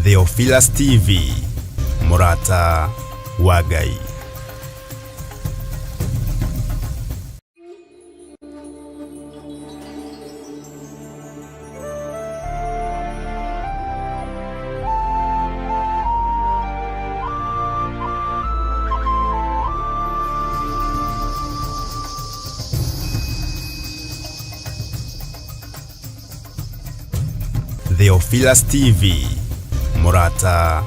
Theophilus TV, Mũrata wa Ngai. Theophilus TV, Mũrata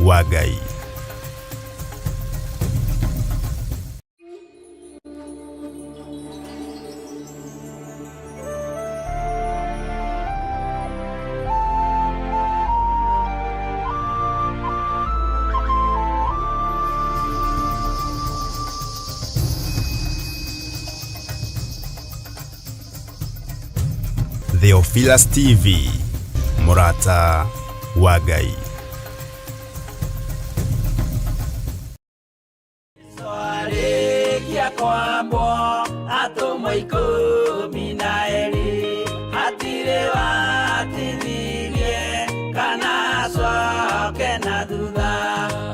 wa Ngai. Theophilus TV, Mũrata wa Ngai. Arĩkia kwambwo atũmwo 12 hatirĩ watithirie kana acoke na thutha.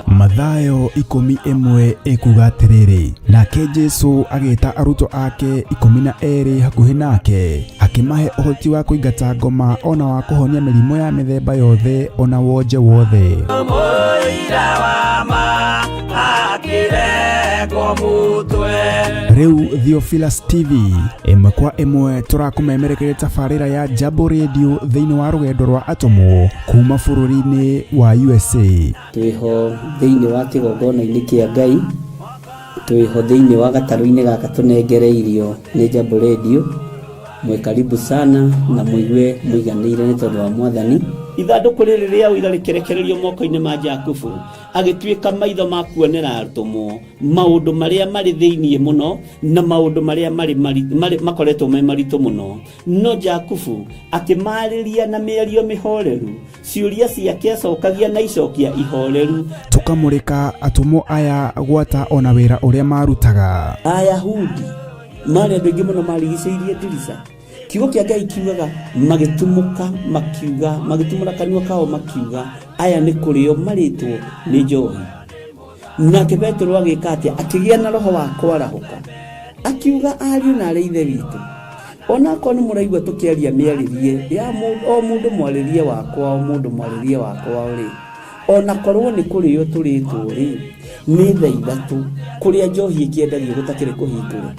Mathayo 11 ĩkuga atĩrĩrĩ, nake Jesu agĩta arutwo ake 12 hakuhĩ nake, akĩmahe ũhoti wa kũingata ngoma ona wa kũhonia mĩrimũ ya mĩthemba yothe ona wonje wothe. Mũira wa ma akĩrekwo mũtwe. Rĩu Theophilus TV ĩmwe kwa ĩmwe tũrakũmemerekeria tabarĩra ya Jambo Radio thĩinĩ wa rũgendo rwa atũmwo kuma bũrũri-inĩ wa USA. Twĩho thĩinĩ wa kĩgongona-inĩ kĩa Ngai, twĩho thĩinĩ wa gatarũ-inĩ gaka tũnengereirio nĩ Jambo Radio. Mwĩ karibu sana na mũigue mũiganĩire nĩ tondũ wa Mwathani. Ithandũkũ rĩrĩ rĩa ũira rĩkĩrekererio moko-inĩ ma Jakubu, agĩtuĩka maitho ma kuonera atũmwo maũndũ marĩa marĩ thĩinĩ mũno na maũndũ marĩa makoretwo me maritũ mũno. No Jakubu akĩmaarĩria na mĩario mĩhoreru, ciũria ciake acokagia na icokia ihoreru. Tũkamũrĩka atũmwo aya gwata ona wĩra ũrĩa marutaga. Ayahudi marĩ andũ aingĩ mũno marigicĩirie ndirica. Kiugo kĩa Ngai kiugaga magĩtumũka makiuga, magĩtumũra kanua kao makiuga, aya nĩ kũrĩo marĩtwo nĩ njohi. Nake Petero agĩka atĩa? Akĩgĩa na roho wa kwarahũka, akiuga, ariũ na arĩ ithe witũ, onakorwo nĩ mũraigua tũkĩaria mĩarĩrie ya o mũndũ mwarĩrie wakwa, o mũndũ mwarĩrie wakwa rĩ, onakorwo nĩ kũrĩo tũrĩtwo rĩ, nĩ thaa ithatũ kũrĩa njohi ĩkĩendagio gũtakĩrĩ kũhingũre,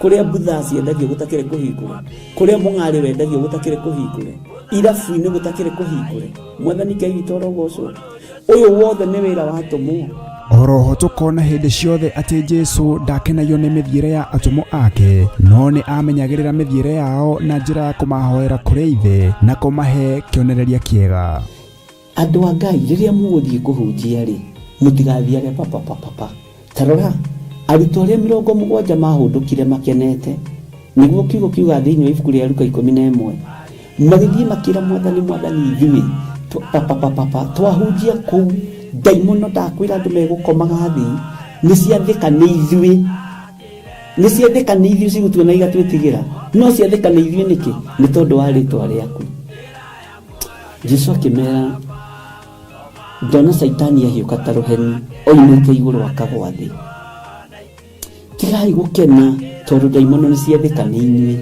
kũrĩa mbutha ciendagio gũtakĩrĩ kũhingũre, kũrĩa mũng'arĩ wendagio gũtakĩrĩ kũhingũre, irabu-inĩ gũtakĩrĩ kũhingũre. Mwathani Ngai witũ arogocwo. Ũyũ wothe nĩ wĩra wa atũmwo. Oroho tũkona hĩndĩ ciothe atĩ Jesu ndakenagio nĩ mĩthiĩre ya atũmwo ake, no nĩ amenyagĩrĩra mĩthiĩre yao na njĩra ya kũmahoera kũrĩ Ithe na kũmahe kĩonereria kĩega. Andũ a Ngai, rĩrĩa mũgũthiĩ kũhunjia rĩ, mũtigathiage papapapapa. Ta rora, arutwo arĩa 70 maahũndũkire makenete, nĩguo kiugo kiugaga thĩinĩ wa ibuku rĩa Luka 11, magĩthiĩ makĩra Mwathani, Mwathani, ithuĩ papapapapa twahunjia kũu, ndaimono ndakwĩra andũ megũkomaga thĩ, nĩ ciathĩka nĩ ithuĩ, nĩ ciathĩka nĩ ithuĩ cigũtuona igatwĩtigĩra, no ciathĩka nĩ ithuĩ nĩkĩ? Nĩ tondũ wa rĩtwa rĩaku. Jesu akĩmera, ndona Caitani ahiũka ta rũheni oimĩte igũrũ akagwa thĩ. Tigai gũkena tondũ ndaimono nĩ ciathĩka nĩ inyuĩ,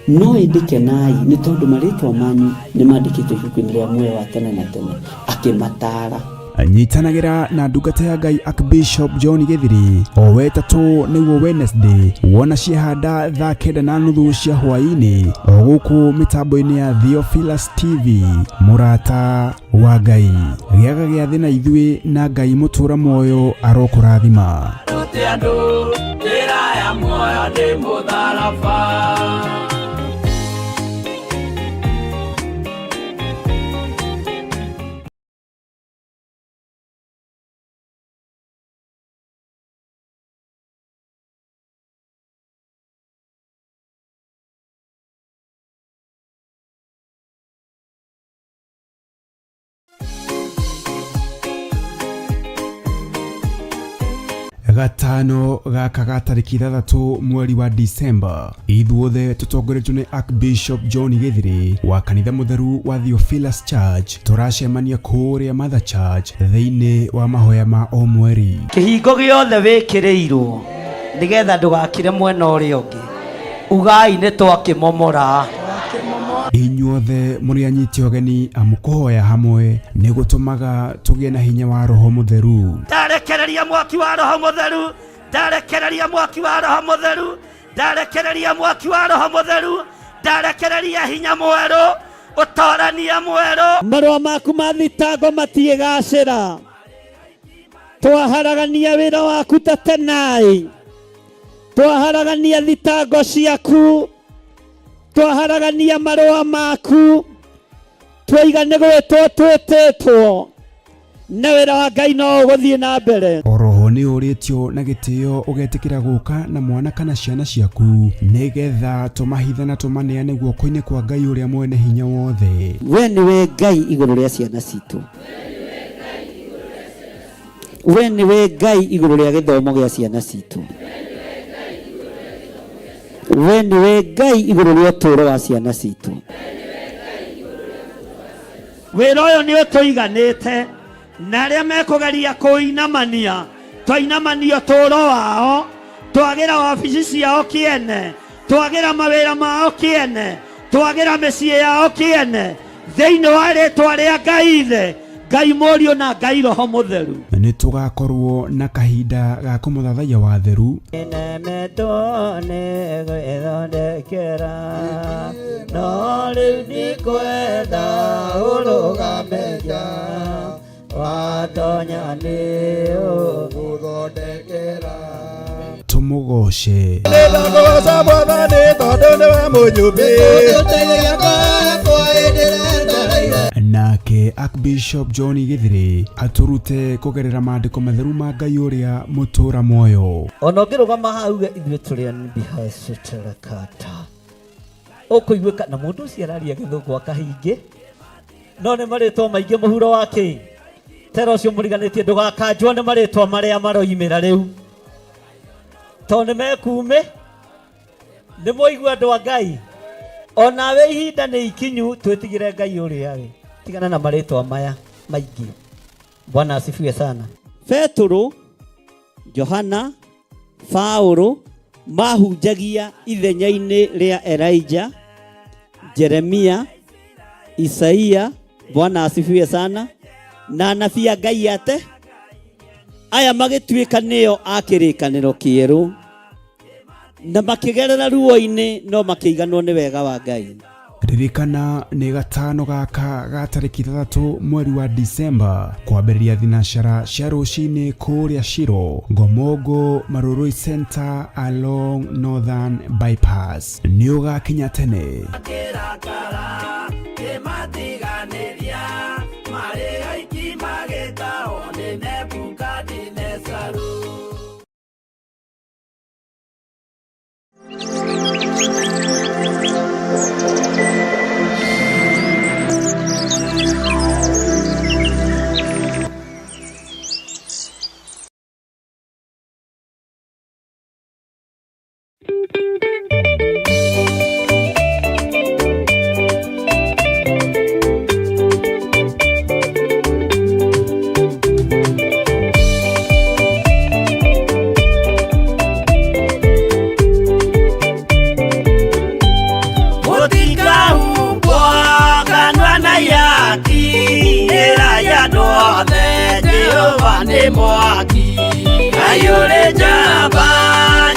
no ĩndĩ kenai nĩ tondũ marĩtwa manyu nĩ mandĩkĩtwo ibuku-inĩ rĩa muoyo wa tene na tene. Akĩmataara. Nyitanagĩra na ndungata ya Ngai Archbishop John Gĩthiri o wetatũ nĩguo Wednesday wona ciahanda thaa 9:30 cia hwaĩ-inĩ o gũkũ mĩtambo-inĩ ya Theophilus TV. Mũrata wa Ngai, gĩaga gĩathĩ na ithuĩ na Ngai mũtũra muoyo arokũrathima. Rute andũ njĩra ya muoyo nĩ mũtharaba. Gatano gaka ga tarĩki 6 mweri wa Disemba, ithuothe tũtongoretio nĩ Archbishop John Gĩthiri wa kanitha mũtheru wa Theophilus Church tũracemania kũrĩa Mother Church thĩinĩ wa mahoya ma o mweri. Kĩhingo gĩothe wĩkĩrĩirwo nĩgetha ndũgakire mwena ũrĩa ũngĩ, ugai nĩ twakĩmomora. Inyuothe mũrĩ anyiti ũgeni amu kũhoya hamwe nĩ gũtũmaga tũgĩe na hinya wa Roho Mũtheru. Ndarekereria mwaki wa Roho Mũtheru, ndarekereria mwaki wa Roho Mũtheru, ndarekereria mwaki wa Roho Mũtheru, ndarekereria hinya mwerũ, ũtorania mwerũ. Marũa maku ma thitango matiĩgacĩra, twaharagania wĩra waku ta tenai, twaharagania thitango ciaku, twaharagania marũa maku, twaiga nĩ gwĩtwo twĩtĩtwo, na wĩra wa Ngai no ũgũthiĩ na mbere. Oroho nĩ ũrĩtio na gĩtĩo ũgetĩkĩra gũka na mwana kana ciana ciaku nĩgetha tũmahithe na tũmaneane guoko-inĩ kwa Ngai ũrĩa mwene hinya wothe. We nĩwe Ngai igũrũ rĩa ciana citũ, we nĩwe Ngai igũrũ rĩa gĩthomo gĩa ciana citũ, we nĩwe Ngai igũrũ rĩa ũtũũro wa ciana citũ. Wĩra ũyũ nĩ ũtũiganĩte, na arĩa mekũgeria kũinamania, twainamania ũtũũro wao, twagĩra wabici ciao kĩene, twagĩra mawĩra mao kĩene, twagĩra mĩciĩ yao kĩene, thĩinĩ wa rĩtwa rĩa Ngai Ithe, Ngai Mũriũ na Ngai Roho Mũtheru. Nĩ tũgakorwo na kahinda ga kũmũthathaiya wa theru. Nemetwo nĩ gwĩthondekera, no rĩu ndikwenda ũrũgame nja, watonya nĩ ũgũthondekera. Tũmũgoce. Nĩndakũgoca Mwathani tondũ nĩwe mũnyũmbi. Nake Archbishop John Gĩthiri atũrute kũgerera maandĩko matheru ma Ngai ũrĩa mũtũra muoyo. Ona ũngĩrũgama hau uge ithuĩ tũrĩ anbihacĩtĩrekata, ũkũiguĩka na mũndũ ũcio araria gĩthũngũ akahingĩ, no nĩ marĩtwa maingĩ mũhuro wa kĩ tera ũcio mũriganĩtie ndũgakanjwo nĩ marĩtwa marĩa maroimĩra rĩu, tondũ nĩ mekuumĩ. Nĩ mwaigua andũ a Ngai, onawe ihinda nĩ ikinyu twĩtigĩre Ngai ũrĩa we, tigana na marĩtwa maya maingĩ. Bwana asifiwe sana. Petũrũ, Johana, Paũlũ mahunjagia ithenya-inĩ rĩa Elijah, Jeremia, Isaia. Bwana asifiwe sana. Na anabii a Ngai ate aya magĩtuĩka nĩo a kĩrĩkanĩro kĩerũ, na makĩgerera ruo-inĩ no makĩiganwo nĩ wega wa Ngai. Ririkana nĩ gatano gaka ga tarĩki 6 mweri wa Disemba kwambĩrĩria thinacara cia rũcinĩ kũrĩa Shiro, Ngomongo, Marurui Center along Northern Bypass. Nĩ ũgakinya tene. Kĩrakara kĩmatiganĩria, marĩ aiki magĩtahwo nĩ Nebukadinezaru. Mũtikahumbwo kanua na ihaki, ĩrai andũ othe Jehova nĩ mwaki. Ngai ũrĩ njamba,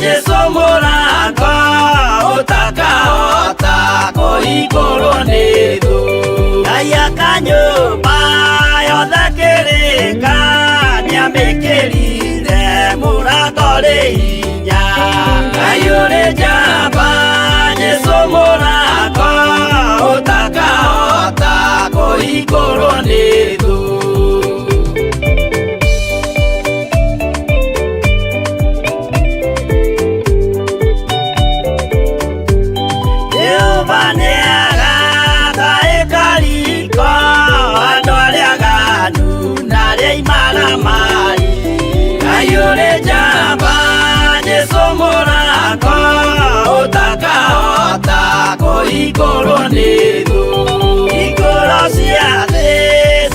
Jesũ mũrango, ũtakahota kũhingũrwo nĩ thũ. Ngai aka nyũmba yothe kĩrĩka, nĩamĩkĩrire mũrango rĩ hinya. Ngai ũrĩ njamba, Jesũ mũrango, ũtakahota kũhingũrwo nĩ thũ. Jehova nĩagaka ĩkariko, andũ arĩa aganu na arĩa imaramari. Ngai ũrĩ njamba, kũhingũrwo nĩ thũ. Hingũro cia thĩ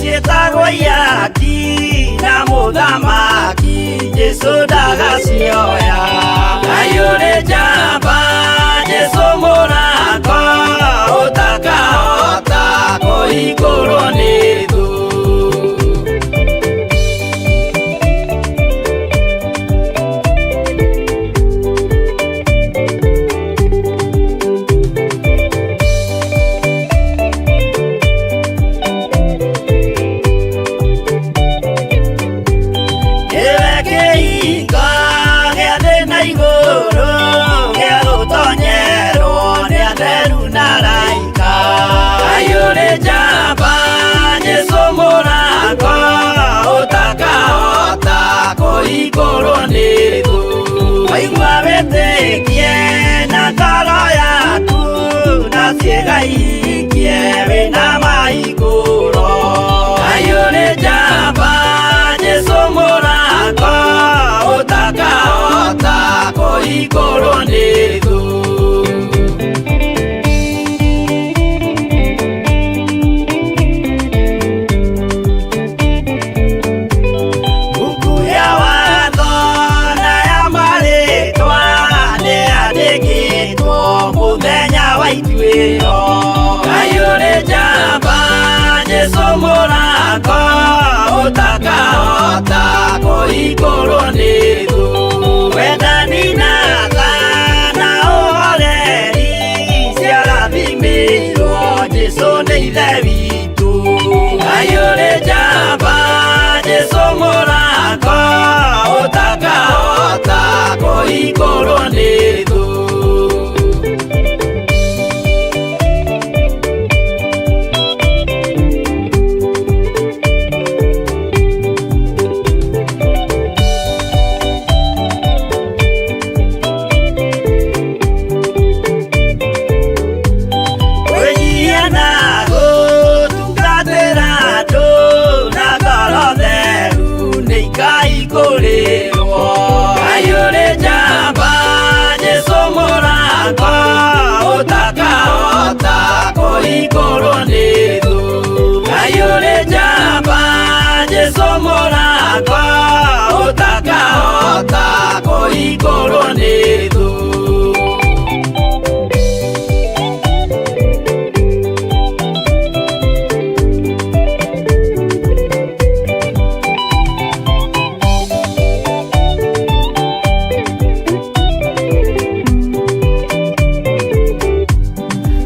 ciĩtagwo ihaki na mũthamaki Jesũ ndagacioya. Ngai ũrĩ njamba Jesũ mũrango ũtakahota kũhingũrwo nĩ thũ. Nĩwe kĩhingo gĩa thĩ na igũrũ gĩa gũtonyerwo nĩ atheru na araika. Ngai ũrĩ njamba Jesũ mũrango ũtakahota kũhingũrwo nĩ thũ. Waigua wĩtĩkie na ngoro yaku na ciĩga ihingie wĩna mahingũro. Ngai ũrĩ njamba Jesũ mũrango ũtakahota kũhingũrwo nĩ thũ. Buku ya watho na ya marĩtwa nĩyandĩkĩtwo mũthenya wa ituĩro. Ngai ũrĩ njamba Jesũ mũrango ũtakahota kũhingũrwo nĩ thũ. Wendani na tha na ũhoreri ciarathimĩirwo Jesũ nĩ Ithe witũ. Ngai ũrĩ njamba Jesũ mũrango ũtakahota kũhingũrwo nĩ thũ. Kwĩnyihia na gũtungatĩra andũ na ngoro theru nĩ ikaihingũrĩrwo. Ngai ũrĩ njamba Jesũ mũrango ũtakahota kũhingũrwo nĩ thũ. Ngai ũrĩ njamba Jesũ mũrango ũtakahota kũhingũrwo nĩ thũ.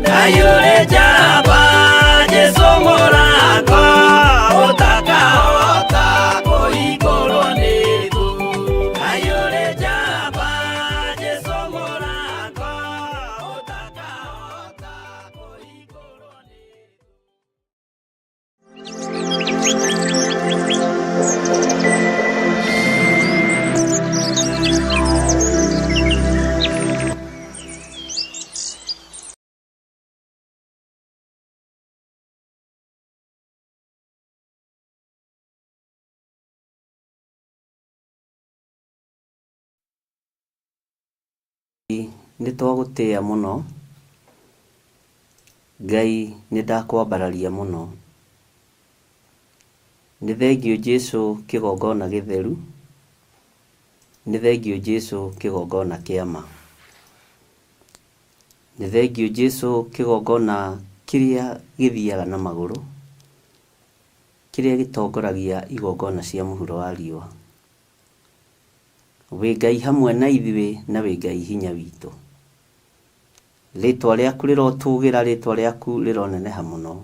Ngai ũrĩ njamba Jesũ mũrango ũtakahota kũhingũrwo nĩ thũ. Ngai ũrĩ njamba Jesũ mũrango ũtakahota kũhingũrwo nĩ thũ. Nĩ twagũtĩa mũno Ngai, nĩ ndakwambararia mũno. Nĩ thengiũ Jesũ kĩgongona gĩtheru, nĩ thengiũ Jesũ kĩgongona kĩa ma, nĩ thengiũ Jesũ kĩgongona kĩrĩa gĩthiaga na magũrũ, kĩrĩa gĩtongoragia igongona cia mũhuro wa riũa. Wĩ Ngai hamwe na ithuĩ na wĩ Ngai hinya witũ. Rĩtwa rĩaku rĩrotũgĩra, rĩtwa rĩaku rĩroneneha mũno.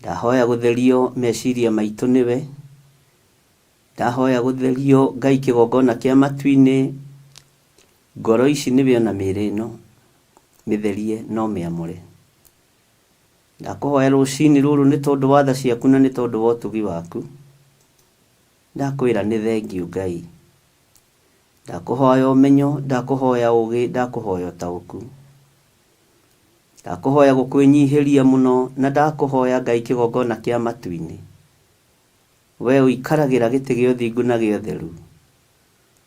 Ndahoya gũtherio meciria maitũ nĩwe, ndahoya gũtherio Ngai kĩgongona kĩa matu-inĩ, ngoro ici nĩwe ona mĩĩrĩ ĩno, mĩtherie no mĩamũre. Ndakũhoya rũcinĩ rũrũ nĩ tondũ wa tha ciaku na nĩ tondũ wa ũtugi waku. Ndakwĩra nĩ thengiũ Ngai. Ndakũhoya ũmenyo, ndakũhoya ũgĩ, ndakũhoya ũtaũku. Ndakũhoya gũkwĩnyihĩria mũno na ndakũhoya Ngai kĩgongona kĩa matu-inĩ. We ũikaragĩra gĩtĩ gĩa ũthingu na gĩa ũtheru,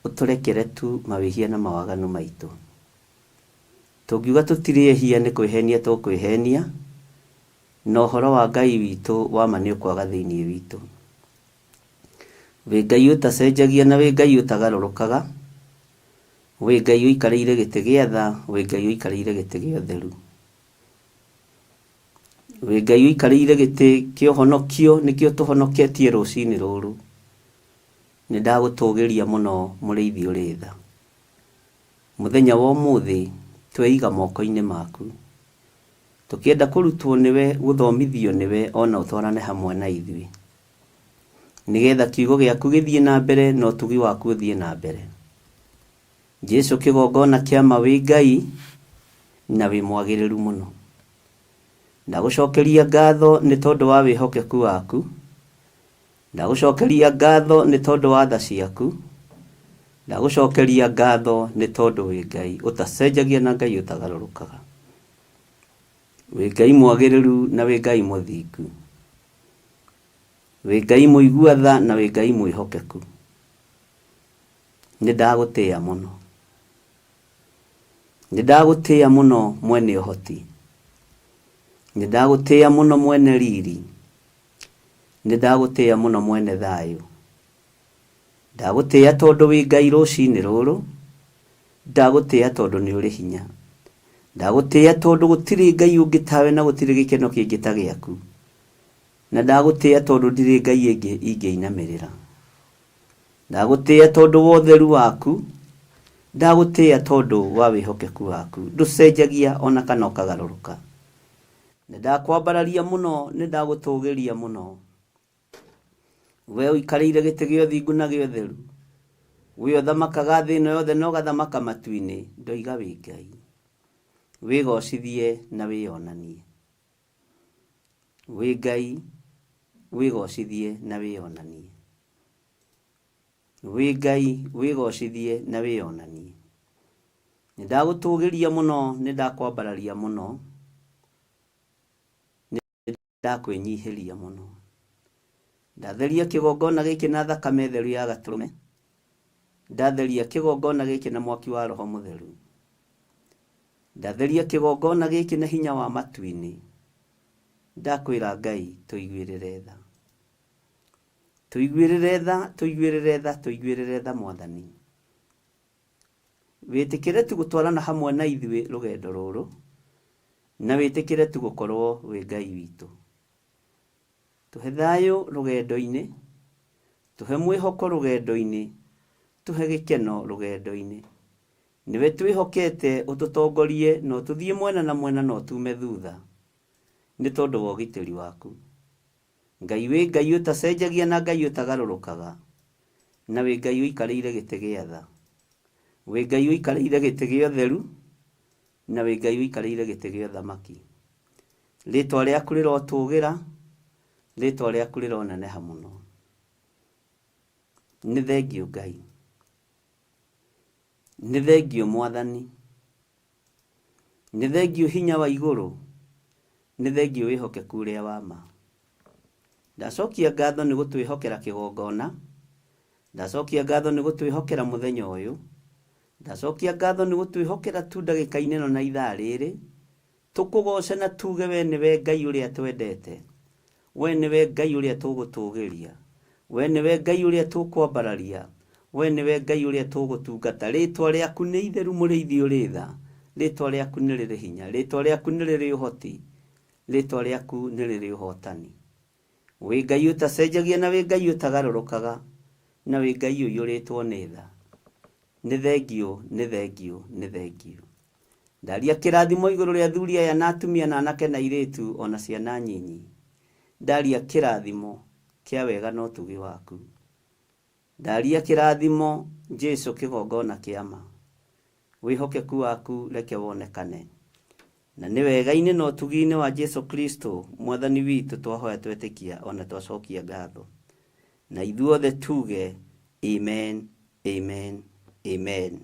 ũtũrekere tu mawĩhia na mawaganu maitũ. Tũngiuga tũtirĩ ehia nĩ kwĩhenia tũkwĩhenia, na ũhoro wa Ngai witũ wa ma nĩ ũkwaga thĩinĩ witũ. Wĩ Ngai ũtacenjagia na wĩ Ngai ũtagarũrũkaga, wĩ Ngai ũikarĩire gĩtĩ gĩa tha, wĩ Ngai ũikarĩire gĩtĩ gĩa ũtheru. Wĩ Ngai ũikarĩire gĩtĩ kĩa ũhonokio nĩkĩo tũhonoketie rũcinĩ rũrũ. Nĩ ndagũtũgĩria mũno mũrĩithi ũrĩ tha. Mũthenya wa ũmũthĩ tweiga moko-inĩ maku. Tũkĩenda kũrutwo nĩwe, gũthomithio nĩwe ona ũtwarane hamwe na ithuĩ. Nĩgetha kiugo gĩaku gĩthiĩ na mbere na ũtugi waku ũthiĩ na mbere. Jesu kĩgongona kĩa ma wĩ Ngai na wĩ mwagĩrĩru mũno. Ndagũcokeria ngatho nĩ tondũ wa wĩhokeku waku. Ndagũcokeria ngatho nĩ tondũ wa tha ciaku. Ndagũcokeria ngatho nĩ tondũ wĩ Ngai ũtacenjagia na Ngai ũtagarũrũkaga. Wĩ Ngai mwagĩrĩru na wĩ Ngai mũthingu. Wĩ Ngai mũigua tha na wĩ Ngai mwĩhokeku. Nĩ ndagũtĩĩa mũno. Nĩ ndagũtĩĩa mũno mwene ũhoti. Nĩ ndagũtĩĩa mũno mwene riri. Nĩ ndagũtĩĩa mũno mwene thayũ. Ndagũtĩĩa tondũ wĩ Ngai rũcinĩ rũrũ. Ndagũtĩĩa tondũ nĩ ũrĩ hinya. Ndagũtĩĩa tondũ gũtirĩ Ngai ũngĩ tawe na gũtirĩ gĩkeno kĩngĩ ta gĩaku. Na ndagũtĩĩa tondũ ndirĩ Ngai ĩngĩ ingĩinamĩrĩra. Ndagũtĩĩa tondũ wa ũtheru waku. Ndagũtĩĩa tondũ wa wĩhokeku waku. Ndũcenjagia ona kana ũkagarũrũka. Nĩ ndakwambararia mũno, nĩ ndagũtũgĩria mũno. We ũikarĩire gĩtĩ gĩa ũthingu na gĩa ũtheru. We ũthamakaga thĩ ĩno yothe na ũgathamaka matu-inĩ, ndoiga wĩ Ngai. Wĩgocithie na wĩyonanie. Wĩ Ngai, wĩgocithie na wĩyonanie. Wĩ Ngai, wĩgocithie na wĩyonanie. Nĩ ndagũtũgĩria mũno, nĩ ndakwambararia mũno. Nĩ ndakwĩnyihĩria mũno. Ndatheria kĩgongona gĩkĩ na thakame theru ya gatũrũme. Ndatheria kĩgongona gĩkĩ na mwaki wa Roho Mũtheru. Ndatheria kĩgongona gĩkĩ na hinya wa matu-inĩ. Ndakwĩra Ngai tũiguĩrĩre tha. Tũiguĩrĩre tha, tũiguĩrĩre tha, tũiguĩrĩre tha Mwathani. Wĩtĩkĩre tu gũtwarana hamwe na ithuĩ rũgendo rũrũ, na wĩtĩkĩre tu gũkorwo wĩ Ngai witũ. Tũhe thayũ rũgendo-inĩ, tũhe mwĩhoko rũgendo-inĩ, tũhe gĩkeno rũgendo-inĩ. Nĩwe twĩhokete ũtũtongorie na ũtũthiĩ mwena na mwena na ũtume thutha, nĩ tondũ wa ũgitĩri waku. Ngai wĩ Ngai ũtacenjagia na Ngai ũtagarũrũkaga, na wĩ Ngai ũikarĩire gĩtĩ gĩa tha. Wĩ Ngai ũikarĩire gĩtĩ gĩa ũtheru, na wĩ Ngai ũikarĩire gĩtĩ gĩa ũthamaki. Rĩtwa rĩaku rĩrotũgĩra, rĩtwa rĩaku rĩroneneha mũno. Nĩ thengiũ Ngai. Nĩ thengiũ Mwathani. Nĩ thengiũ hinya wa igũrũ. Nĩ thengiũ wĩhokeku ũrĩa wa ma. Ndacokia ngatho nĩ gũtwĩhokera kĩgongona. Ndacokia ngatho nĩ gũtwĩhokera mũthenya ũyũ. Ndacokia ngatho nĩ gũtwĩhokera tu ndagĩka-inĩ ĩno na ithaa rĩrĩ. Tũkũgoce na tuge we nĩwe Ngai ũrĩa twendete. We nĩwe Ngai ũrĩa tũgũtũgĩria. We nĩwe Ngai ũrĩa tũkwambararia. We nĩwe Ngai ũrĩa tũgũtungata. Rĩtwa rĩaku nĩ itheru mũrĩithi ũrĩ tha. Rĩtwa rĩaku nĩ rĩrĩ hinya. Rĩtwa rĩaku nĩ rĩrĩ ũhoti. Rĩtwa rĩaku nĩ rĩrĩ ũhotani. Wĩ Ngai ũtacenjagia na wĩ Ngai ũtagarũrũkaga, na wĩ Ngai ũiyũrĩtwo nĩ tha. Nĩ thengiũ, nĩ thengiũ, nĩ thengiũ. Ndaria kĩrathimo igũrũ rĩa athuri aya na atumia na anake na airĩtu o na ciana nyinyi. Ndaria kĩrathimo kĩa wega na ũtugi waku. Ndaria kĩrathimo Jesu kĩgongona kĩa ma. Wĩhokeku waku reke wonekane. Na nĩ wega-inĩ na ũtugi-inĩ wa Jesu Kristo Mwathani witũ twahoya twetĩkia o na twacokia ngatho. Na ithuothe tuge amen, amen, amen.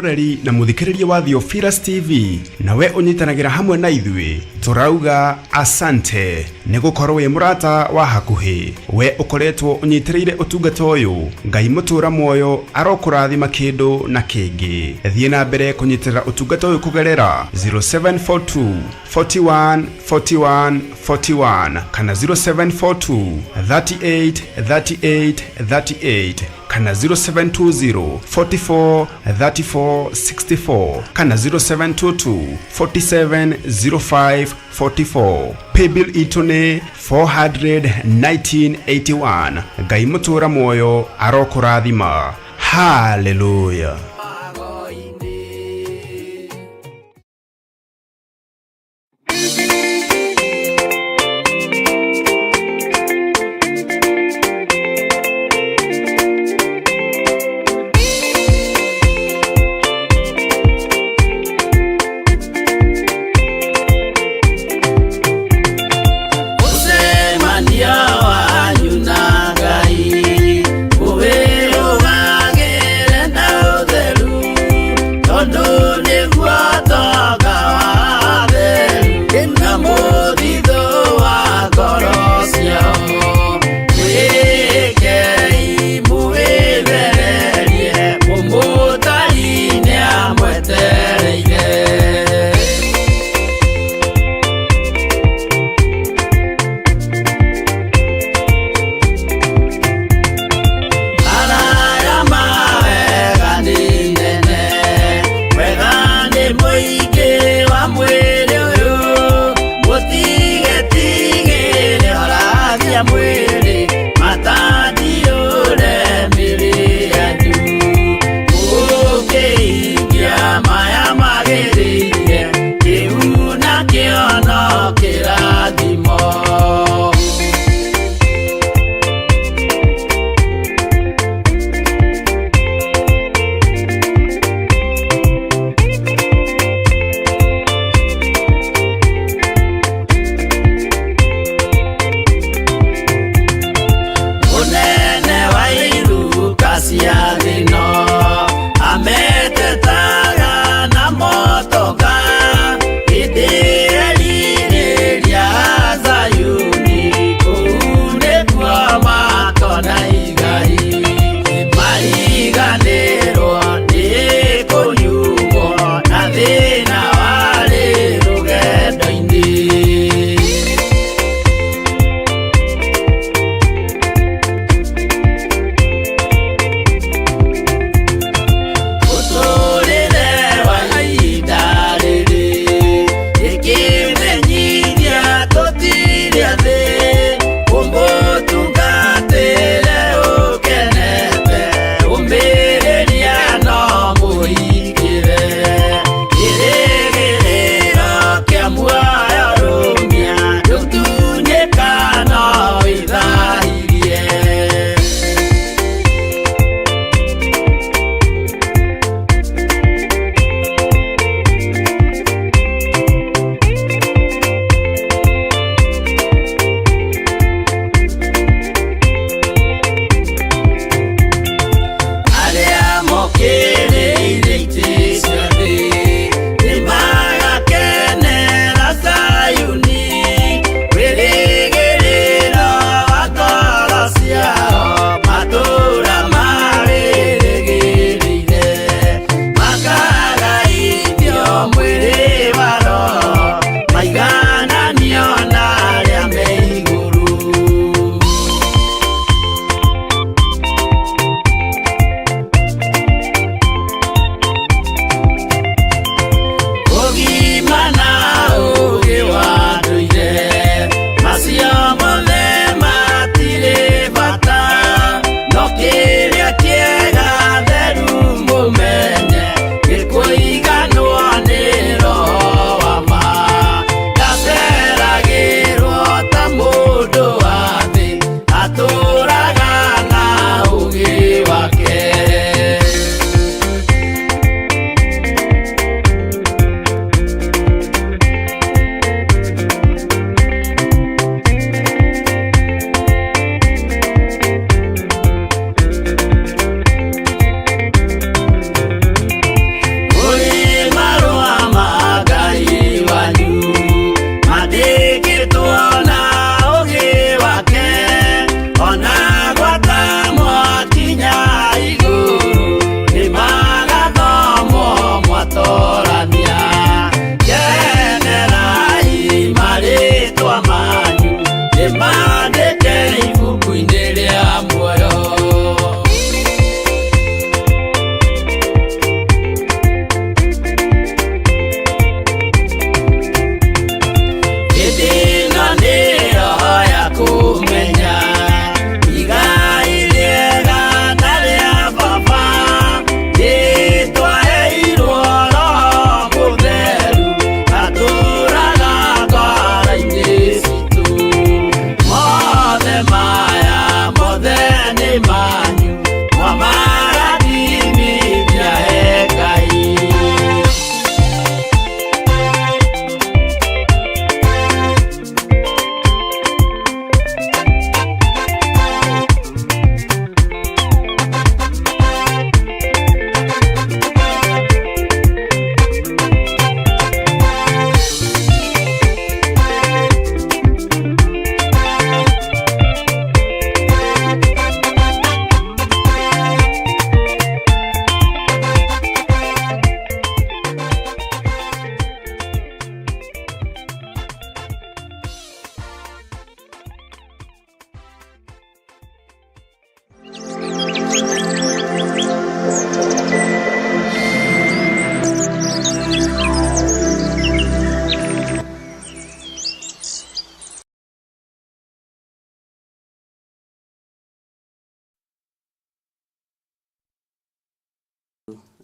Mwĩroreri na mũthikĩrĩria wa Theophilus TV, nawe ũnyitanagĩra hamwe na ithuĩ, tũrauga asante nĩ gũkorwo wĩ mũrata wa hakuhĩ. We ũkoretwo ũnyitĩrĩire ũtungata ũyũ, Ngai mũtũra muoyo arokũrathima kĩndũ na kĩngĩ. Thiĩ na mbere kũnyitĩrĩra ũtungata ũyũ kũgerera 0742 41 41 41 kana 0742 38 38 38 kana 0720 44 34 64 kana 0722 47 05 44. Paybill itũ nĩ 41981. Ngai mũtũra muoyo arokũrathima. Haleluya. Mũcemanio wanyu na Ngai ũwĩrũgagĩre na ũtheru.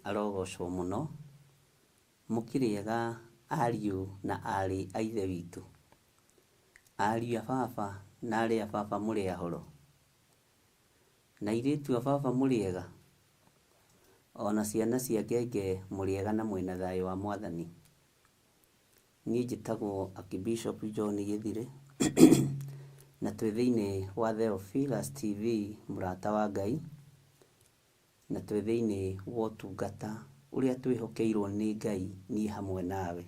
arogocwo mũno. Mũkĩrĩega ariũ na aarĩ a Ithe witũ? Ariũ a baba na aarĩ a baba mũrĩ ahoro? Na airĩtu a baba mũrĩ ega? Ona ciana cia ngenge mũrĩ ega na mwĩna thayũ wa Mwathani? Niĩ njĩtagwo Archbishop John Gĩthirĩ na twĩ thĩinĩ wa Theophilus TV mũrata wa Ngai, na twĩ thĩinĩ wa ũtungata ũrĩa twĩhokeirwo nĩ Ngai niĩ hamwe nawe.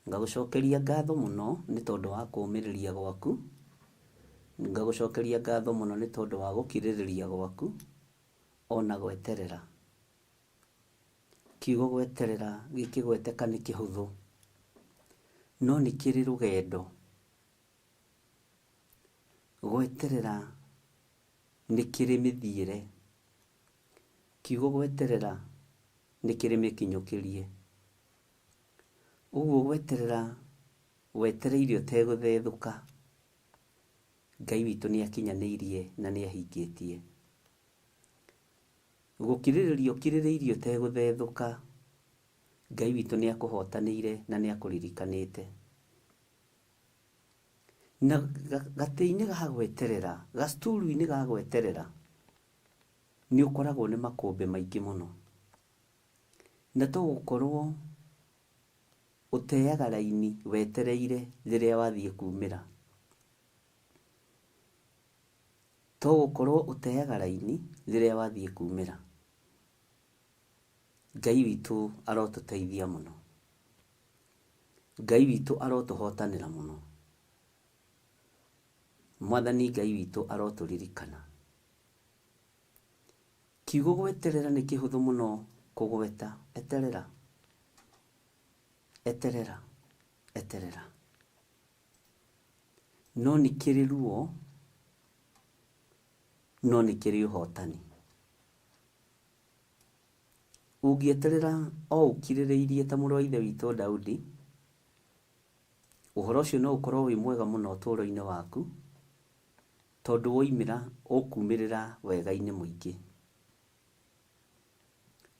Ngagũcokeria ngatho mũno nĩ tondũ wa kũũmĩrĩria gwaku, ngagũcokeria ngatho mũno nĩ tondũ wa gũkirĩrĩria gwaku ona gweterera. Kiugo gweterera gĩkĩgweteka nĩ kĩhũthũ, no nĩ kĩrĩ rũgendo. Gweterera nĩ kĩrĩ mĩthiĩre. Kiugo gweterera nĩ kĩrĩ mĩkinyũkĩrie. Ũguo gweterera wetereire ũtegũthethũka, Ngai witũ nĩ akinyanĩirie na nĩ ahingĩtie. Gũkirĩrĩria ũkirĩrĩirie ũtegũthethũka, Ngai witũ nĩ akũhotanĩire na nĩ akũririkanĩte. Na gatĩ-inĩ ga gweterera, gacukuru-inĩ ga gweterera, nĩ ũkoragwo nĩ makũmbĩ maingĩ mũno. Na to gũkorwo ũteaga raini wetereire rĩrĩa wathiĩ kumĩra. To gũkorwo ũteaga raini rĩrĩa wathiĩ kumĩra. Ngai witũ arotũteithia mũno. Ngai witũ arotũhotanĩra mũno. Mwathani Ngai witũ arotũririkana. Kiugo gweterera nĩ kĩhũthũ mũno kũgweta. Eterera, eterera, eterera. No nĩ kĩrĩ ruo, no nĩ kĩrĩ ũhotani. Ũngĩeterera o ũkirĩrĩirie ta mũrũ wa Ithe witũ Daudi, ũhoro ũcio no ũkorwo wĩ mwega mũno ũtũũro-inĩ waku, tondũ woimĩra ũkumĩrĩra wega-inĩ mũingĩ.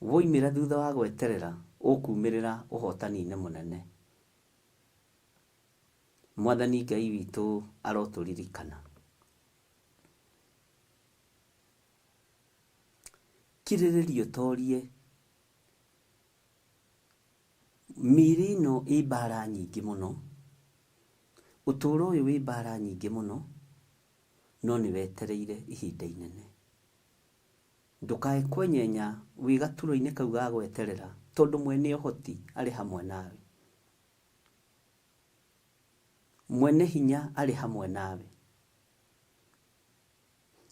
Woimĩra thutha wa gweterera ũkumĩrĩra ũhotani-inĩ mũnene. Mwathani Ngai witũ arotũririkana. Kirĩrĩria ũtorie. Mĩĩrĩ ĩno ĩ mbara nyingĩ mũno, ũtũũro ũyũ wĩ mbara nyingĩ mũno, no nĩ wetereire ihinda inene. Ndũkae kwenyenya wĩ gaturwa-inĩ kau ga gweterera tondũ mwene ũhoti arĩ hamwe nawe. Mwene hinya arĩ hamwe nawe.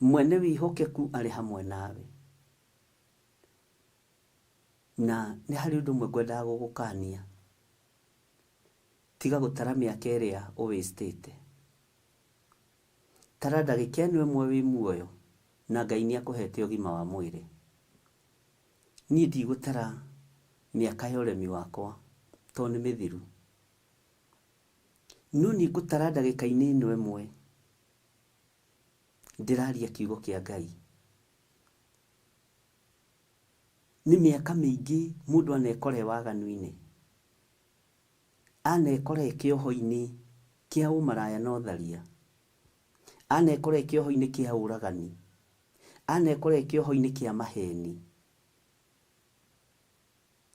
Mwene wĩhokeku arĩ hamwe nawe. Na nĩ harĩ ũndũ ũmwe ngwendaga gũgũkania. Tiga gũtara mĩaka ĩrĩa ũ waste ĩte. Tara ndagĩka ĩno ĩmwe wĩ muoyo na Ngai nĩ akũhete ũgima wa mwĩrĩ. Niĩ ndigũtara mĩaka ya ũremi wakwa tondũ nĩ mĩthiru. No nĩ ngũtara ndagĩka-inĩ ĩno ĩmwe ndĩraria kiugo kĩa Ngai. Nĩ mĩaka mĩingĩ mũndũ anekora e waganu-inĩ. Anekora e kĩoho-inĩ kĩa ũmaraya na ũtharia. Anekora e kĩoho-inĩ kĩa ũragani. Anekora e kĩoho-inĩ kĩa maheni.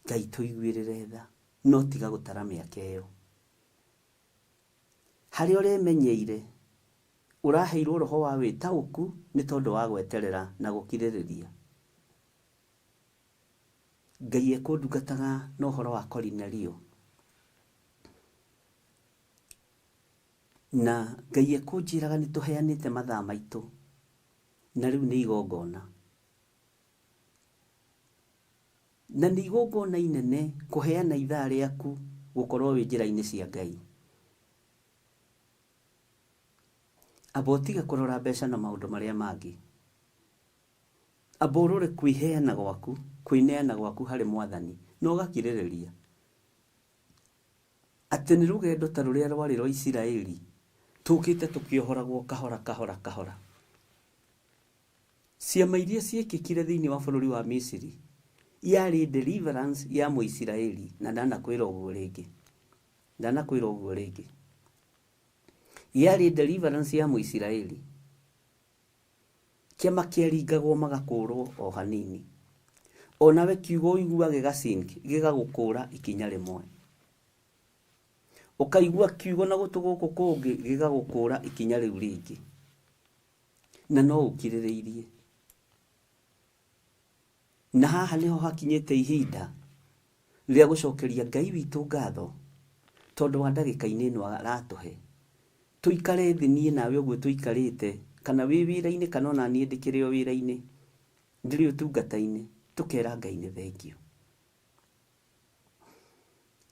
Ngai tũiguĩrĩre tha, no tiga gũtara mĩaka ĩyo. Harĩa ũremenyeire, ũraheirwo roho wa wĩtaũku nĩ tondũ wa gweterera na gũkirĩrĩria. Ngai ekũndungataga na ũhoro wa Korinelio. Na Ngai ekũnjĩraga nĩ tũheanĩte mathaa maitũ, na rĩu nĩ igongona. Na nĩ igongona inene kũheana ithaa rĩaku gũkorwo wĩ njĩra-inĩ cia Ngai. Amba ũtige kũrora mbeca na maũndũ marĩa mangĩ. Amba ũrore kwĩheana gwaku, kwĩneana gwaku harĩ Mwathani na ũgakirĩrĩria. Atĩ nĩ rũgendo ta rũrĩa rwarĩ rwa Isiraeli, tũkĩte tũkĩohoragwo kahora kahora kahora. Ciama iria ciekĩkire thĩinĩ wa bũrũri wa Misiri, Yarĩ deliverance ya Mũisiraeli, na ndanakwĩra ũguo rĩngĩ, ndanakwĩra ũguo rĩngĩ, yarĩ deliverance ya Mũisiraeli. Kĩama kĩaringagwo magakũrwo o hanini, onawe kiugo ũigua gĩga sink, gĩgagũkũra ikinya rĩmwe, ũkaigua kiugo na gũtũ gũkũ kũngĩ gĩgagũkũra ikinya rĩu rĩngĩ, na no ũkirĩrĩirie. Na haha nĩho hakinyĩte ihinda rĩa gũcokeria Ngai witũ ngatho tondũ wa ndagĩka-inĩ ĩno aratũhe tũikare thĩ niĩ nawe ũguo tũikarĩte, kana wĩ wĩra-inĩ kana ona niĩ ndĩkĩrĩ o wĩra-inĩ, ndĩrĩ ũtungata-inĩ, tũkera Ngai nĩ thengio,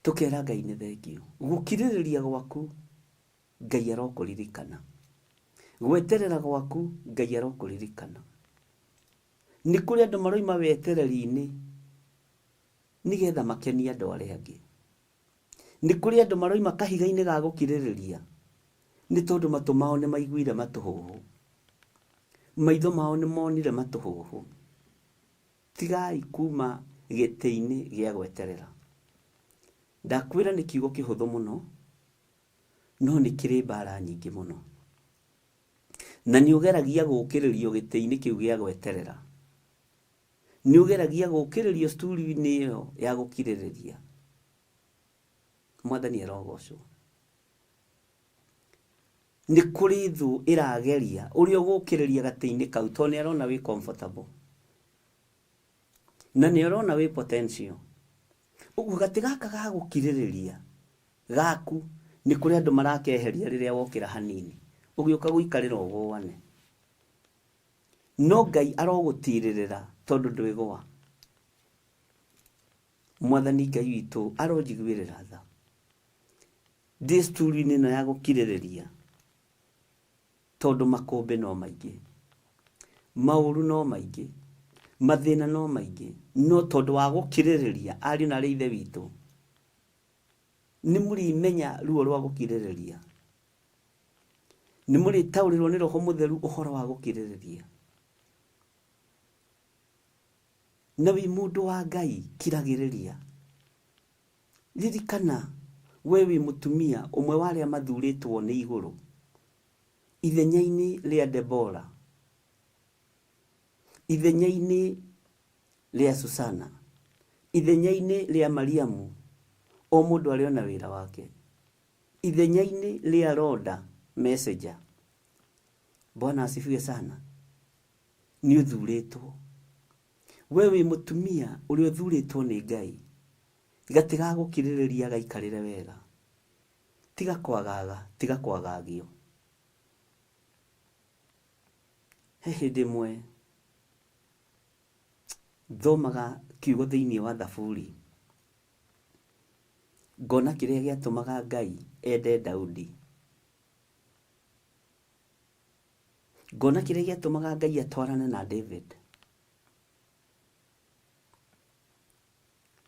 tũkera Ngai nĩ thengio. Gũkirĩrĩria gwaku Ngai arokũririkana, gweterera gwaku Ngai arokũririkana. Nĩ kũrĩ andũ maroima wetereri-inĩ nĩgetha makenie andũ arĩa angĩ. Nĩ kũrĩ andũ maroima kahiga-inĩ ga gũkirĩrĩria nĩ tondũ matũ mao nĩ maiguire matũhũhũ, maitho mao nĩ monire matũhũhũ. Tigai kuma gĩtĩ-inĩ gĩa gweterera. Ndakwĩra nĩ kiugo kĩhũthũ mũno, no nĩ kĩrĩ mbara nyingĩ mũno, na nĩ ũgeragia gũkĩrĩrio gĩtĩ-inĩ kĩu gĩa gweterera, nĩ ũgeragia gũkĩrĩrio sturi-inĩ ĩyo ya gũkirĩrĩria. Mwathani arogocwo. Nĩ kũrĩ thũ ĩrageria ũrĩa ũgũkĩrĩria gatĩ-inĩ kau, tondũ nĩ arona wĩ comfortable na nĩ arona wĩ potential. Ũguo gatĩ gaka ga gũkirĩrĩria gaku nĩ kũrĩ andũ marakeheria rĩrĩa wokĩra hanini, ũgĩũka gũikarĩra ũgũane. No Ngai arogũtirĩrĩra tondũ ndwĩgũa. Mwathani Ngai witũ aronjiguĩrĩra tha ndĩ sturi-inĩ ĩno ya gũkirĩrĩria, tondũ makũmbĩ no maingĩ, maũru no maingĩ, mathĩna no maingĩ, no tondũ wa gũkirĩrĩria, ariũ na arĩ ithe witũ, nĩ mũrĩmenya ruo rwa gũkirĩrĩria, nĩ mũrĩtaũrĩrwo nĩ Roho Mũtheru ũhoro wa gũkirĩrĩria. Na wĩ mũndũ wa Ngai, kiragĩrĩria. Ririkana we wĩ mũtumia ũmwe wa arĩa mathurĩtwo nĩ igũrũ ithenya-inĩ rĩa Debora, ithenya-inĩ rĩa Susana, ithenya-inĩ rĩa Mariamu, o mũndũ arĩ ona wĩra wake, ithenya-inĩ rĩa Roda messenger. Bwana asifiwe sana. Nĩ ũthurĩtwo, we wĩ mũtumia ũrĩa ũthurĩtwo nĩ Ngai. Gatĩ ga gũkirĩrĩria gaikarĩre wega, tiga kwagaga, tiga kwagagio. He hĩndĩ ĩmwe thomaga kiugo thĩinĩ wa Thaburi, ngona kĩrĩa gĩatũmaga Ngai ende Daudi, ngona kĩrĩa gĩatũmaga Ngai atwarane na David,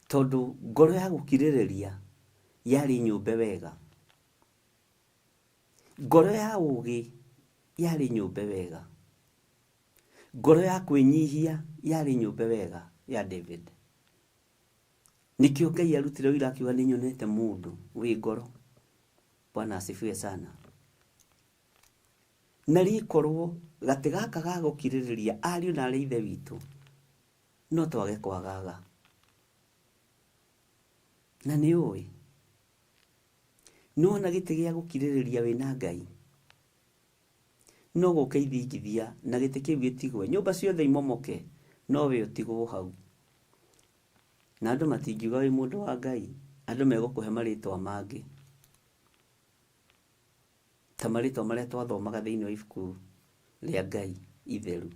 tondũ ngoro ya gũkirĩrĩria yarĩ nyũmbe wega, ngoro ya ũũgĩ yarĩ nyũmbe wega, ngoro ya kwĩnyihia yarĩ nyũmbe wega ya David. Nĩkĩo Ngai arutire ũira akiuga nĩ nyonete mũndũ wĩ ngoro. Bwana asifiwe sana. Na rĩkorwo gatĩ gaka ga gũkirĩrĩria, ariũ na arĩ ithe witũ, no twage kwagaga. Na nĩ ũĩ nĩwona gĩtĩ gĩa gũkirĩrĩria wĩna Ngai, no gũke ithingithia na gĩtĩ kĩu gĩtigwe, nyũmba ciothe imomoke, no we ũtigwo hau. Na andũ matingiuga wĩ mũndũ wa Ngai, andũ megũkũhe marĩtwa mangĩ, ta marĩtwa marĩa twathomaga thĩinĩ wa ibuku rĩa Ngai itheru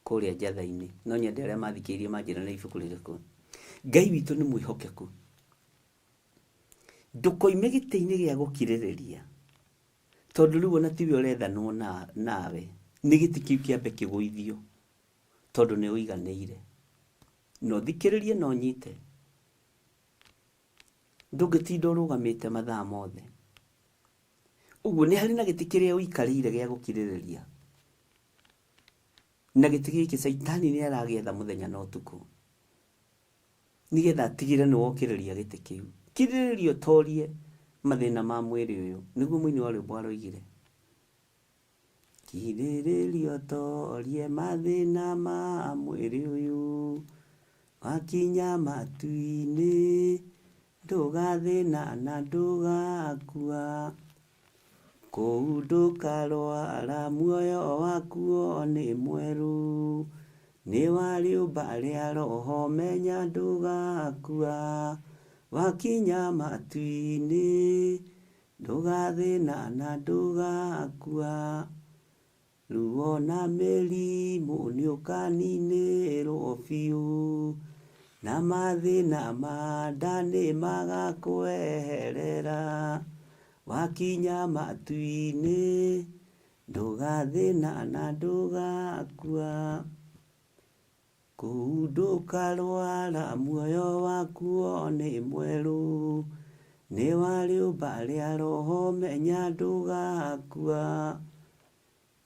kũrĩa njatha-inĩ. No nyende arĩa mathikĩrĩirie manjĩre nĩ ibuku rĩrĩkũ. Ngai witũ nĩ mwĩhokeku. Ndũkoime gĩtĩ-inĩ gĩa gũkirĩrĩria, tondũ rĩu ona tiwe ũrethanwo nawe, nĩ gĩtĩ kĩu kĩambe kĩgũithio, tondũ nĩ ũiganĩire. Na ũthikĩrĩrie na ũnyite, ndũngĩtinda ũrũgamĩte mathaa mothe. Ũguo nĩ harĩ na gĩtĩ kĩrĩa ũikarĩire gĩa gũkirĩrĩria, na gĩtĩ gĩkĩ Caitani nĩ aragĩetha mũthenya na ũtukũ. Nĩgetha atigĩre nĩ wokĩrĩria gĩtĩ kĩu. Kirĩrĩria ũtorie mathĩna ma mwĩrĩ ũyũ. Nĩguo mũini wa rwĩmbo aroigire. Kirĩrĩria ũtorie mathĩna ma mwĩrĩ ũyũ. Wakinya matu-inĩ ndũgathĩna na ndũgakua. Kũu ndũkarwara muoyo wakuo nĩ mwerũ. Nĩ wa rĩũmba rĩa roho menya ndũgakua. Wakinya matu-inĩ ndũgathĩna na ndũgakua. Ruo na mĩrimũ nĩũkaninĩrwo biũ. Na mathĩna ma nda nĩmagakweherera. Wakinya matu-inĩ ndũgathĩna na ndũgakua. Kũu ndũkarwara muoyo wakuo nĩ mwerũ. Nĩ wa rĩũmba rĩa roho menya ndũgakua.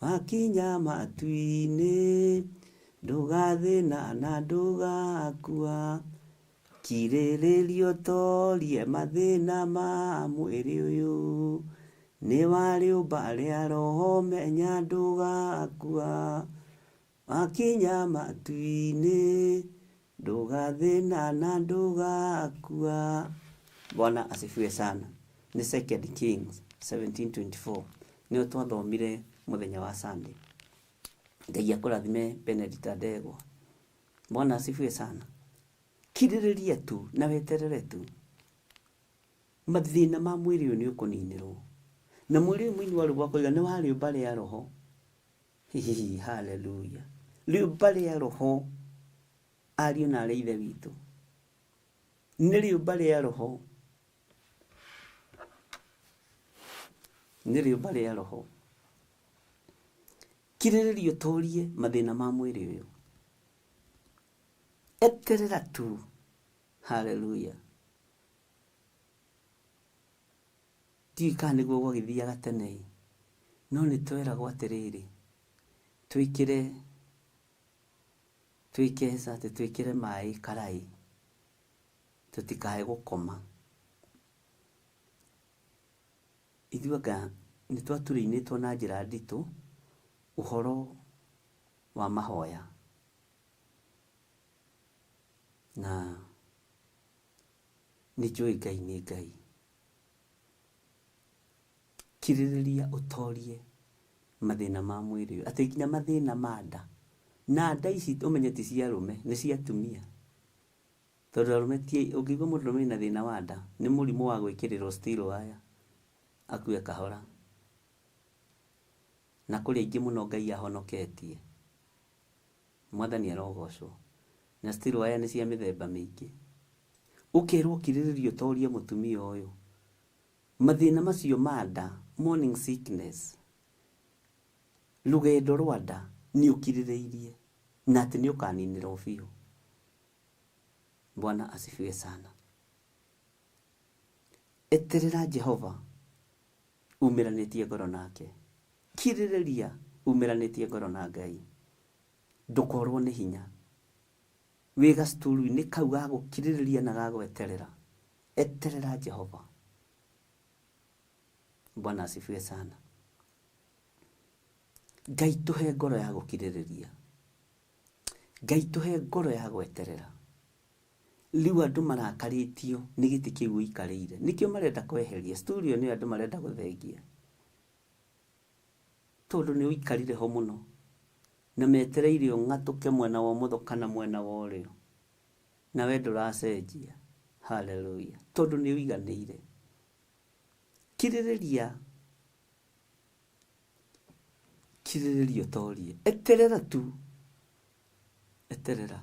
Wakinya matu-inĩ ndũgathĩna na ndũgakua. Kirĩrĩria ũtorie mathĩna ma mwĩrĩ ũyũ. Nĩ wa rĩũmba rĩa roho menya ndũgakua. Wakinya matu-inĩ ndũgathĩna na ndũgakua. Bwana asifiwe sana. Nĩ Second Kings 17:24. Nĩyo twathomire mũthenya wa Sunday. Ngai akũrathime Benedicta Ndegwa. Bwana asifiwe sana. Kirĩrĩria tu na weterere tu. Mathĩna ma mwĩrĩ ũyũ nĩ ũkũninĩrwo. Na mwĩrĩ ũyũ mũini wa rwĩmbo akoiga nĩ wa rĩũmba rĩa roho. Hihi, haleluya. Rĩũmba rĩa roho, ariũ na arĩ ithe witũ. Nĩ rĩũmba rĩa roho. Nĩ rĩũmba rĩa roho. Kirĩrĩria ũtorie mathĩna ma mwĩrĩ ũyũ. Eterera tu. Haleluya. Ndiũĩ kana nĩguo gwagĩthiaga tene ĩ, no nĩ tweragwo atĩrĩrĩ, twĩkĩre twĩke atĩ twĩkĩre maĩ karai tũtikae gũkoma. Ithuĩ anga nĩ twaturĩinĩtwo na njĩra nditũ ũhoro wa mahoya. Na nĩ njũĩ Ngai nĩ Ngai. Kirĩrĩria ũtorie mathĩna ma mwĩrĩ ũyũ. Atĩ nginya mathĩna ma nda. Na nda ici ũmenye ti cia arũme, nĩ cia atumia. Tondũ arũme ti, ũngĩigua mũndũrũme ena thĩna wa nda, nĩ mũrimũ wa gwĩkĩrĩrwo steel wire, akue kahora. Na kũrĩ aingĩ mũno Ngai ahonoketie. Mwathani arogocwo. Na steel wire nĩ cia mĩthemba mĩingĩ. Ũkerwo ũkirĩrĩrie ũtorie mũtumia ũyũ. Mathĩna macio ma nda, morning sickness, rũgendo rwa nda nĩ ũkirĩrĩirie na atĩ nĩ ũkaninĩrwo biũ. Bwana asifiwe sana. Eterera Jehova umĩranĩtie ngoro nake. Kirĩrĩria umĩranĩtie ngoro na Ngai. Ndũkorwo nĩ hinya. Wĩ gacuturu-inĩ kau ga gũkirĩrĩria na ga gweterera. Eterera Jehova. Bwana asifiwe sana. Ngai tũhe ngoro ya gũkirĩrĩria. Ngai tũhe ngoro ya gweterera. Rĩu andũ marakarĩtio nĩ gĩtĩ kĩu ũikarĩire. Nĩkĩo marenda kweheria. Stool ĩyo nĩyo andũ marenda gũthengia. Tondũ nĩ ũikarire ho mũno. Na metereire ũng'atũke mwena wa ũmotho kana mwena wa ũrĩo. Na we ndũracenjia. Haleluya. Tondũ nĩ ũiganĩire. Kirĩrĩria. Kirĩrĩria ũtorie. Eterera tu. Eterera.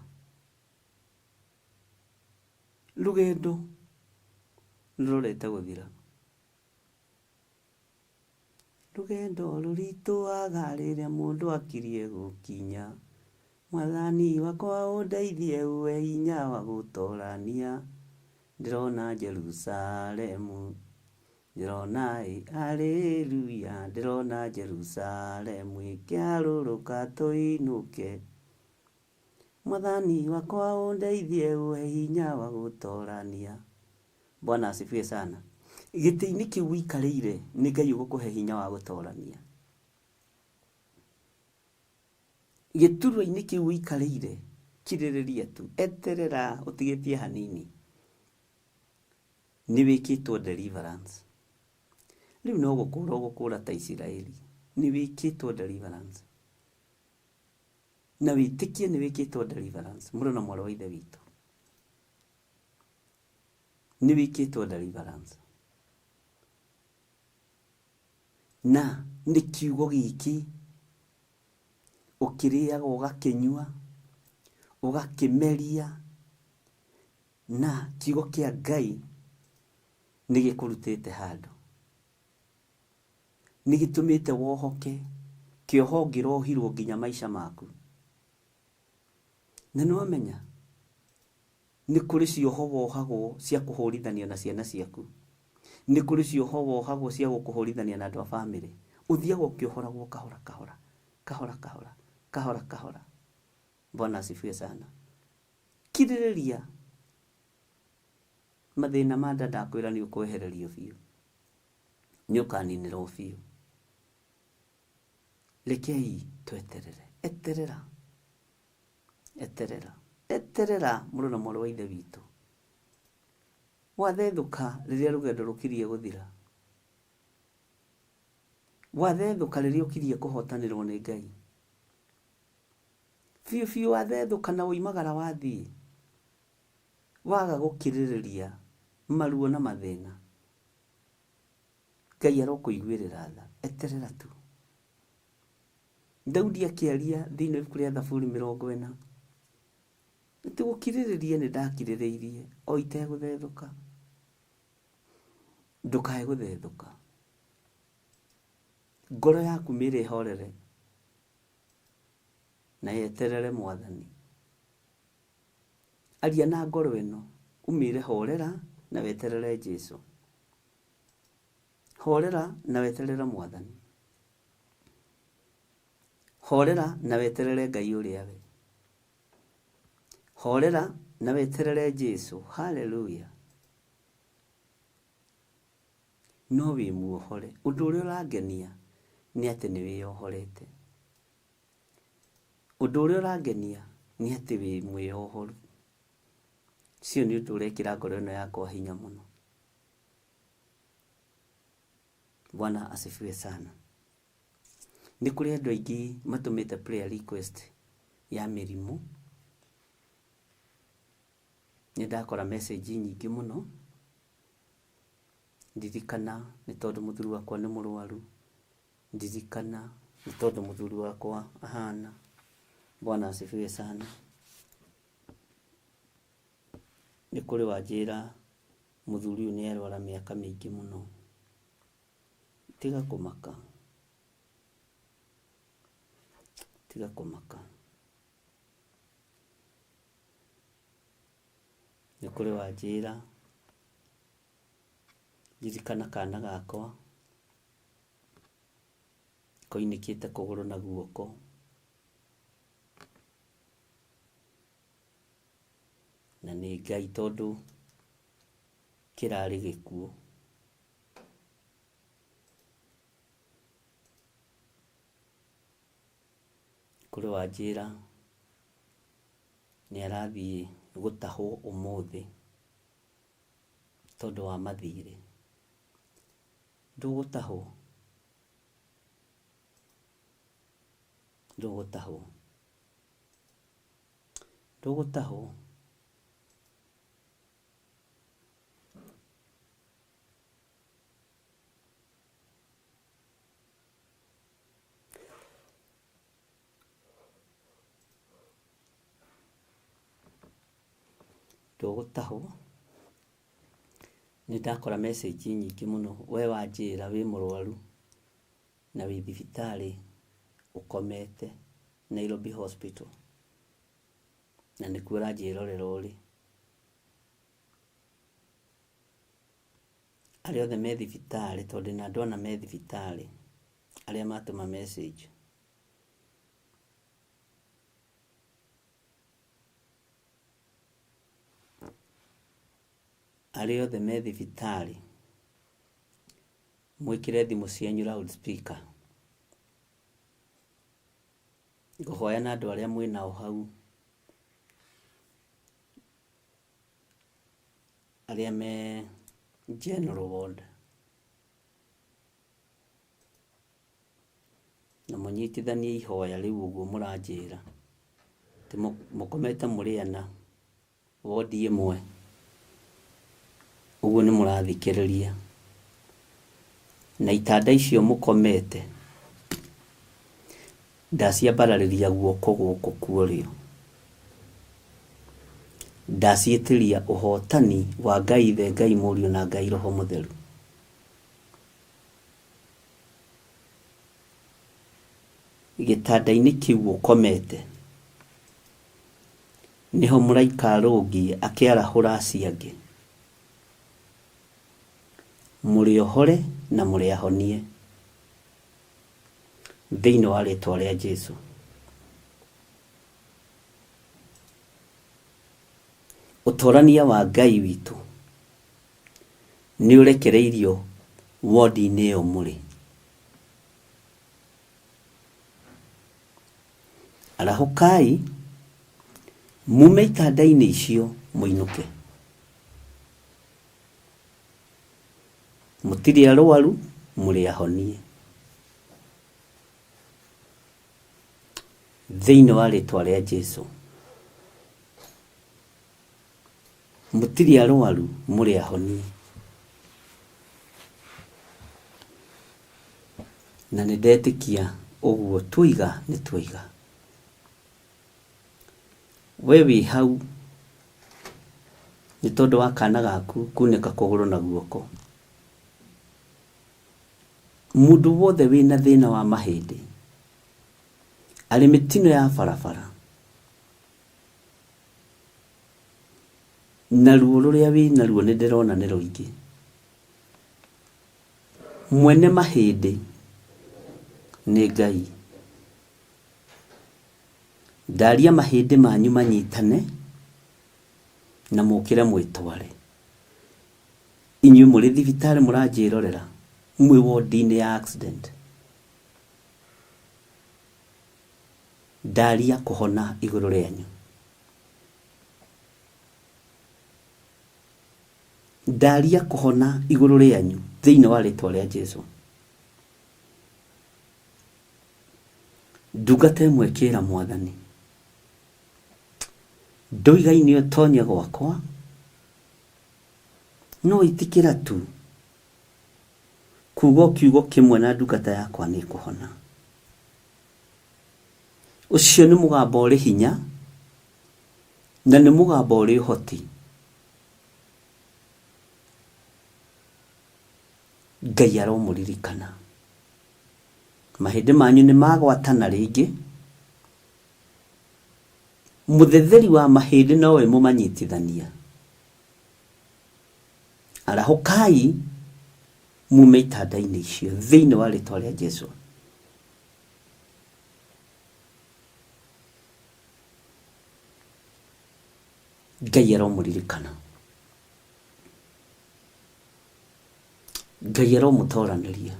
Rũgendo rũrorete gũthira. Rũgendo rũritũhaga rĩrĩa mũndũ akirie gũkinya. Mwathani wakwa ũndeithie ũhe hinya wa gũtorania. Ndĩrona Jerusalemu. Ndĩrona ĩ haleluya. Ndĩrona Jerusalemu ĩkĩharũrũka tũinũke. Mwathani wakwa ũndeithie ũhe hinya wa gũtorania. Bwana asifiwe sana. Gĩtĩ-inĩ kĩu ũikarĩire nĩ Ngai ũgũkũhe hinya wa gũtorania. Gĩturwa-inĩ kĩu ũikarĩire kirĩrĩria tu, eterera ũtigĩtie hanini, nĩ wĩkĩtwo deliverance. Rĩu no gũkũra ũgũkũra ta Isiraeli, nĩ wĩkĩtwo deliverance. Na wĩtĩkie nĩ wĩkĩtwo deliverance, mũrũ na mwarĩ wa Ithe witũ, nĩ wĩkĩtwo deliverance. Na nĩ kiugo gĩkĩ ũkĩrĩaga ũgakĩnyua ũgakĩmeria, na kiugo kĩa Ngai nĩ gĩkũrutĩte handũ, nĩ gĩtũmĩte wohoke kĩoho ũngĩrohirwo nginya maica maku. Na nĩ wamenya nĩ kũrĩ cioho wohagwo cia kũhũrithanio na ciana ciaku, nĩ kũrĩ cioho wohagwo cia gũkũhũrithania na andũ a bamĩrĩ. Ũthiaga ũkĩohoragwo kahora kahora kahora kahora kahora kahora. Bwana asifiwe sana. Kirĩrĩria mathĩna ma nda, ndakwĩra nĩ ũkwehererio biũ, nĩ ũkaninĩrwo biũ. Rekei tweterere, eterera, eterera, eterera mũrũ na mwarĩ wa Ithe witũ. Wathethũka rĩrĩa rũgendo rũkirie gũthira, wathethũka rĩrĩa ũkirie kũhotanĩrwo nĩ Ngai biũ biũ, wathethũka na woimagara wathiĩ, waga gũkirĩrĩria maruo na mathĩna, Ngai arokũiguĩrĩra tha. Eterera tu. Daudi akĩaria thĩinĩ wa ibuku rĩa Thaburi 40, atĩ gũkirĩrĩria nĩ ndakirĩrĩirie o itegũthethũka. Ndũkae gũthethũka, ngoro yaku mĩre ĩhorere na yeterere Mwathani. Aria na ngoro ĩno umĩre horera na weterere Jesu, horera na weterere Mwathani, horera na weterere Ngai ũrĩa we, horera na weterere Jesu. Haleluya. No wĩ muohore. Ũndũ ũrĩa ũrangenia nĩ atĩ nĩ wĩyohorete. Ũndũ ũrĩa ũrangenia nĩ atĩ wĩ mwĩyohoru. Ũcio nĩ ũndũ ũrekĩra ngoro ĩno yakwa hinya mũno. Bwana asifiwe sana. Nĩ kũrĩ andũ aingĩ matũmĩte prayer request ya mĩrimũ. Nĩ ndakora message nyingĩ mũno. Ndirikana nĩ tondũ mũthuri wakwa nĩ mũrwaru, ndirikana nĩ tondũ mũthuri wakwa ahana. Bwana asifiwe sana. Nĩ kũrĩ wanjĩra mũthuri ũyũ nĩ arwara mĩaka mĩingĩ mũno. Tiga kũmaka, tiga kũmaka. Nĩ kũrĩ wanjĩra ndirikana kana gakwa koinĩkĩte kũgũrũ na guoko. Na nĩ Ngai tondũ kĩrarĩ gĩkuũ. Kũrĩ wanjĩra nĩ arathiĩ gũtahwo ũmũthĩ tondũ wa mathirĩ. Ndũgũtahwo, ndũgũtahwo, ndũgũtahwo. Ndũgũtahwo. Nĩ ndakora message nyingĩ mũno. We wanjĩra wĩ mũrwaru na wĩ thibitarĩ ũkomete Nairobi Hospital, na nĩkuo ũranjĩrorera ũrĩ. Arĩa othe me thibitarĩ, tondũ ndĩna andũ ana me thibitarĩ arĩa matũma message. Arĩa othe me thibitarĩ mwĩkĩre thimũ cianyu loud speaker. Ngũhoya na andũ arĩa mwĩ nao hau, arĩa me general ward, na mũnyitithanie ihoya rĩu ũguo mũranjĩra, atĩ mũkomete mũrĩ ana wondi ĩmwe, ũguo nĩ mũrathikĩrĩria. Na itanda icio mũkomete, ndaciambararĩria guoko gũkũ kwa ũrĩo. Ndaciĩtĩria ũhotani wa Ngai Ithe, Ngai Mũriũ na Ngai Roho Mũtheru. Gĩtanda-inĩ kĩu ũkomete, nĩho mũraika arũngiĩ akĩarahũra acio angĩ. Mũrĩ ohore na mũrĩ ahonie. Thĩinĩ wa rĩtwa rĩa Jesu. Ũtorania wa Ngai witũ nĩ ũrekereirio wondi-inĩ ĩyo mũrĩ. Arahũkai mume itanda-inĩ icio mũinũke. Mũtirĩ arwaru, mũrĩ ahonie. Thĩinĩ wa rĩtwa rĩa Jesu. Mũtirĩ arwaru, mũrĩ ahonie. Na nĩ ndetĩkia ũguo tuoiga nĩ tuoiga. We wĩ hau nĩ tondũ wa kana gaku kunĩka kũgũrũ na guoko. Mũndũ wothe wĩna thĩna wa mahĩndĩ, arĩ mĩtino ya barabara, na ruo rũrĩa wĩ naruo nĩ ndĩrona nĩ rũingĩ. Mwene mahĩndĩ nĩ Ngai. Ndaria mahĩndĩ manyu manyitane na mũkĩre mwĩtware. Inyuĩ mũrĩ thibitarĩ mũranjĩrorera mwĩ wondi-inĩ ya accident. Ndaria kũhona igũrũ rĩanyu. Ndaria kũhona igũrũ rĩanyu thĩinĩ wa rĩtwa rĩa Jesu. Ndungata ĩmwe ĩkĩra Mwathani, Ndoigaine ũtonye gwakwa, no ĩtĩkĩra tu kuuga o kiugo kĩmwe na ndungata yakwa nĩ ĩkũhona. Ũcio nĩ mũgambo ũrĩ hinya na nĩ mũgambo ũrĩ ũhoti. Ngai aromũririkana. Mahĩndĩ manyu nĩ magwatana rĩngĩ. Mũthetheri wa mahĩndĩ nowe mũmanyitithania. Arahũkai mume itanda-inĩ icio thĩinĩ wa rĩtwa rĩa Jesu. Ngai aromũririkana. Ngai aromũtoranĩria.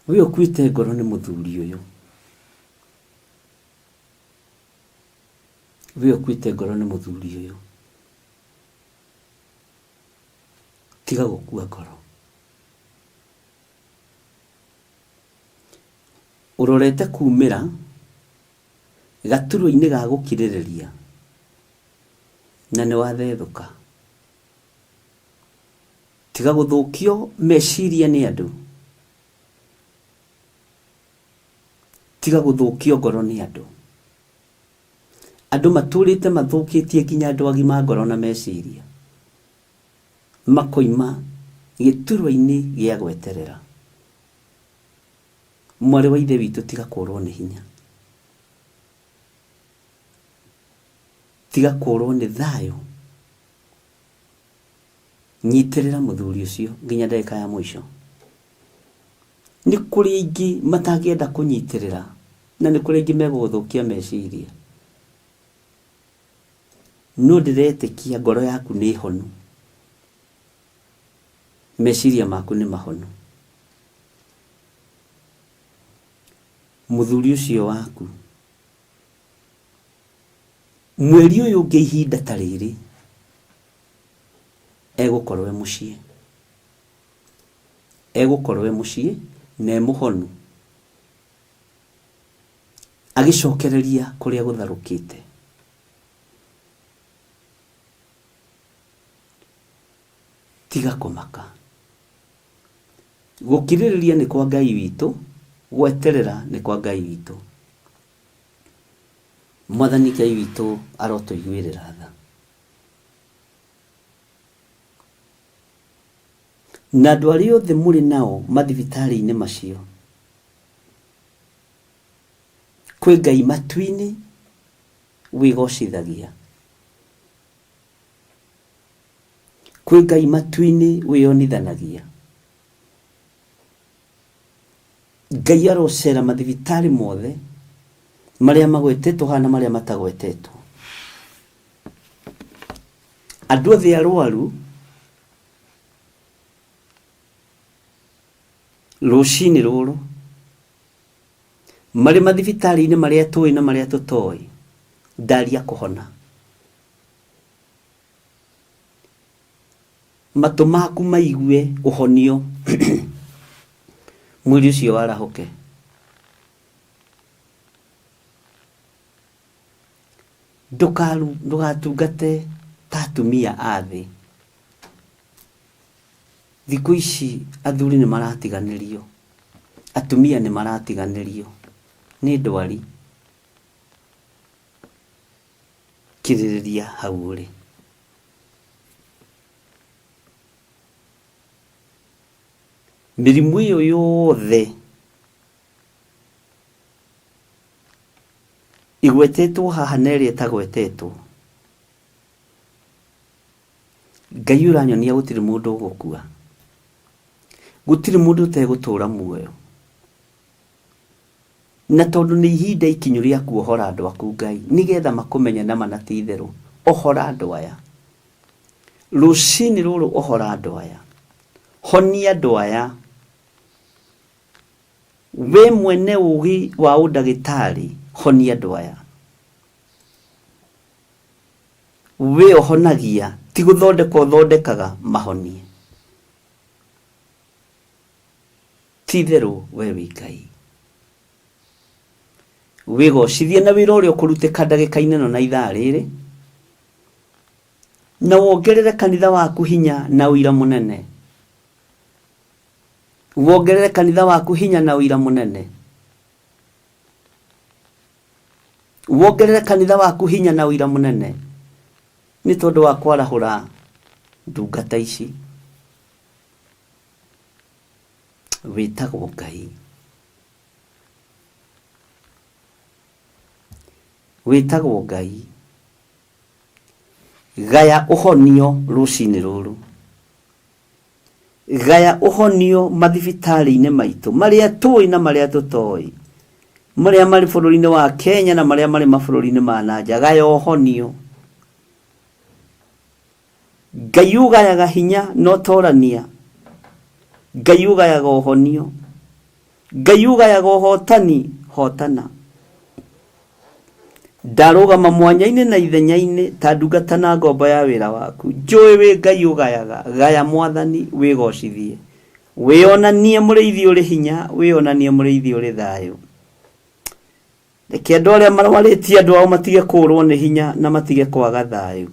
We ũkuĩte ngoro nĩ mũthuri ũyũ. We ũkuĩte ngoro nĩ mũthuri ũyũ. Tiga gũkua ngoro. Ũrorete kumĩra gaturwa-inĩ ga gũkirĩrĩria na nĩ wathethũka. Tiga gũthũkio meciria nĩ andũ. Tiga gũthũkio ngoro nĩ andũ. Andũ matũrĩte mathũkĩtie nginya andũ agima ngoro na meciria. Makoima gĩturwa-inĩ gĩa gweterera. Mwarĩ wa ithe witũ tiga kũrwo nĩ hinya. Tiga kũrwo nĩ thayũ. Nyitĩrĩra mũthuri ũcio nginya ndagĩka ya mũico. Nĩ kũrĩ aingĩ matangĩenda kũnyitĩrĩra na nĩ kũrĩ aingĩ megũgũthũkia meciria. No ndĩretĩkia ngoro yaku nĩ honu, meciria maku nĩ mahonu. Mũthuri ũcio waku mweri ũyũ ũngĩ ihinda ta rĩrĩ egũkorwo e mũciĩ, egũkorwo e mũciĩ na e mũhonu agĩcokereria kũrĩa gũtharũkĩte. Tiga kũmaka. Gũkirĩrĩria nĩ kwa Ngai witũ, gweterera nĩ kwa Ngai witũ. Mwathani Ngai witũ arotũiguĩrĩra tha. Na andũ arĩa othe mũrĩ nao mathibitarĩ-inĩ macio, kwĩ Ngai matu-inĩ wĩgocithagia. Kwĩ Ngai matu-inĩ wĩyonithanagia. Ngai arocera mathibitarĩ mothe marĩa magwetetwo haha na marĩa matagwetetwo. Andũ othe arwaru rũcinĩ rũrũ marĩ mathibitarĩ-inĩ marĩa tũĩ na marĩa tũtoĩ, ndaria kũhona. Matũ maku maigue ũhonio, mwĩrĩ ũcio warahũke. Ndũkaru, ndũgatungate ta atumia a thĩ. Thikũ ici athuri nĩ maratiganĩrio, atumia nĩ maratiganĩrio nĩ ndwari. Kirĩrĩria hau ũrĩ. Mĩrimũ ĩyo yothe igwetetwo haha na ĩrĩa ĩtagwetetwo, Ngai ũranyonia gũtirĩ mũndũ ũgũkua, gũtirĩ mũndũ ũtegũtũra muoyo. Na tondũ nĩ ihinda ikinyu rĩa kuohora andũ aku Ngai, nĩgetha makũmenye nama na ti itherũ, ohora andũ aya. Rũcinĩ rũrũ ohora andũ aya. Honia andũ aya. We mwene ũgĩ wa ũndagĩtarĩ, honia andũ aya. We ũhonagia, ti gũthondeka ũthondekaga, mahonie. Ti itherũ we wĩ Ngai. Wĩgocithie na wĩra ũrĩa ũkũrutĩka ndagĩka-inĩ ĩno na ithaa rĩrĩ, na wongerere kanitha waku hinya na ũira mũnene. Wongerere kanitha waku hinya na ũira mũnene. Wongerere kanitha waku hinya na ũira mũnene nĩ tondũ wa kwarahũra ndungata ici. Wĩtagwo Ngai. Wĩtagwo Ngai. Gaya ũhonio rũcinĩ rũrũ. Gaya ũhonio mathibitarĩ-inĩ maitũ marĩa tũĩ na marĩa tũtoĩ, marĩa marĩ bũrũri-inĩ wa Kenya na marĩa marĩ mabũrũri-inĩ ma na nja. Gaya ũhonio. Ngai ũgayaga hinya na ũtorania. Ngai ũgayaga ũhonio. Ngai ũgayaga ũhotani, hotana. Ndarũgama mwanya-inĩ na ithenya-inĩ ta ndungata na ngombo ya wĩra waku. Njũĩ wĩ Ngai ũgayaga, gaya Mwathani wĩgocithie. Wĩonanie mũrĩithi ũrĩ hinya, wĩonanie mũrĩithi ũrĩ thayũ. Reke andũ arĩa marwarĩtie andũ ao matige kũũrwo nĩ hinya na matige kwaga thayũ.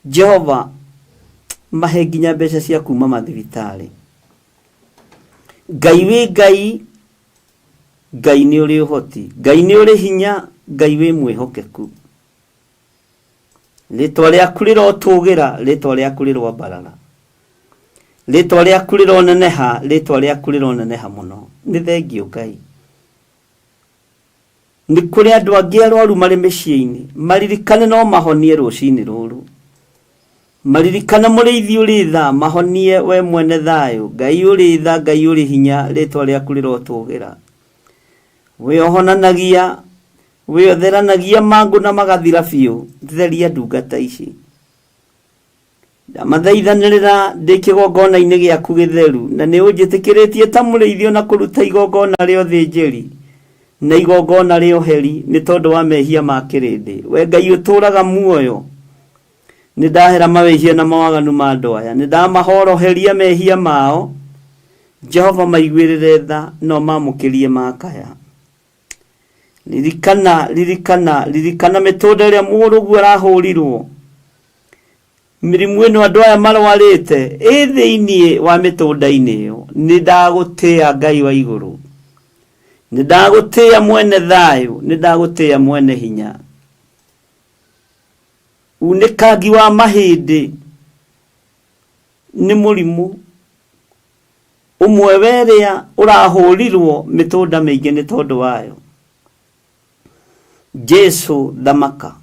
Jehova, mahe nginya mbeca cia kuma mathibitarĩ. Ngai wĩ Ngai, Ngai nĩ ũrĩ ũhoti, Ngai nĩ ũrĩ hinya, Ngai wĩ mwĩhokeku. Rĩtwa rĩaku rĩrotũgĩra, rĩtwa rĩaku rĩroambarara. Rĩtwa rĩaku rĩroneneha, rĩtwa rĩaku rĩroneneha mũno. Nĩ thengiũ Ngai. Nĩ kũrĩ andũ angĩ arwaru marĩ mĩciĩ-inĩ, maririkane no mahonie rũcinĩ rũrũ. Maririkane mũrĩithi ũrĩ tha, mahonie we mwene thayũ. Ngai ũrĩ tha, Ngai ũrĩ hinya, rĩtwa rĩaku rĩrotũgĩra. We ũhonanagia, We ũtheranagia mangũ na magathira biũ, theria ndungata ici. Ndamathaithanĩrĩra ndĩ kĩgongona-inĩ gĩaku gĩtheru, na nĩ ũnjĩtĩkĩrĩtie ta mũrĩithi ona kũruta igongona rĩa ũthĩnjĩri na igongona rĩa ũheri nĩ tondũ wa mehia ma kĩrĩndĩ. We Ngai ũtũũraga muoyo, nĩ ndahera mawĩhia na mawaganu ma andũ aya, nĩ ndamahoroheria mehia mao. Jehova maiguĩrĩre tha no mamũkĩrie makaya. Ririkana, ririkana, ririkana mĩtũnda ĩrĩa mũrũguo arahũrirwo. Mĩrimũ ĩno andũ aya marwarĩte ĩ thĩinĩ wa mĩtũnda-inĩ ĩyo. Nĩ ndagũtĩa Ngai wa igũrũ, nĩ ndagũtĩa mwene thayũ, nĩ ndagũtĩa mwene hinya. Unĩkangi wa mahĩndĩ nĩ mũrimũ ũmwe werĩa ũrahũrirwo mĩtũnda mĩingĩ nĩ tondũ wayo. Jesu thamaka,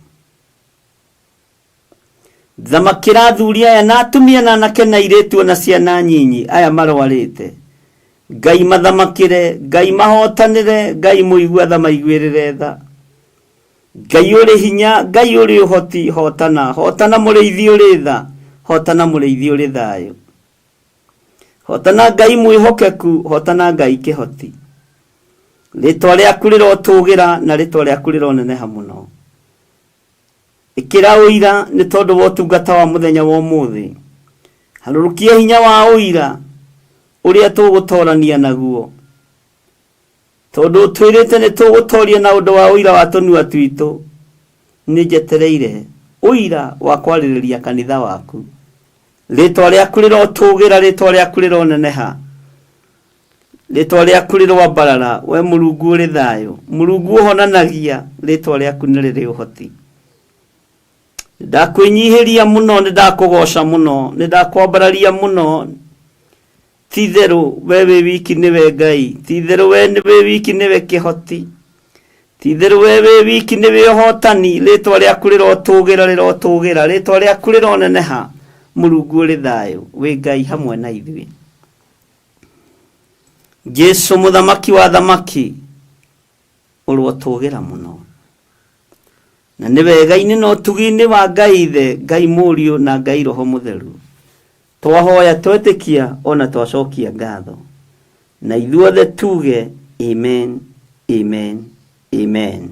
thamakĩra athuri aya na atumia na anake na airĩtu ona ciana nyinyi aya marwarĩte. Ngai mathamakĩre, Ngai mahotanĩre, Ngai mũigua tha maiguĩrĩre tha. Ngai ũrĩ hinya, Ngai ũrĩ ũhoti, hotana, hotana mũrĩithi ũrĩ tha, hotana mũrĩithi ũrĩ thayũ. Hotana Ngai mwĩhokeku, hotana Ngai kĩhoti. Rĩtwa rĩaku rĩrotũgĩra na rĩtwa rĩaku rĩroneneha mũno. Ĩkĩra ũira nĩ tondũ wa ũtungata wa mũthenya wa ũmũthĩ. Harũrũkia hinya wa ũira ũrĩa tũgũtorania naguo. Tondũ ũtwĩrĩte nĩ tũgũtoria na ũndũ wa ũira wa tũnua twitũ. Nĩ njetereire ũira wa kwarĩrĩria kanitha waku. Rĩtwa rĩaku rĩrotũgĩra, rĩtwa rĩaku rĩroneneha. Rĩtwa rĩaku rĩroambarara, we Mũrungu ũrĩ thayũ. Mũrungu ũhonanagia, rĩtwa rĩaku nĩ rĩrĩ ũhoti. Nĩndakwĩnyihĩria mũno, nĩndakũgoca mũno, nĩndakwambararia mũno. Ti-itherũ we wĩ wiki nĩwe Ngai, ti-itherũ we wĩ wiki nĩwe kĩhoti, ti-itherũ we wĩ wiki nĩwe ũhotani. Rĩtwa rĩaku rĩrotũgĩra, rĩrotũgĩra, rĩtwa rĩaku rĩroneneha. Mũrungu ũrĩ thayũ, wĩ Ngai hamwe na ithuĩ. Jesu mũthamaki wa thamaki, ũrotũgĩra mũno. Na nĩ wega-inĩ na ũtugi-inĩ wa Ngai Ithe, Ngai Mũriũ na Ngai Roho Mũtheru. Twahoya twetĩkia ona twacokia ngatho. Na ithuothe tuge amen, amen, amen.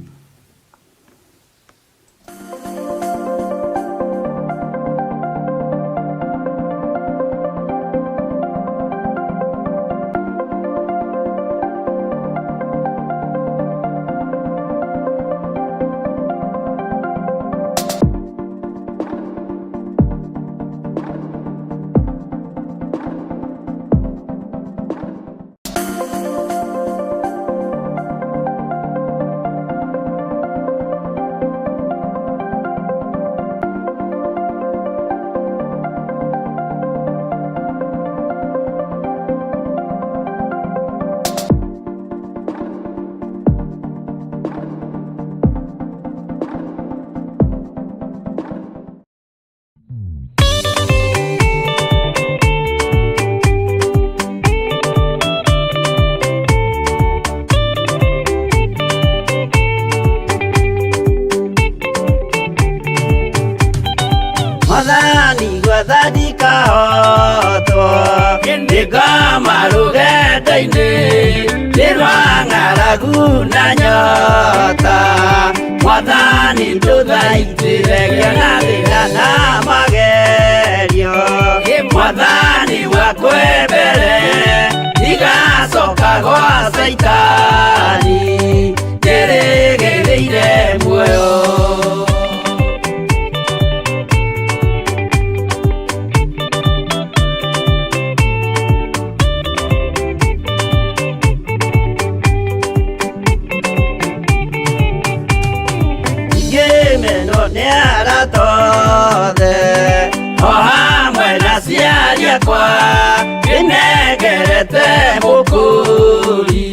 Mwathani gwathani kahotwo nĩngoma rũgendo-inĩ nĩ rwa ng'aragu na nyota Mwathani ndũthaitĩre ngĩona thĩna na magerio Mwathani wakwe mbere ndigacoka gwa Caitani ndĩrĩgĩrĩire muoyo. Ngĩmenwo nĩ arata othe o hamwe na aciari akwa ndĩnengerete mũkũri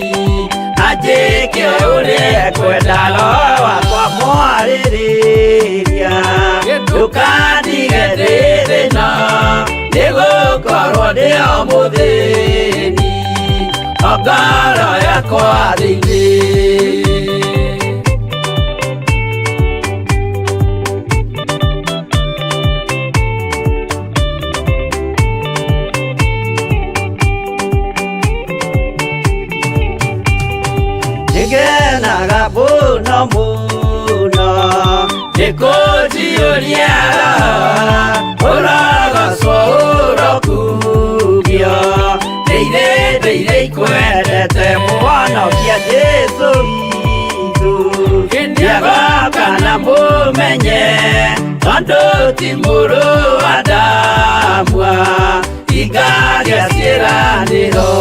anjĩke ũrĩa ekwenda roho wakwa mwarĩrĩria ndũkandige ndĩ thĩna nĩgũkorwo ndĩ o mũthĩni o ngoro yakwa thĩinĩ. Nĩkũnjiyũria ũrogocwo ũrokugio ndĩire ndĩire ikwendete mũhonokia Jesũ witũ nĩagoka na mũmenye tondũ ti mũrũ wa Adamu igaria ciĩranĩro.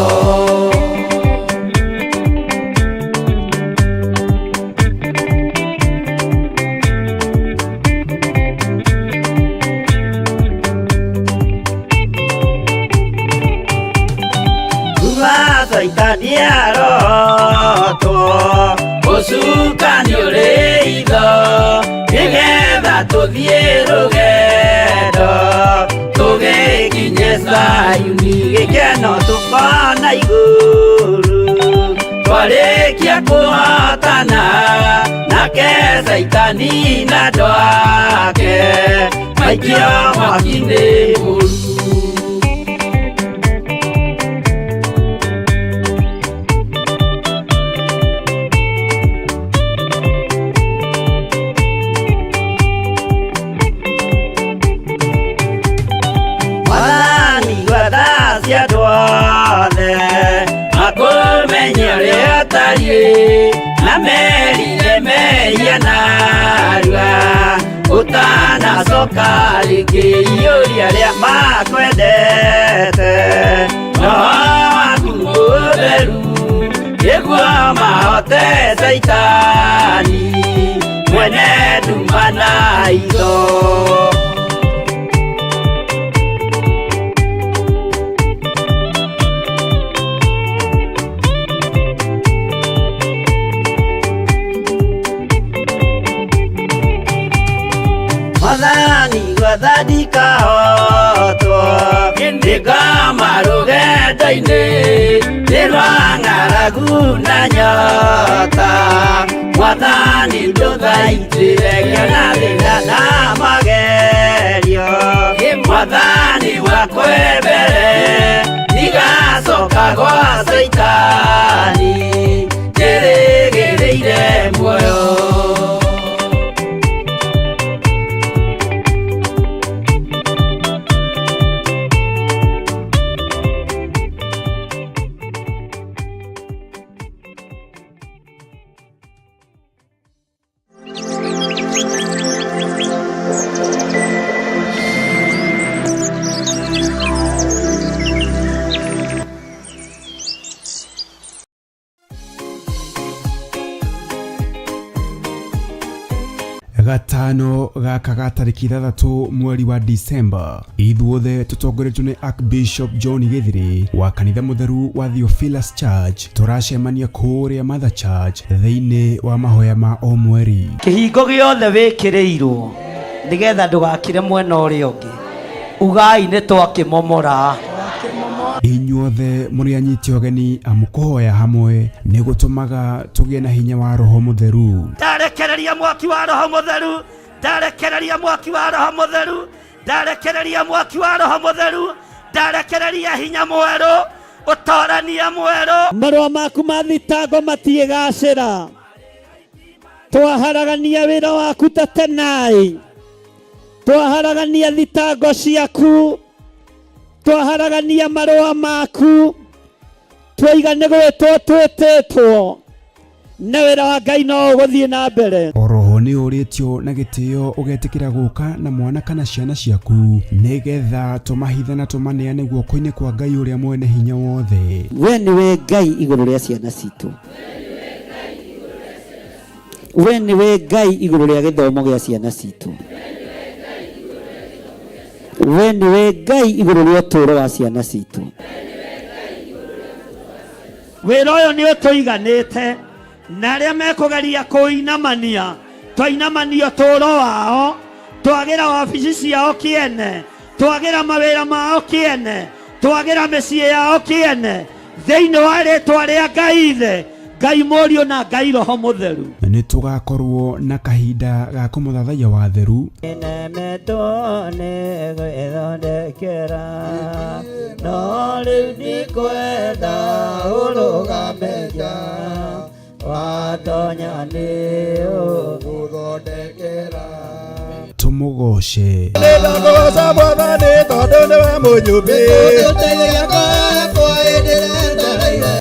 Kuma Caitani arotwo ũcukani ũrĩ itho nĩgetha tũthiĩ rũgendo tũgĩkinye Zayuni gĩkeno tũkona igũrũ twarĩkia kũhotana nake Caitani na andũ ake maikio mwaki-inĩ mũru. Mwathani gwetha cia andũ othe makũmenye ũrĩa ũtariĩ na merire mehia narua ũtanacoka rĩngĩ iyũria arĩa makwendete roho waku mũtheru nĩguo mahote Caitani mwene nduma na itho. Mwathani gwetha ndikahotwo ndĩkama rũgendo-inĩ nĩ rwa ng'aragu na nyota Mwathani ndũthaitĩre ngĩona thĩna na magerio Mwathani wakwe mbere ndigacoka gwa Caitani njĩrĩgĩrĩire muoyo. Gatano gaka ga tarĩki 6 mweri wa Disemba ithuothe tũtongoretio nĩ Archbishop John Gĩthiri wa kanitha mũtheru wa Theophilus Church tũracemania kũrĩa Mother Church thĩinĩ wa mahoya ma o mweri. Kĩhingo gĩothe wĩkĩrĩirwo nĩgetha ndũgakire mwena ũrĩa ũngĩ ugai nĩ twakĩmomora. Inyuothe mũrĩ anyiti ũgeni amu kũhoya hamwe nĩ gũtũmaga tũgĩe na hinya wa roho mũtheru. Ndarekereria mwaki wa roho mũtheru, ndarekereria mwaki wa roho mũtheru, ndarekereria mwaki wa roho mũtheru, ndarekereria hinya mwerũ, ũtorania mwerũ. Marũa maku ma thitango matiĩgacĩra, twaharagania wĩra waku ta tenai, twaharagania thitango ciaku, twaharagania marũa maku, twaiga nĩ gwĩtwo twĩtĩtwo na wĩra wa Ngai no ũgũthiĩ na mbere. Oroho nĩ ũrĩtio na gĩtĩo ũgetĩkĩra gũka na mwana kana ciana ciaku nĩgetha tũmahithe na tũmaneane guoko-inĩ kwa Ngai ũrĩa mwene hinya wothe. We nĩwe Ngai igũrũ rĩa ciana citũ, we nĩwe Ngai igũrũ rĩa gĩthomo gĩa ciana citũ, we nĩwe Ngai igũrũ rĩa ũtũũro wa ciana citũ. Wĩra ũyũ nĩ ũtũiganĩte na arĩa mekũgeria kũinamania twainamania ũtũũro wao, twagĩra wabici ciao kĩene, twagĩra mawĩra mao kĩene, twagĩra mĩciĩ yao kĩene thĩinĩ wa rĩtwa rĩa Ngai Ithe, Ngai Mũriũ na Ngai Roho Mũtheru. Nĩ tũgakorwo na kahinda ga kũmũthathaiya wa theru. Nemetwo nĩ gwĩthondekera no rĩu ndikwenda ũrũgame nja watonya nĩ ũgũthondekera. Tũmũgoce. Nĩndakũgoca Mwathani tondũ nĩwe mũnyũmbi.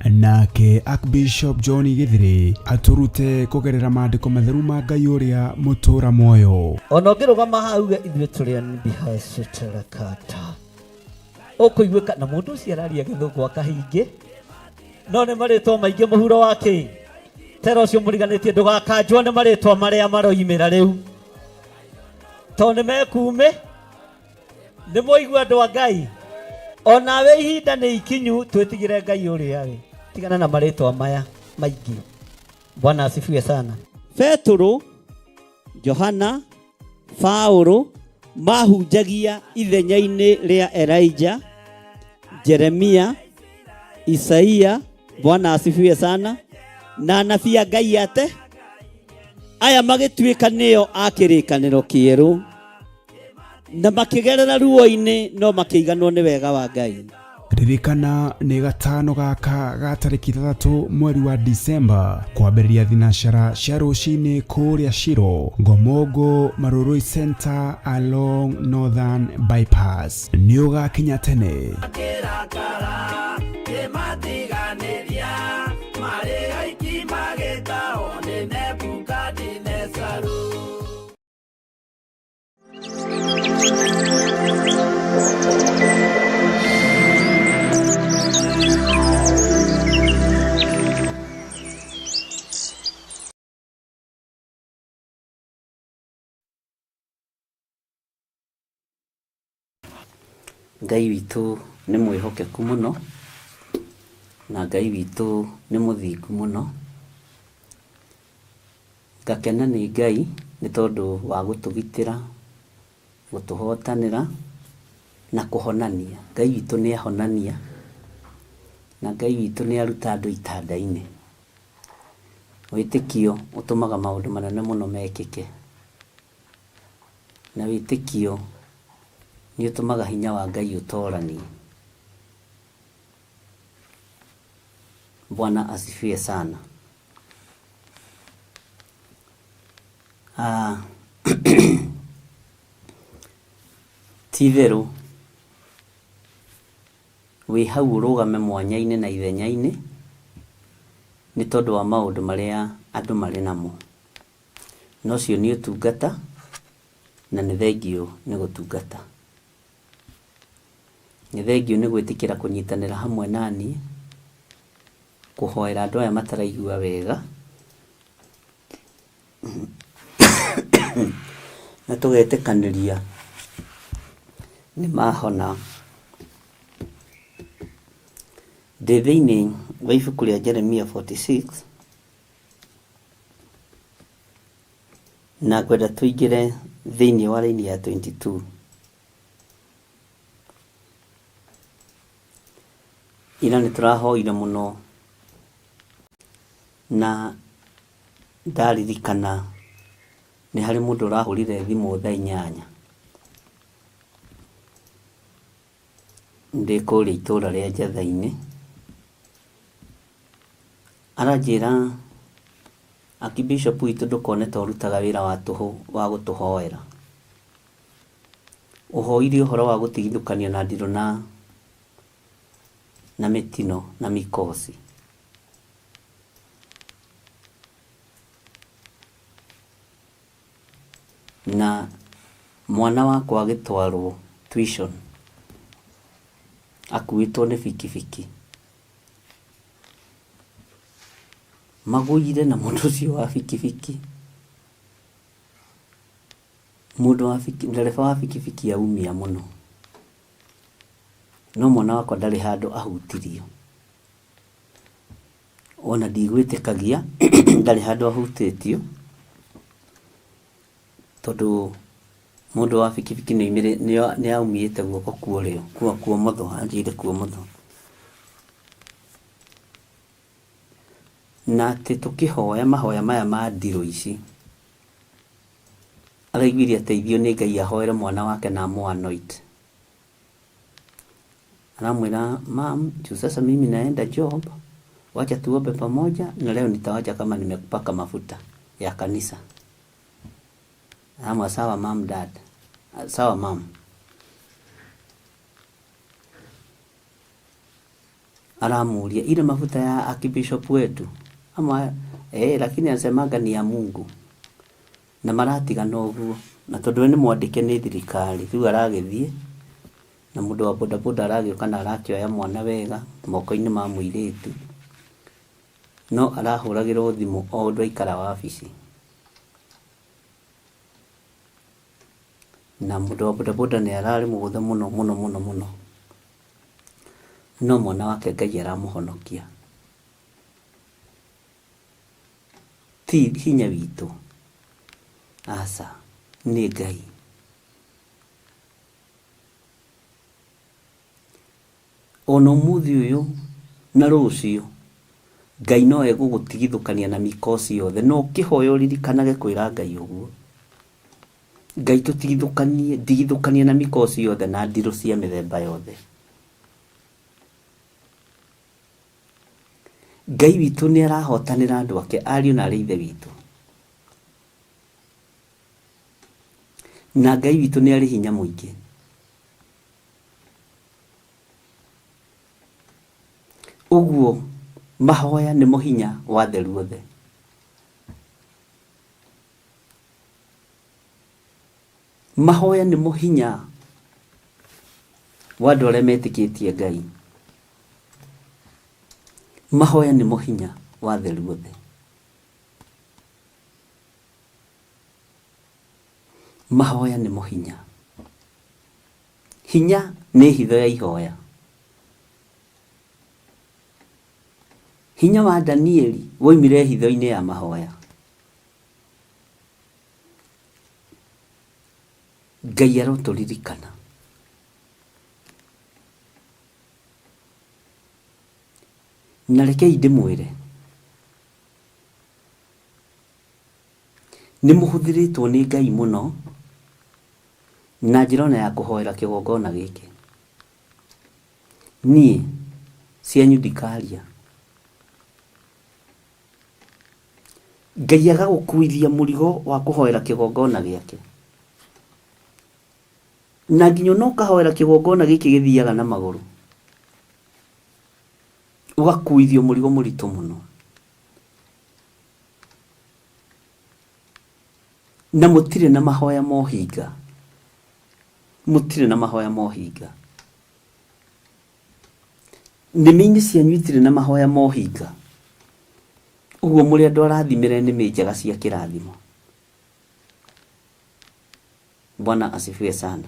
Nake Archbishop John Githiri atũrute kũgerera maandĩko matheru ma Ngai ũrĩa mũtũra muoyo. Ona ũngĩrũgama haha uge ithuĩ tũrĩ anbihacĩtĩrakata ũkũiguĩka na mũndũ ũcio araria gĩthũngũ akahingĩ no nĩ marĩtwa maingĩ mũhuro wa kĩ tera ũcio mũriganĩtie ndũgakanjwo nĩ marĩtwa marĩa maroimĩra rĩu tondũ nĩ mekuumĩ nĩ mwaigua andũ a Ngai onawe ihinda nĩ ikinyu twĩtigĩre Ngai ũrĩa rĩ tigana na marĩtwa maya maingĩ. Bwana asifiwe sana. Petũrũ, Johana, Paũlũ mahunjagia ithenya-inĩ rĩa Elijah, Jeremia, Isaia, Bwana asifiwe sana, na anabii a Ngai ate aya magĩtuĩka nĩo a kĩrĩkanĩro kĩerũ na makĩgerera ruo-inĩ no makĩiganwo nĩ wega wa Ngai. Ririkana nĩ gatano gaka ga tarĩki 6 mweri wa Disemba kwambĩrĩria thinacara cia rũcinĩ kũrĩa Shiro Ngomongo Marurui Center along Northern Bypass. Nĩ ũgakinya tene. Ngai witũ nĩ mwĩhokeku mũno na Ngai witũ nĩ mũthingu mũno. Ngakena nĩ Ngai nĩ tondũ wa gũtũgitĩra, gũtũhotanĩra na kũhonania. Ngai witũ nĩ ahonania na Ngai witũ nĩ aruta andũ itanda-inĩ. Wĩtĩkio ũtũmaga maũndũ manene mũno mekĩke, na wĩtĩkio nĩ ũtũmaga hinya wa Ngai ũtoranie. Bwana asifiwe sana. Ti-itherũ wĩ hau ũrũgame mwanya-inĩ na ithenya-inĩ nĩ tondũ wa maũndũ marĩa andũ marĩ namo. Na ũcio nĩ ũtungata na nĩ thengio nĩ gũtungata. Nĩ thengio nĩ gwĩtĩkĩra kũnyitanĩra hamwe na niĩ kũhoera andũ aya mataraigua wega na tũgetĩkanĩria nĩ mahona. Ndĩ thĩinĩ wa ibuku rĩa Jeremia 46 na ngwenda tũingĩre thĩinĩ wa raini ya 22. Ira nĩ tũrahoire mũno na ndaririkana nĩ harĩ mũndũ ũrahũrire thimũ thaa 8 ndĩ kũrĩa itũra rĩa Njatha-inĩ, aranjĩra Archbishop witũ ndũkone ta ũrutaga wĩra wa tũhũ wa gũtũhoera. Ũhoire ũhoro wa gũtigithũkanio na ndirũ na mĩtino na mikosi. Na mwana wakwa agĩtwarwo tuition akuĩtwo nĩ bikibiki. Magũire na mũndũ ũcio wa bikibiki. Mũndũ wa ndereba wa bikibiki aumia mũno. No mwana wakwa ndarĩ handũ ahutirio. Ona ndigwĩtĩkagia ndarĩ handũ ahutĩtio tondũ mũndũ wa bikibiki nĩ aumĩte guoko kwa ũrĩo, kwa ũmotho, anjĩire kwa ũmotho. Na atĩ tũkĩhoya mahoya maya ma ndirũ ici, araiguire ateithio nĩ Ngai ahoere mwana wake na amũ anoint. Aramwĩra, mam, juu sasa mimi naenda job, wacha tuombe pamoja na leo nitawacha kama nimekupaka mafuta ya kanisa. Aramwĩra, sawa mam, dad. Sawa mam. Aramuria ile mafuta ya archbishop wetu ama eh, lakini anasemaga ni ya Mungu na maratigana ũguo na tondũ we nĩ mwandĩke nĩ thirikari rĩu aragĩthiĩ na mũndũ wa bodaboda aragĩũka na arakĩoya mwana wega moko-inĩ ma mũirĩtu no arahũragĩrwo thimũ o ũndũ aikara wabici na mũndũ wa bodaboda nĩ ararĩ mũgũthe mũno mũno mũno mũno no mwana wake Ngai aramũhonokia ti hinya witũ aca nĩ Ngai ona ũmũthĩ ũyũ na rũciũ Ngai no egũgũtigithũkania na mikosi yothe no ũkĩhoya ũririkanage kwĩra Ngai ũguo Ngai tũtigithũkanie ndigithũkanie na mikosi yothe na ndirũ cia mĩthemba yothe Ngai witũ nĩ arahotanĩra andũ ake ariũ na arĩ ithe witũ na Ngai witũ nĩ arĩ hinya mũingĩ ũguo mahoya nĩmo hinya wa theru othe mahoya nĩmo hinya wa andũ arĩa metĩkĩtie Ngai mahoya nĩmo hinya wa theru othe mahoya nĩmo hinya hinya nĩ hitho ya ihoya hinya wa Danieli woimire hitho-inĩ ya mahoya Ngai arotũririkana na rekei ndĩmwĩre nĩ mũhũthĩrĩtwo nĩ Ngai mũno na njĩra ona ya kũhoera kĩgongona gĩkĩ niĩ cianyu ndikaria Ngai agagũkuithia mũrigo wa kũhoera kĩgongona gĩake na nginya ona ũkahoera kĩgongona gĩkĩ gĩthiaga na magũrũ ũgakuithio mũrigo mũritũ mũno na mũtirĩ na mahoya mohinga mũtirĩ na mahoya mohinga nĩmĩ-inĩ cianyu itirĩ na mahoya mohinga ũguo mũrĩ andũ arathimĩre nĩmĩ njega cia kĩrathimo Bwana asifiwe sana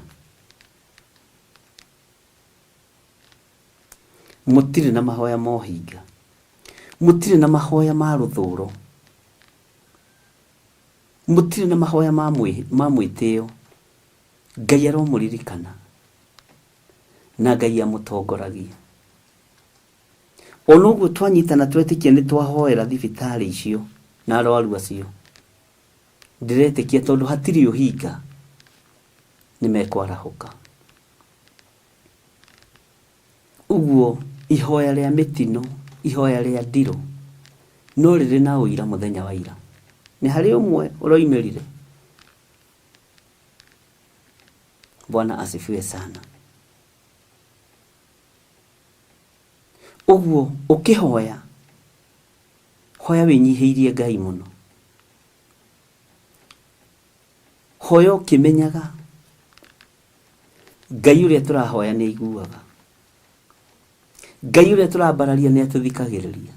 mũtirĩ na mahoya mohinga mũtirĩ na mahoya ma rũthũro mũtirĩ na mahoya ma mwĩtĩo Ngai aromũririkana na Ngai amũtongoragia ona ũguo twanyitana twetĩkia nĩ twahoera thibitarĩ icio na arwaru acio ndĩretĩkia tondũ hatirĩ ũhinga nĩ mekwarahũka ũguo ihoya rĩa mĩtino ihoya rĩa ndirũ no rĩrĩ na ũira mũthenya wa ira nĩ harĩ ũmwe ũroimĩrire Bwana asifiwe sana ũguo ũkĩhoya hoya wĩnyihĩirie Ngai mũno hoya ũkĩmenyaga Ngai ũrĩa tũrahoya nĩ aiguaga Ngai ũrĩa tũrambararia nĩ atũthikagĩrĩria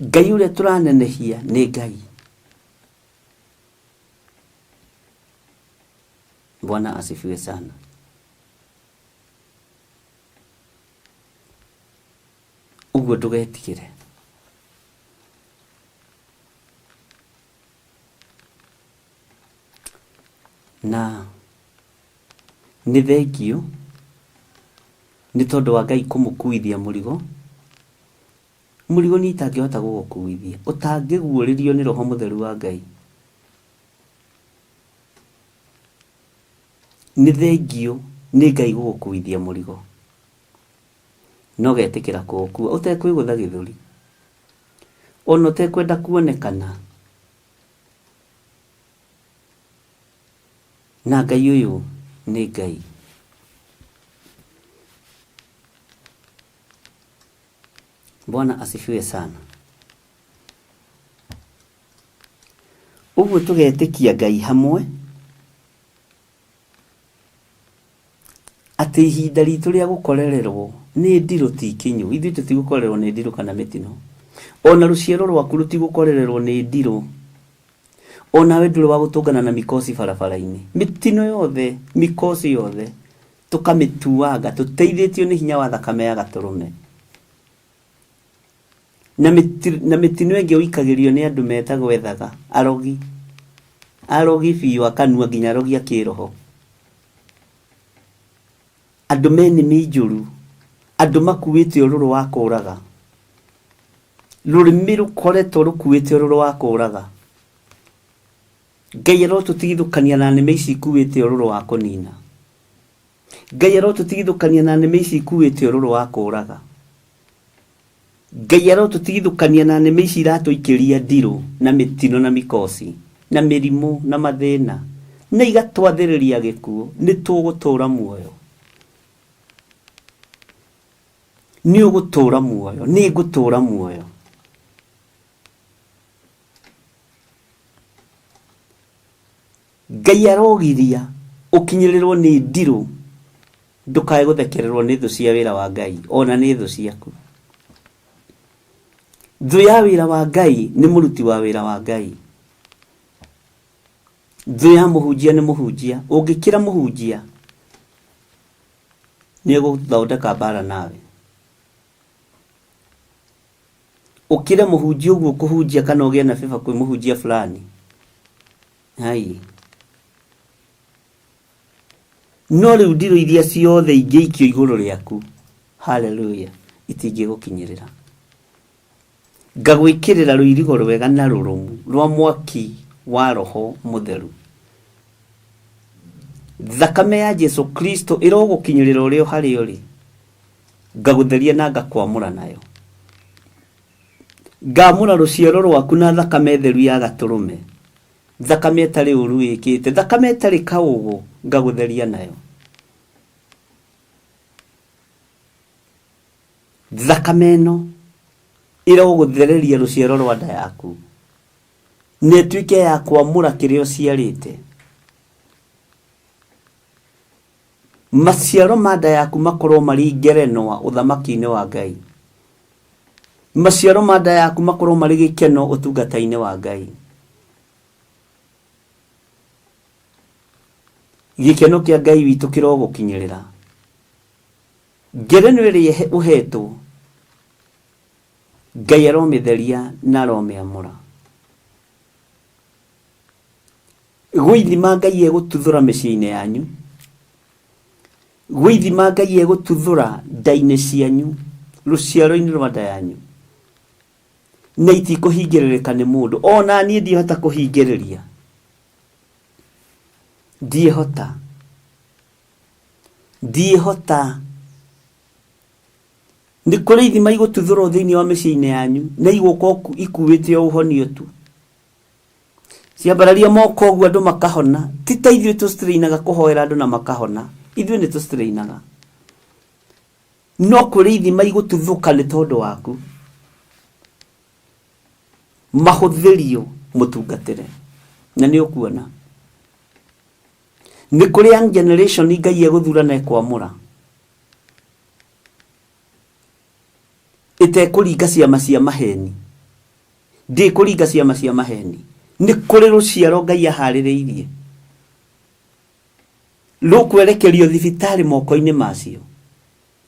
Ngai ũrĩa tũranenehia nĩ Ngai Bwana asifiwe sana ũguo ndũgetigĩre na nĩ thengiũ nĩ tondũ wa Ngai kũmũkuithia mũrigo mũrigo niĩ itangĩhota gũgũkuithia ũtangĩguũrĩrio nĩ roho mũtheru wa Ngai nĩ thengiũ nĩ Ngai gũgũkuithia mũrigo no getĩkĩra kũũkua ũtekwĩgũtha gĩthũri ona ũtekwenda kuonekana Na Ngai ũyũ nĩ Ngai. Bwana asifiwe sana. Ũguo tũgetĩkia Ngai hamwe atĩ ihinda ritũ rĩa gũkorererwo nĩ ndirũ ti ikinyu. Ithuĩ tũtigũkorererwo nĩ ndirũ kana mĩtino. Ona rũciaro rwaku rũtigũkorererwo nĩ ndirũ. Onawe ndũrĩ wa gũtũngana na mikosi barabara-inĩ. Mĩtino yothe, mikosi yothe, tũkamĩtuanga tũteithĩtio nĩ hinya wa thakame ya Gatũrũme. Na na mĩtino ĩngĩ ũikagĩrio nĩ andũ metagwo ethaga, arogi. Arogi biũ a kanua nginya arogi a kĩroho. Andũ me nĩmĩ njũru, andũ makuĩte ũrũrũ wa kũraga. Rũrĩmĩ rũkoretwo rũkuĩte ũrũrũ wa kũraga. Ngai arotũtigithũkania na nĩmĩ ici ikuĩte ũrũrũ wa kũnina. Ngai arotũtigithũkania na nĩmĩ ici ikuĩte ũrũrũ wa kũraga. Ngai arotũtigithũkania na nĩmĩ ici iratũikĩria ndirũ na mĩtino na mikosi na mĩrimũ na mathĩna na igatwathĩrĩria gĩkuũ. Nĩ tũgũtũra muoyo. Nĩ ũgũtũra muoyo. Nĩ ngũtũra muoyo. Ngai arogiria ũkinyĩrĩrwo nĩ ndirũ ndũkae gũthekererwo nĩ thũ cia wĩra wa Ngai ona nĩ thũ ciaku. Thũ ya wĩra wa Ngai nĩ mũruti wa wĩra wa Ngai. Thũ ya mũhunjia nĩ mũhunjia. Ũngĩkĩra mũhunjia nĩ egũthondeka mbara nawe. Ũkĩre mũhunjia ũguo kũhunjia kana ũgĩe na favor kwĩ mũhunjia fulani. Hai. No rĩu ndirũ iria ciothe ingĩikio igũrũ rĩaku, haleluya, itingĩgũkinyĩrĩra. Ngagwĩkĩrĩra rũirigo rwega na rũrũmu rwa mwaki wa Roho Mũtheru. Thakame ya Jesu Kristo ĩrogũkinyĩrĩra ũrĩa o harĩa ũrĩ. Ngagũtheria na ngakwamũra nayo. Ngamũra rũciaro rwaku na thakame theru ya gatũrũme. Thakame ĩtarĩ ũru ĩkĩte, thakame ĩtarĩ kaũgũ, ngagũtheria nayo. Thakame ĩno ĩrogũthereria rũciaro rwa nda yaku, na ĩtuĩke ya kwamũra kĩrĩa ũciarĩte. Maciaro ma nda yaku makorwo marĩ ngerenwa ũthamaki-inĩ wa Ngai. Maciaro ma nda yaku makorwo marĩ gĩkeno ũtungata-inĩ wa Ngai. Gĩkeno kĩa Ngai witũ kĩrogũkinyĩrĩra. Ngerenwa ĩrĩa ũhetwo, Ngai aromĩtheria na aromĩamũra. Gwĩ ithima Ngai egũtuthũra mĩciĩ-inĩ yanyu. Gwĩ ithima Ngai egũtuthũra nda-inĩ cianyu, rũciaro-inĩ rwa nda yanyu. Na itikũhingĩrĩrĩka nĩ mũndũ. Ona niĩ ndiĩhota kũhingĩrĩria. Ndiĩhota. Ndiĩhota. Nĩ kũrĩ ithima igũtuthũrwo thĩinĩ wa mĩciĩ-inĩ yanyu, na igũka ikuĩte o ũhonio tu. Ciambararia moko ũguo andũ makahona. Ti ta ithuĩ tũstrainaga kũhoera andũ na makahona. Ithuĩ nĩ tũstrainaga. No kũrĩ ithima igũtuthũka nĩ tondũ waku. Mahũthĩrio mũtungatĩre. Na nĩ ũkuona. Nĩ kũrĩ young generation Ngai egũthura na ekwamũra. Ĩtekũringa ciama cia maheni. Ndĩkũringa ciama cia maheni. Nĩ kũrĩ rũciaro Ngai aharĩrĩirie. Rũkwerekerio thibitarĩ moko-inĩ macio.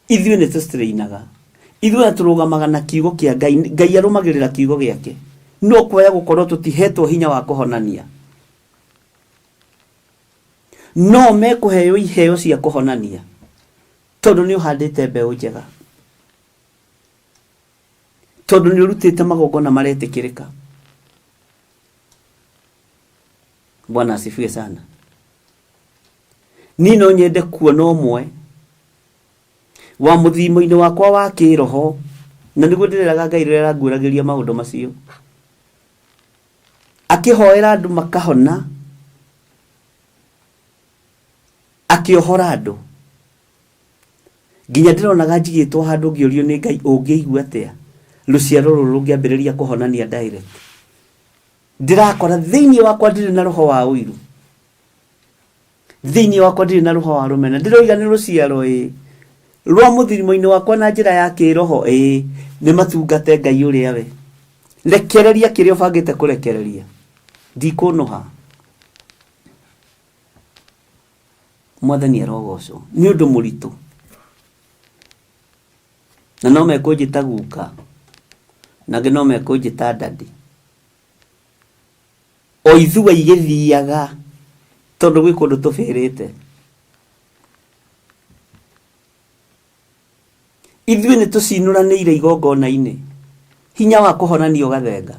Ithuĩ nĩ tũstrainaga. Ithuĩ ona tũrũgamaga na kiugo kĩa Ngai. Ngai arũmagĩrĩra kiugo gĩake. No kwaya gũkorwo tũtihetwo hinya wa kũhonania. No mekũheo iheo cia kũhonania. Tondũ nĩ ũhandĩte mbeũ njega. Tondũ nĩ ũrutĩte magongona maretĩkĩrĩka. Bwana asifiwe sana. Niĩ no nyende kuona ũmwe wa mũthimo-inĩ wakwa wa kĩroho, na nĩguo ndĩreraga Ngai rĩrĩa aranguũragĩria maũndũ macio, akĩhoera andũ makahona. Akĩohora andũ. Nginya ndĩronaga njigĩtwo handũ ngĩũrio nĩ Ngai ũngĩigua atĩa rũciaro rũrũ rũngĩambĩrĩria kũhonania direct. Ndĩrakora thĩinĩ wakwa ndirĩ na roho wa ũiru. Thĩinĩ wakwa ndirĩ na roho wa rũmena. Ndĩroiga nĩ rũciaro ĩĩ. Rwa mũthirimo-inĩ wakwa na njĩra ya kĩroho ĩĩ. Nĩ matungate Ngai ũrĩa we. Rekereria kĩrĩa ũbangĩte kũrekereria. Ndikũnũha. Mwathani arogocwo. Nĩ ũndũ mũritũ. Na no mekũnjĩta guka. Na angĩ no mekũnjĩta daddy. O ithua igĩthiaga tondũ gwĩ kũndũ tũbĩrĩte. Ithuĩ nĩ tũcinũranĩire igongona-inĩ, hinya wa kũhonania ũgathenga.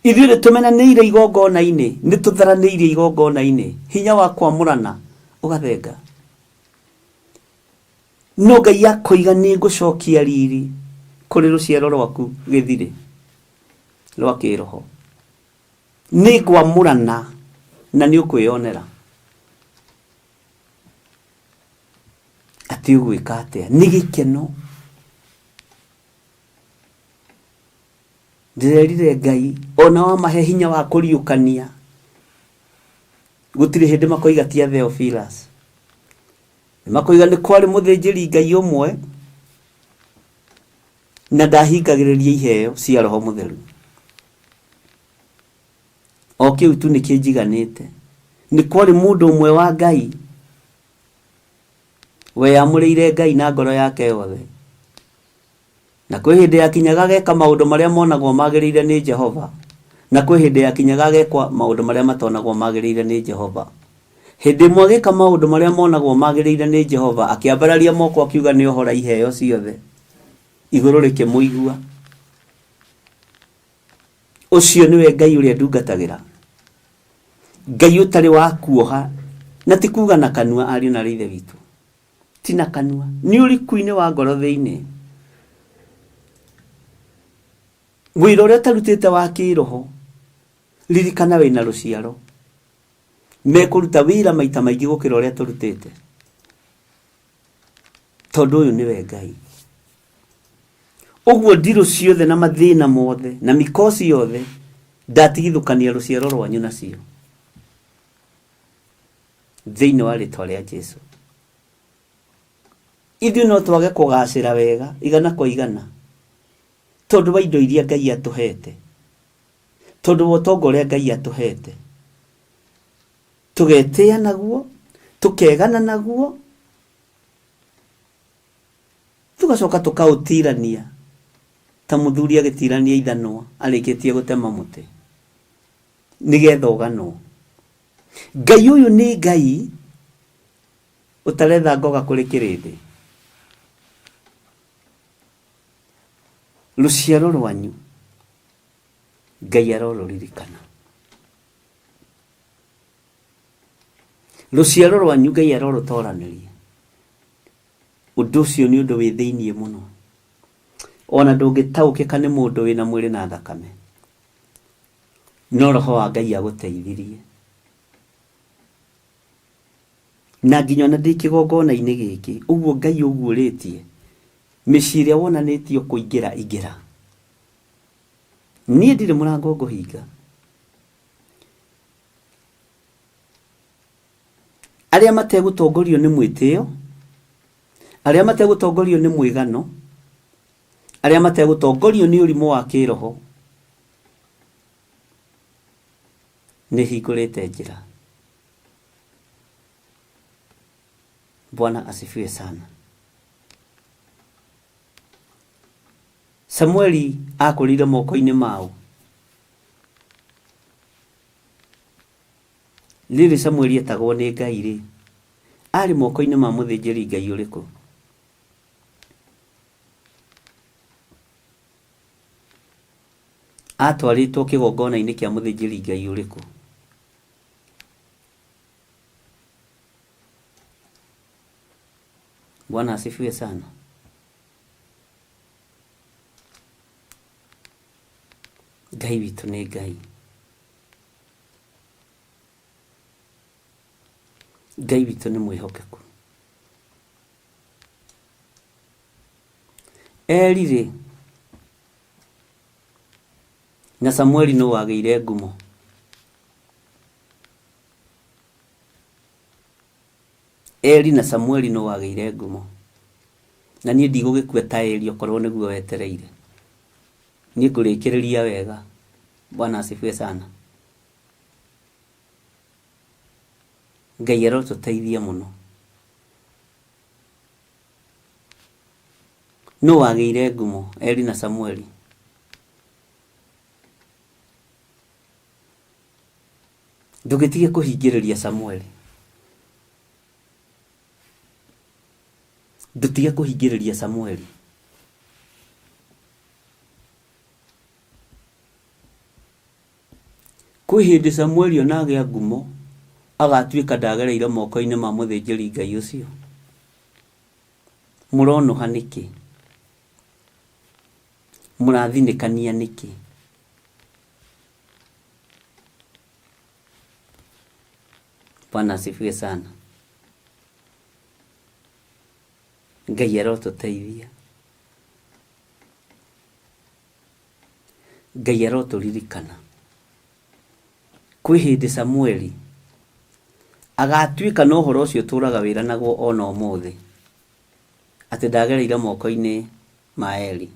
Ithuĩ nĩ tũmenanĩire igongona-inĩ, nĩ tũtharanĩirie igongona-inĩ, hinya wa kwamũrana ũgathenga. No Ngai akoiga nĩ ngũcokia riri kũrĩ rũciaro rwaku gĩthirĩ rwa kĩroho. Nĩ ngwamũrana na nĩ ũkwĩyonera. Atĩ ũgwĩka atĩa? Nĩ gĩkeno. Ndĩrerire Ngai ona wamahe hinya wa kũriũkania gũtirĩ hĩndĩ makoiga ti a Theophilus. Makoiga nĩ kwarĩ mũthĩnjĩri Ngai ũmwe na ndahingagĩrĩria iheo cia Roho Mũtheru. O kĩu tu nĩ kĩnjiganĩte. Nĩ kwarĩ mũndũ ũmwe wa Ngai weyamũrĩire Ngai na ngoro yake yothe. Na kwĩ hĩndĩ yakinyaga ageka maũndũ marĩa monagwo magĩrĩire nĩ Jehova, na kwĩ hĩndĩ yakinyaga agekwa maũndũ marĩa matonagwo magĩrĩire nĩ Jehova. Hĩndĩ ĩmwe agĩka maũndũ marĩa monagwo magĩrĩire nĩ Jehova, akĩambararia moko akiuga nĩ ohora iheo ciothe. Igũrũ rĩkĩmũigua. Ũcio nĩwe Ngai ũrĩa ndungatagĩra. Ngai ũtarĩ wa kuoha, na ti kuga na kanua ariũ na ithe witũ. Ti na kanua, nĩ ũriku-inĩ wa ngoro thĩinĩ. Wĩra ũrĩa ũtarutĩte wa kĩroho, ririkana wĩna rũciaro. Mekũruta wĩra maita maingĩ gũkĩra ũrĩa tũrutĩte. Tondũ ũyũ nĩwe Ngai. Ũguo ndirũ ciothe na mathĩna mothe na mikosi yothe ndatigithũkania rũciaro rwanyu nacio. Thĩinĩ wa rĩtwa rĩa Jesu. Ithuĩ no twage kũgacĩra wega igana kwa igana tondũ wa indo iria Ngai atũhete, tondũ wa ũtonga ũrĩa Ngai atũhete. Tũgetĩa naguo, tũkegana naguo, tũgacoka tũkaũtirania ta mũthuri agĩtirania ithanwa arĩkĩtie gũtema mũtĩ nĩgetha ũganwo. Ngai ũyũ nĩ Ngai ũtaretha ngoga kũrĩ kĩrĩndĩ. Rũciaro rwanyu Ngai arorũririkana. Rũciaro rwanyu Ngai arorũtoranĩria. Ũndũ ũcio nĩ ũndũ wĩ thĩiniĩ mũno. Ona ndũngĩtaũkĩka nĩ mũndũ wĩna mwĩrĩ na thakame. No roho wa Ngai agũteithirie. Na nginya ona ndĩ kĩgongona-inĩ gĩkĩ, ũguo Ngai ũguũrĩtie, mĩciĩ ĩrĩa wonanĩtio kũingĩra ingĩra. Niĩ ndirĩ mũrango ngũhinga. Arĩa mategũtongorio nĩ mwĩtĩo, arĩa mategũtongorio nĩ mwĩgano, arĩa mategũtongorio nĩ ũrimũ wa kĩroho, nĩ hingũrĩte njĩra. Bwana asifiwe sana. Samueli akũrĩire moko-inĩ maũ. Rĩrĩ Samueli etagwo nĩ Ngai-rĩ, arĩ moko-inĩ ma mũthĩnjĩri Ngai ũrĩkũ? Atwarĩtwo kĩgongona-inĩ kĩa mũthĩnjĩri Ngai ũrĩkũ? Bwana asifiwe sana. Ngai witũ nĩ Ngai. Ngai witũ nĩ mwĩhokeku. Eli rĩ na Samueli nũ wagĩire ngumo? Eli na Samueli nũ wagĩire ngumo? Na niĩ ndigũgĩkua ta Eli okorwo nĩguo wetereire. Niĩ ngũrĩkĩrĩria wega. Bwana asifiwe sana. Ngai arotũteithia mũno. Nũ wagĩire ngumo, Eli na Samueli? Ndũgĩtige kũhingĩrĩria Samueli. Ndũtige kũhingĩrĩria Samueli. Kwĩ hĩndĩ Samueli ona agĩa ngumo agatuĩka ndagereire moko-inĩ ma mũthĩnjĩri Ngai ũcio. Mũronũha nĩkĩ? Mũrathinĩkania nĩkĩ? Bwana asifiwe sana. Ngai arotũteithia. Ngai arotũririkana. Kwĩ hĩndĩ Samueli agatuĩka na ũhoro ũcio ũtũraga wĩranagwo ona ũmũthĩ, atĩ ndagereire moko-inĩ ma Eli.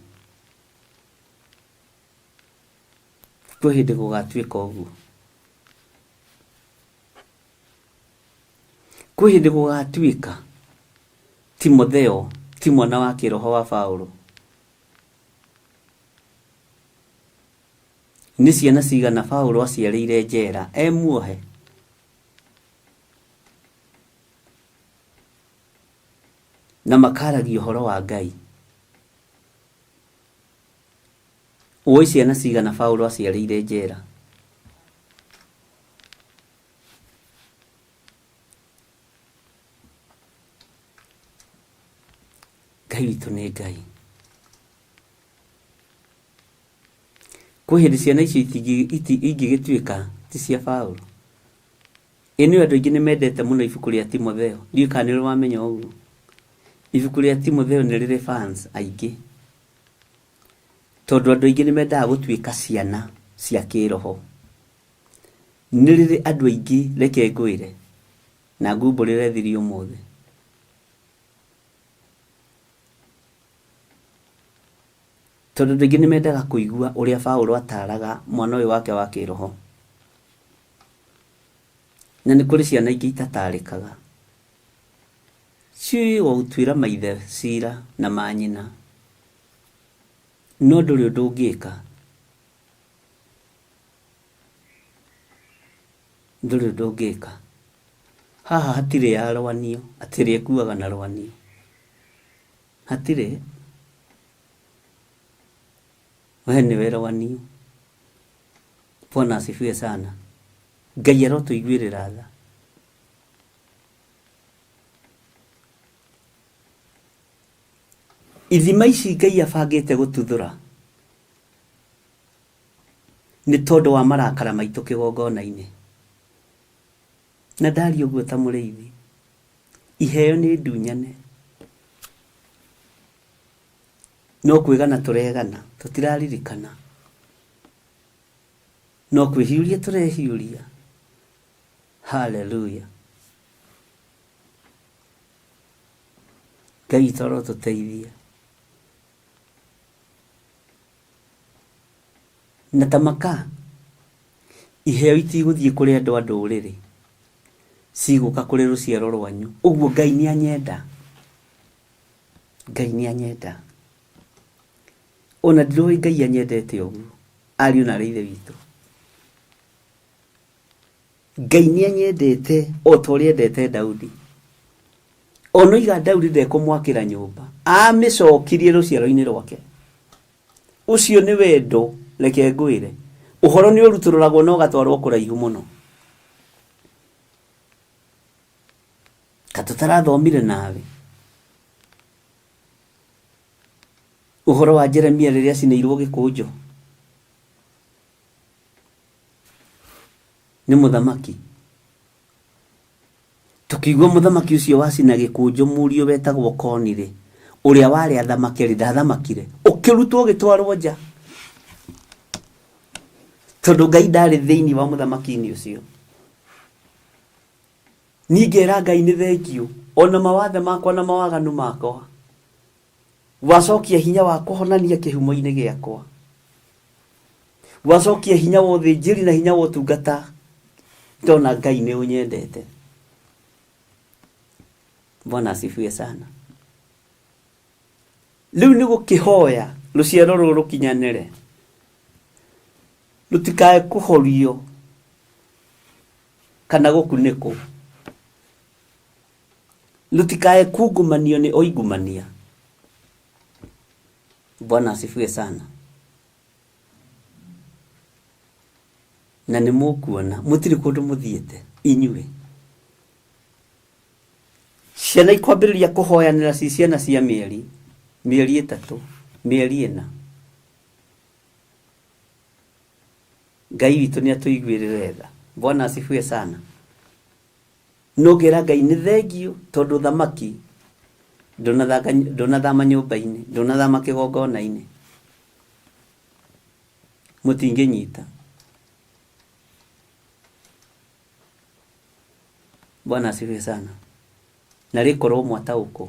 Kwĩ hĩndĩ gũgatuĩka ũguo. Kwĩ hĩndĩ gũgatuĩka Timotheo ti mwana wa kĩroho wa Paulo. Nĩ ciana cigana Paulo aciarĩire njera e muohe? Na makaragia ũhoro wa Ngai. Ũĩ ciana cigana Paulo aciarĩire njera? Ngai witũ nĩ Ngai. Kwĩ hĩndĩ ciana icio ingĩgĩtuĩka ti cia Paulo. Ĩ nĩũĩ andũ aingĩ nĩ mendete mũno ibuku rĩa Timotheo. Ndiũĩ kana nĩ ũrĩ wamenya ũguo. Ibuku rĩa Timotheo nĩ rĩrĩ fans aingĩ. Tondũ andũ aingĩ nĩ mendaga gũtuĩka ciana cia kĩroho. Nĩ rĩrĩ andũ aingĩ reke ngwĩre na ngumbũrĩre thiri ũmũthĩ. Tondũ andũ aingĩ nĩ mendaga kũigua ũrĩa Paulo ataraga mwana ũyũ wake wa kĩroho. Na nĩ kũrĩ ciana ingĩ itatarĩkaga. Ciũĩ o gũtuĩra maithe cira na manyina, no ndũrĩ ũndũ ũngĩka. Ndũrĩ ũndũ ũngĩka. Haha hatirĩ ya rwanio, atĩ ĩrĩa ĩkuaga na rwanio. Hatirĩ. We nĩwe rwanio. Bwana asifiwe sana. Ngai arotũiguĩrĩra tha. Ithima ici Ngai abangĩte gũtuthũra nĩ tondũ wa marakara maitũ kĩgongona-inĩ. Na ndaria ũguo ta mũrĩithi, iheo nĩ ndunyane, no kwĩgana tũregana, tũtiraririkana, no kwĩhiũria tũrehiũria. Haleluya! Ngai witũ arotũteithia. Na ta maka, iheo itigũthiĩ kũrĩ andũ a ndũrĩrĩ, cigũka kũrĩ rũciaro rwanyu. Ũguo Ngai nĩ anyenda. Ngai nĩ anyenda. Ona ndiroĩ Ngai anyendete ũguo, ariũ na aarĩ a Ithe witũ. Ngai nĩ anyendete o ta ũrĩa endete Daudi. Ona oiga Daudi ndekũmwakĩra nyũmba, amĩcokirie rũciaro-inĩ rwake. Ũcio nĩ wendo, reke ngwĩre. Ũhoro nĩ ũrutũrũragwo na ũgatwarwo kũraihu mũno. Ka tũtarathomire nawe ũhoro wa Jeremia rĩrĩa acinĩirwo gĩkũnjo nĩ mũthamaki. Tũkĩigua mũthamaki ũcio wacina gĩkũnjo mũriũ wetagwo Koni-rĩ, ũrĩa warĩ athamake-rĩ, ndathamakire, ũkĩrutwo ũgĩtwarwo nja, tondũ Ngai ndarĩ thĩinĩ wa mũthamaki-inĩ ũcio. Niĩ ngera Ngai nĩ thengiũ, ona mawathe makwa na mawaganu makwa, wacokia hinya wa kũhonania kĩhumo-inĩ gĩakwa, wacokia hinya wa ũthĩnjĩri na hinya wa ũtungata, ndona Ngai nĩ ũnyendete. Bwana asifiwe sana. Rĩu nĩ gũkĩhoya rũciaro rũrũ rũkinyanĩre, rũtikae kũhorio kana gũkunĩkwo, rũtikae kungumanio nĩ oingumania. Bwana asifiwe sana. Na nĩ mũkuona mũtirĩ kũndũ mũthiĩte inyuĩ. Ciana ikwambĩrĩria kũhoyanĩra ci ciana cia mĩeri, mĩeri ĩtatũ, mĩeri ĩna. Ngai witũ nĩ atũiguĩrĩre tha. Bwana asifiwe sana. No ngera Ngai nĩ thengiũ tondũ thamaki ndũnathama nyũmba-inĩ, ndũnathama kĩgongona-inĩ. Mũtingĩnyita. Bwana asifiwe sana. Na rĩkorwo mwataũkwo.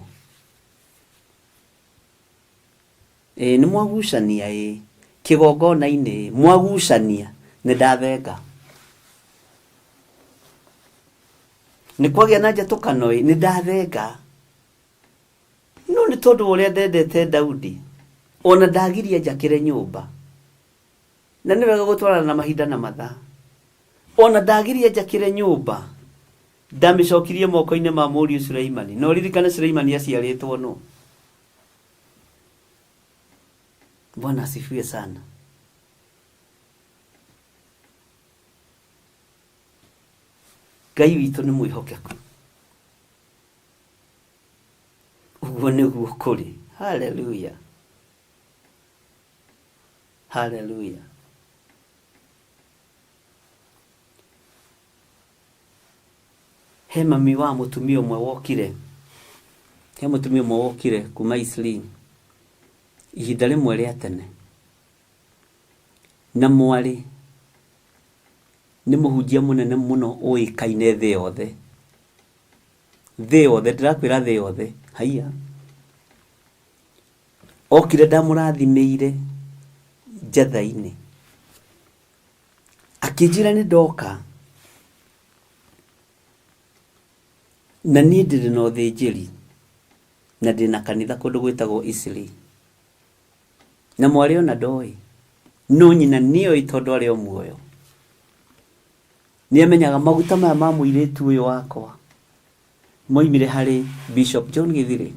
Ĩĩ nĩ mwagucania ĩĩ kĩgongona-inĩ ĩĩ mwagucania nĩ ndathenga. Nĩ kwagĩa na njatũkano ĩĩ nĩ ndathenga. No nĩ tondũ wa ũrĩa ndendete Daudi ona ndagiria njakĩre nyũmba. Na nĩ wega gũtwarana na mahinda na mathaa. Ona ndagiria njakĩre nyũmba ndamĩcokirie moko-inĩ ma mũriũ Suleimani. Na ũririkane Suleimani aciarĩtwo nũ? Bwana asifiwe sana. Ngai witũ nĩ mwĩhokeku. Ũguo nĩguo kũrĩ. Haleluya. Haleluya. He mami wa mũtumia ũmwe wokire, he mũtumia ũmwe wokire kuma Eastleigh ihinda rĩmwe rĩa tene, na mwarĩ nĩ mũhunjia mũnene mũno ũĩkaine thĩ yothe, thĩ yothe, ndĩrakwĩra thĩ yothe, haiya. Okire ndamũrathimĩire njatha-inĩ, akĩnjĩra nĩ ndoka na niĩ ndĩrĩ na ũthĩnjĩri na ndĩ na kanitha kũndũ gwĩtagwo Eastleigh. Na mwarĩ ona ndoĩ, no nyina nĩoĩ tondũ arĩ o muoyo. Nĩamenyaga maguta maya ma mũirĩtu ũyũ wakwa moimire harĩ Bishop John Gĩthirĩ.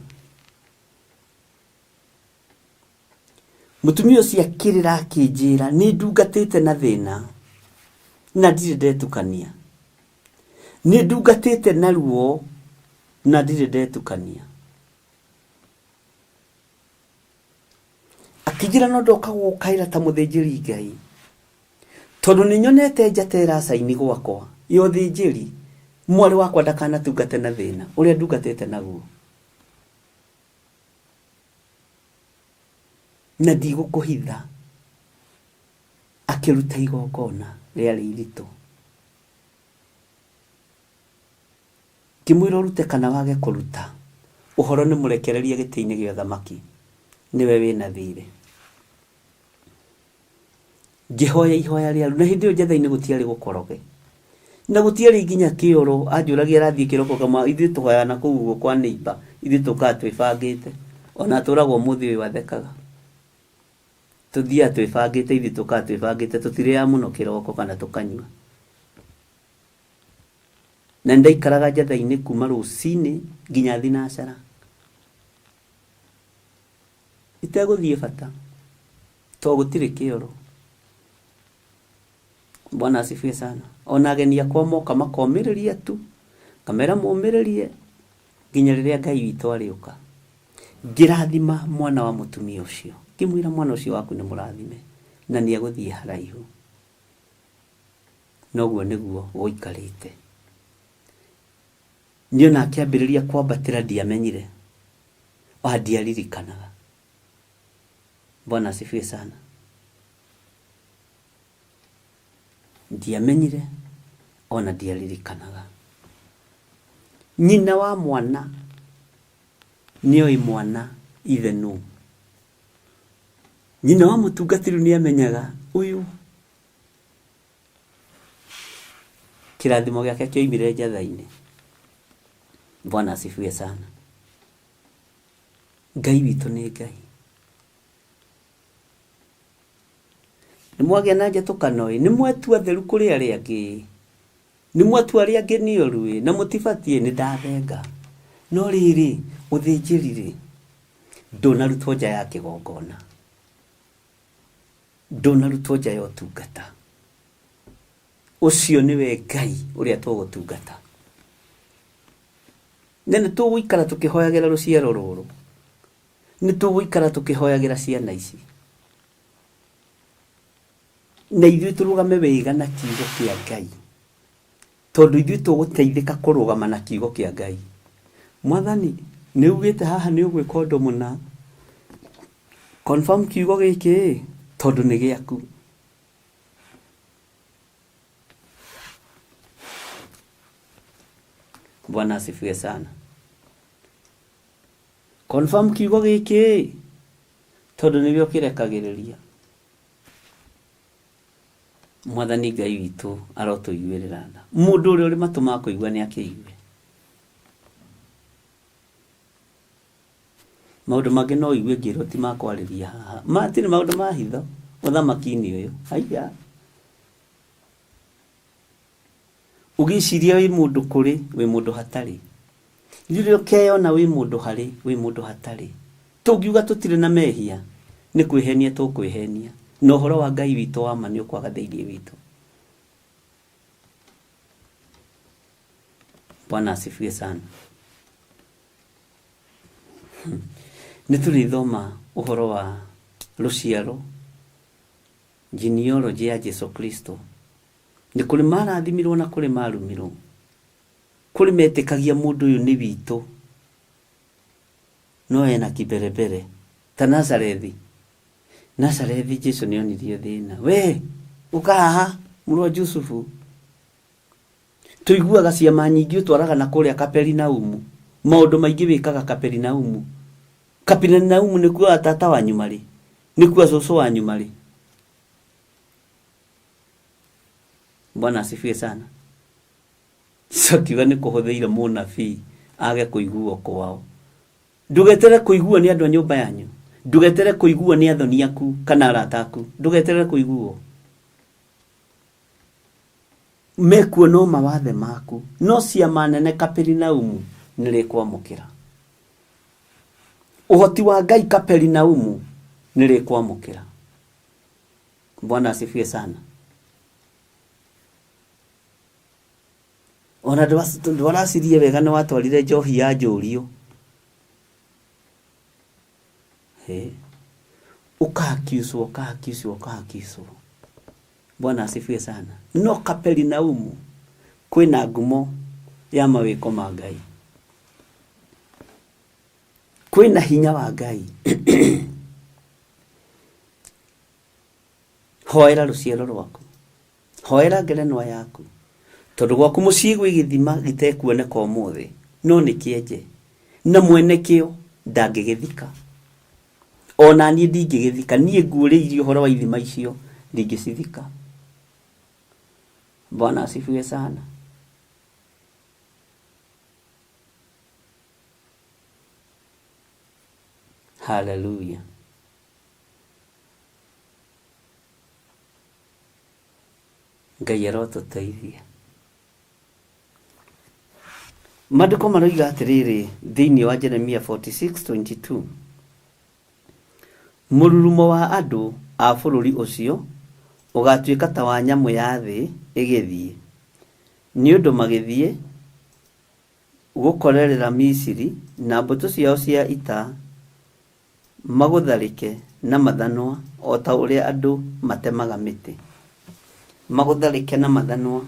Mũtumia ũcio akĩrĩra akĩnjĩra nĩ ndungatĩte na thĩna na ndirĩ ndetukania. Nĩ ndungatĩte na ruo na ndirĩ ndetukania. Akĩnjĩra no ndoka gũgũkaĩra ta mũthĩnjĩri Ngai tondũ nĩ nyonete njata ĩracaini gwakwa ya ũthĩnjĩri, mwarĩ wakwa ndakanatungate na thĩna ũrĩa ndungatĩte naguo. Na ndigũkũhitha, akĩruta igongona rĩarĩ iritũ. Ngĩmwĩra ũrute kana wage kũruta, ũhoro nĩ mũrekererie gĩtĩ-inĩ gĩa ũthamaki, nĩwe wĩna thirĩ. Ngĩhoya ihoya rĩa na hĩndĩ ĩyo njatha-inĩ gũtiarĩ gũkoroge na gũtiarĩ nginya kĩoro. Anjũragia arathiĩ kĩroko kama ithuĩ tũhoyaga na kũu ũguo kwa neighbor, ithuĩ tũkaga twĩbangĩte. Ona atũraga ũmũthĩ ũyũ athekaga. Tũthiaga twĩbangĩte, ithuĩ tũkaga twĩbangĩte, tũtirĩaga mũno kĩroko kana tũkanyua. Na nĩndaikaraga njatha-inĩ kuma rũcinĩ nginya thinacara itegũthiĩ bata to gũtirĩ kĩoro. Bwana asifiwe sana. Ona ageni akwa moka makomĩrĩria tu, ngamera mũmĩrĩrie nginya rĩrĩa Ngai witũ arĩũka. Ngĩrathima mwana wa mũtumia ũcio, ngĩmwĩra mwana ũcio waku nĩ mũrathime na nĩ egũthiĩ haraihu. Noguo nĩguo gũikarĩte. Niĩ ona akĩambĩrĩria kwambatĩra ndiamenyire, o ndiaririkanaga. Bwana asifiwe sana. Ndiamenyire ona ndiaririkanaga. Nyina wa mwana nĩoĩ mwana ithe nũ. Nyina wa mũtungatĩri nĩamenyaga ũyũ kĩrathimo gĩake kĩoimire njatha-inĩ. Bwana asifiwe sana. Ngai witũ nĩ Ngai. Nĩ mwagĩa na njatũkano ĩ, nĩ mwetua atheru kũrĩ arĩa angĩ ĩ, nĩ mwatua arĩa angĩ nĩ oru ĩ, na mũtibatiĩ, nĩ ndathenga. No rĩrĩ, ũthĩnjĩri rĩ, ndũnarutwo nja ya kĩgongona, ndũnarutwo nja ya ũtungata. Ũcio nĩwe Ngai ũrĩa tũgũtungata. Na nĩ tũgũikara tũkĩhoyagĩra rũciaro rũrũ, nĩ tũgũikara tũkĩhoyagĩra ciana ici. Na ithuĩ tũrũgame wega na kiugo kĩa Ngai, tondũ ithuĩ tũgũteithĩka kũrũgama na kiugo kĩa Ngai. Mwathani, nĩ ugĩte haha nĩ ũgwĩka ũndũ mũna, confirm kiugo gĩkĩ tondũ nĩ gĩaku. Bwana asifiwe sana. Confirm kiugo gĩkĩ tondũ nĩwe ũkĩrekagĩrĩria. Mwathani Ngai witũ arotũiguĩrĩra tha. Mũndũ ũrĩa ũrĩ matũ ma kũigua nĩ akĩigue. Maũndũ mangĩ no ũigue ngĩrwo ti ma kwarĩria haha. Matirĩ maũndũ ma hitho ũthamaki-inĩ ũyũ. Haiya. Ũgĩciria wĩ mũndũ kũrĩ, wĩ mũndũ hatarĩ. Rĩrĩa ũkeyona wĩ mũndũ harĩ, wĩ mũndũ hatarĩ. Tũngiuga tũtirĩ na mehia, nĩ kwĩhenia tũkwĩhenia, na ũhoro wa Ngai witũ wa ma nĩ ũkwaga thĩinĩ witũ. Bwana asifiwe sana. Nĩ tũrĩthoma ũhoro wa rũciaro, genealogy ya Jesu Kristo. Nĩ kũrĩ marathimirwo na kũrĩ marumirwo. Kũrĩ metĩkagia mũndũ ũyũ nĩ witũ, no ena kiberebere. Ta Nazarethi. Nazarethi Jesu nĩ onirio thĩna. We, ũka haha, mũrũ wa Jusufu. Tũiguaga ciama nyingĩ ũtwaraga na kũrĩa Kaperinaumu. Maũndũ maingĩ wĩkaga Kaperinaumu. Kaperinaumu nĩkuo tata wanyu marĩ? Nĩkuo cũcũ wanyu marĩ? Bwana asifiwe sana. Jesu akiuga nĩ kũhũthĩire mũnabii age kũiguo kwao. Ndũgeterere kũiguo nĩ andũ a nyũmba yanyu. Ndũgeterere kũiguo nĩ athoni aku kana arata aku. Ndũgeterere kũiguo. Mekuona o mawathe maku. No ciama nene Kaperinaumu nĩ rĩkwamũkĩra. Ũhoti wa Ngai Kaperinaumu nĩ rĩkwamũkĩra. Bwana asifiwe sana. Ona ndwaracirie wega nĩ watwarire njohi ya njũrio. Ũkahakiucwo, ũkahakiucwo, ũkahakiucwo. Bwana asifiwe sana. No Kaperinaumu kwĩna ngumo ya mawĩko ma Ngai. Kwĩna hinya wa Ngai. Hoera rũciaro rwaku. Hoera ngerenwa yaku. Tondũ gwaku mũciĩ gwĩ gĩthima gĩtekuoneka ũmũthĩ, no nĩ kĩenje. Na mwene kĩo ndangĩgĩthika. O na niĩ ndingĩgĩthika. Niĩ nguũrĩirie ũhoro wa ithima icio, ndingĩcithika. Bwana asifiwe sana. Hallelujah. Ngai arotũteithia. Maandĩko maroiga atĩrĩrĩ thĩinĩ wa Jeremia 46:22, Mũrurumo wa andũ a bũrũri ũcio ũgaatuĩka ta wa nyamũ ya thĩ ĩgĩthiĩ, nĩ ũndũ magĩthiĩ gũkorerera Misiri na mbũtũ ciao cia ita Magũtharĩke na mathanwa o ta ũrĩa andũ matemaga mĩtĩ. Magũtharĩke na mathanwa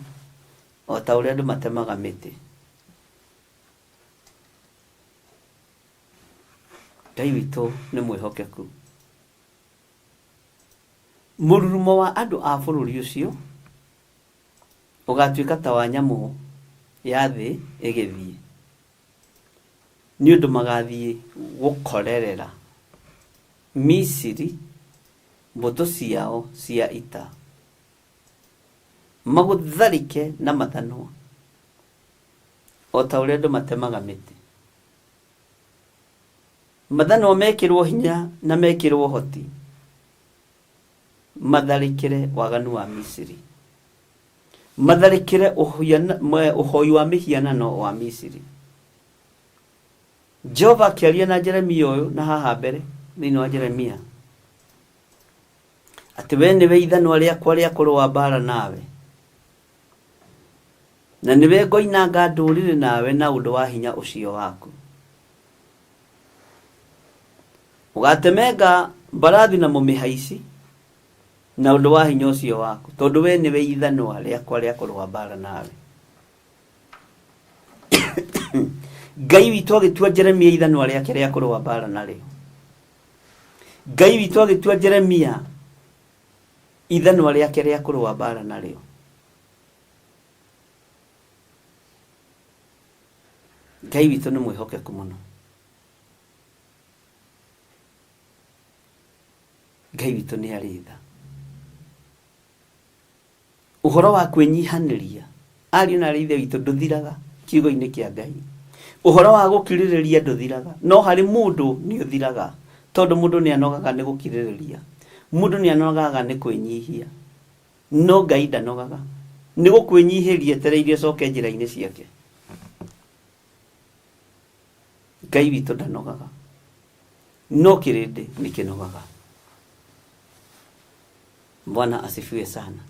o ta ũrĩa andũ matemaga mĩtĩ. Ngai witũ nĩ mwĩhokeku. Mũrurumo wa andũ a bũrũri ũcio ũgatuĩka ta wa nyamũ ya thĩ ĩgĩthiĩ, nĩ ũndũ magathiĩ gũkorerera Misiri mbũtũ ciao cia ita, magũtharĩke na mathanwa o ta ũrĩa andũ matemaga mĩtĩ. Mathanwa mekĩrwo hinya na mekĩrwo ũhoti, matharĩkĩre waganu wa Misiri, matharĩkĩre ũhoi wa mĩhianano wa Misiri. Jehova akĩaria na Jeremia ũyũ na haha mbere thĩinĩ wa Jeremia atĩ we nĩwe ithanwa rĩakwa rĩa kũrũa mbaara nawe, na nĩwe ngoinanga ndũrĩrĩ nawe na ũndũ wa hinya ũcio waku. Ũgatemenga mbarathi na mũmĩhaici na ũndũ wa hinya ũcio waku, tondũ we nĩwe ithanwa rĩakwa rĩa kũrũa mbaara nawe. Ngai witũ agĩtua Jeremia ithanwa rĩake rĩa kũrũa mbaara narĩo. Ngai witũ agĩtua Jeremia ithanwa rĩake rĩa kũrũa mbaara narĩo. Ngai witũ nĩ mwĩhokeku mũno. Ngai witũ nĩ arĩ tha. Ũhoro wa kwĩnyihanĩria ariũ na arĩ ithe witũ ndũthiraga kiugo-inĩ kĩa Ngai. Ũhoro wa gũkirĩrĩria ndũthiraga, no harĩ mũndũ nĩ ũthiraga, tondũ mũndũ nĩ anogaga nĩ gũkirĩrĩria, mũndũ nĩ anogaga nĩ kwĩnyihia, no Ngai ndanogaga nĩ gũkwĩnyihĩria etereire ũcoke njĩra-inĩ ciake. Ngai witũ ndanogaga, no kĩrĩndĩ nĩ kĩnogaga. Bwana asifiwe sana.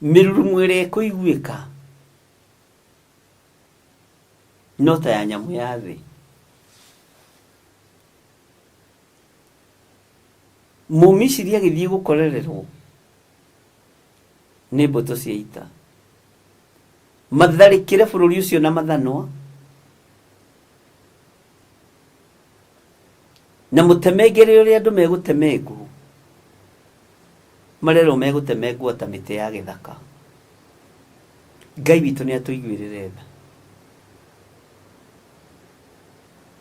Mĩrurumo ĩrĩa ĩkũiguĩka no ta ya nyamũ ya thĩ. Mũmisiri agĩthiĩ gũkorererwo nĩ mbũtũ cia ita, matharĩkĩre bũrũri ũcio na mathanwa, na mũtemengere ũrĩa andũ megũtemengwo, marerwo megũtemengwo ta mĩtĩ ya gĩthaka. Ngai witũ nĩ atũiguĩrĩre tha.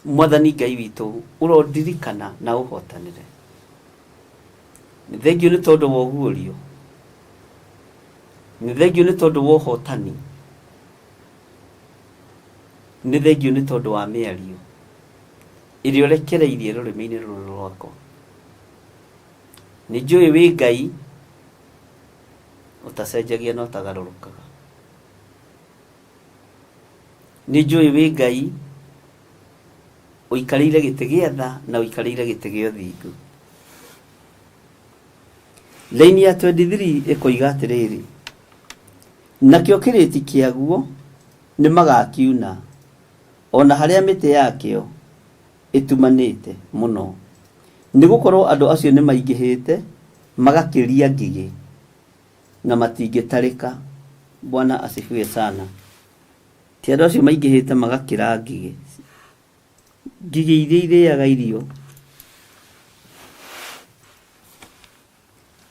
Mwathani Ngai witũ ũrondirikana na ũhotanĩre. Nĩ thengiũ nĩ tondũ wa ũguũrio, nĩ thengiũ nĩ tondũ wa ũhotani, nĩ thengiũ nĩ tondũ wa mĩario ĩrĩa ũrekereirie rũrĩmĩ-inĩ rũrũ rwakwa. Nĩ njũĩ wĩ Ngai ũtacenjagia na ũtagarũrũkaga. Nĩ njũĩ wĩ Ngai ũikarĩire gĩtĩ gĩa tha na ũikarĩire gĩtĩ gĩa ũthingu. Laini ya 23 ĩkoiga atĩrĩrĩ, nakĩo kĩrĩti kĩaguo nĩ magakiuna, o na harĩa mĩtĩ yakĩo ĩtumanĩte mũno, nĩ gũkorũo andũ acio nĩ maingĩhĩte magakĩria ngigĩ, na matingĩtarĩka. Bwana asifiwe sana. Ti andũ acio maingĩhĩte magakĩra ngigĩ, ngigĩ iria irĩaga irio,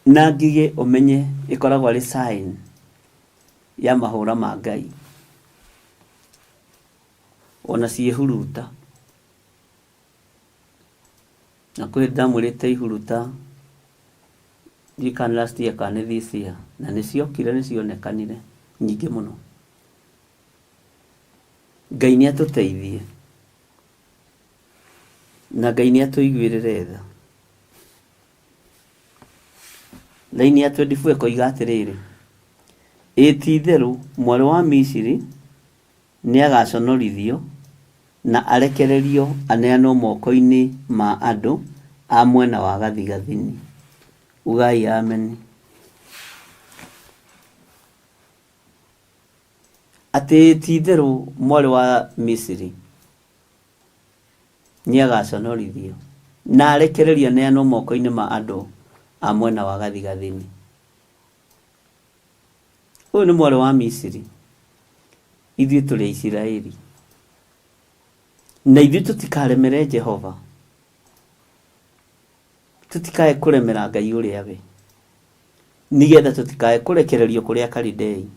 na ngigĩ ũmenye ĩkoragwo arĩ sign ya mahũra ma Ngai, ona ciĩhuruta. Na kwĩ hĩndĩ ndamwĩrĩte ihuruta ndiũĩ kana last year kana nĩ this year, na nĩ ciokire nĩ cionekanire nyingĩ mũno. Ngai nĩ atũteithie na Ngai nĩ atũiguĩrĩre tha. Raini ya 24 ĩkoiga atĩrĩrĩ, ĩ ti itherũ mwarĩ wa Misiri nĩ agaconorithio na arekererio aneanwo moko-inĩ ma andũ a mwena wa gathigathini. Ugai ameni. Atĩ ti-itherũ mwarĩ wa Misiri nĩagaconorithio, na arekererio aneanwo moko-inĩ ma andũ a mwena wa gathigathini. Ũyũ nĩ mwarĩ wa Misiri, ithuĩ tũrĩ Aisiraeli, na ithuĩ tũtikaremere Jehova, tũtikae kũremera Ngai ũrĩa we, nĩgetha tũtikae kũrekererio kũrĩ Akalidei,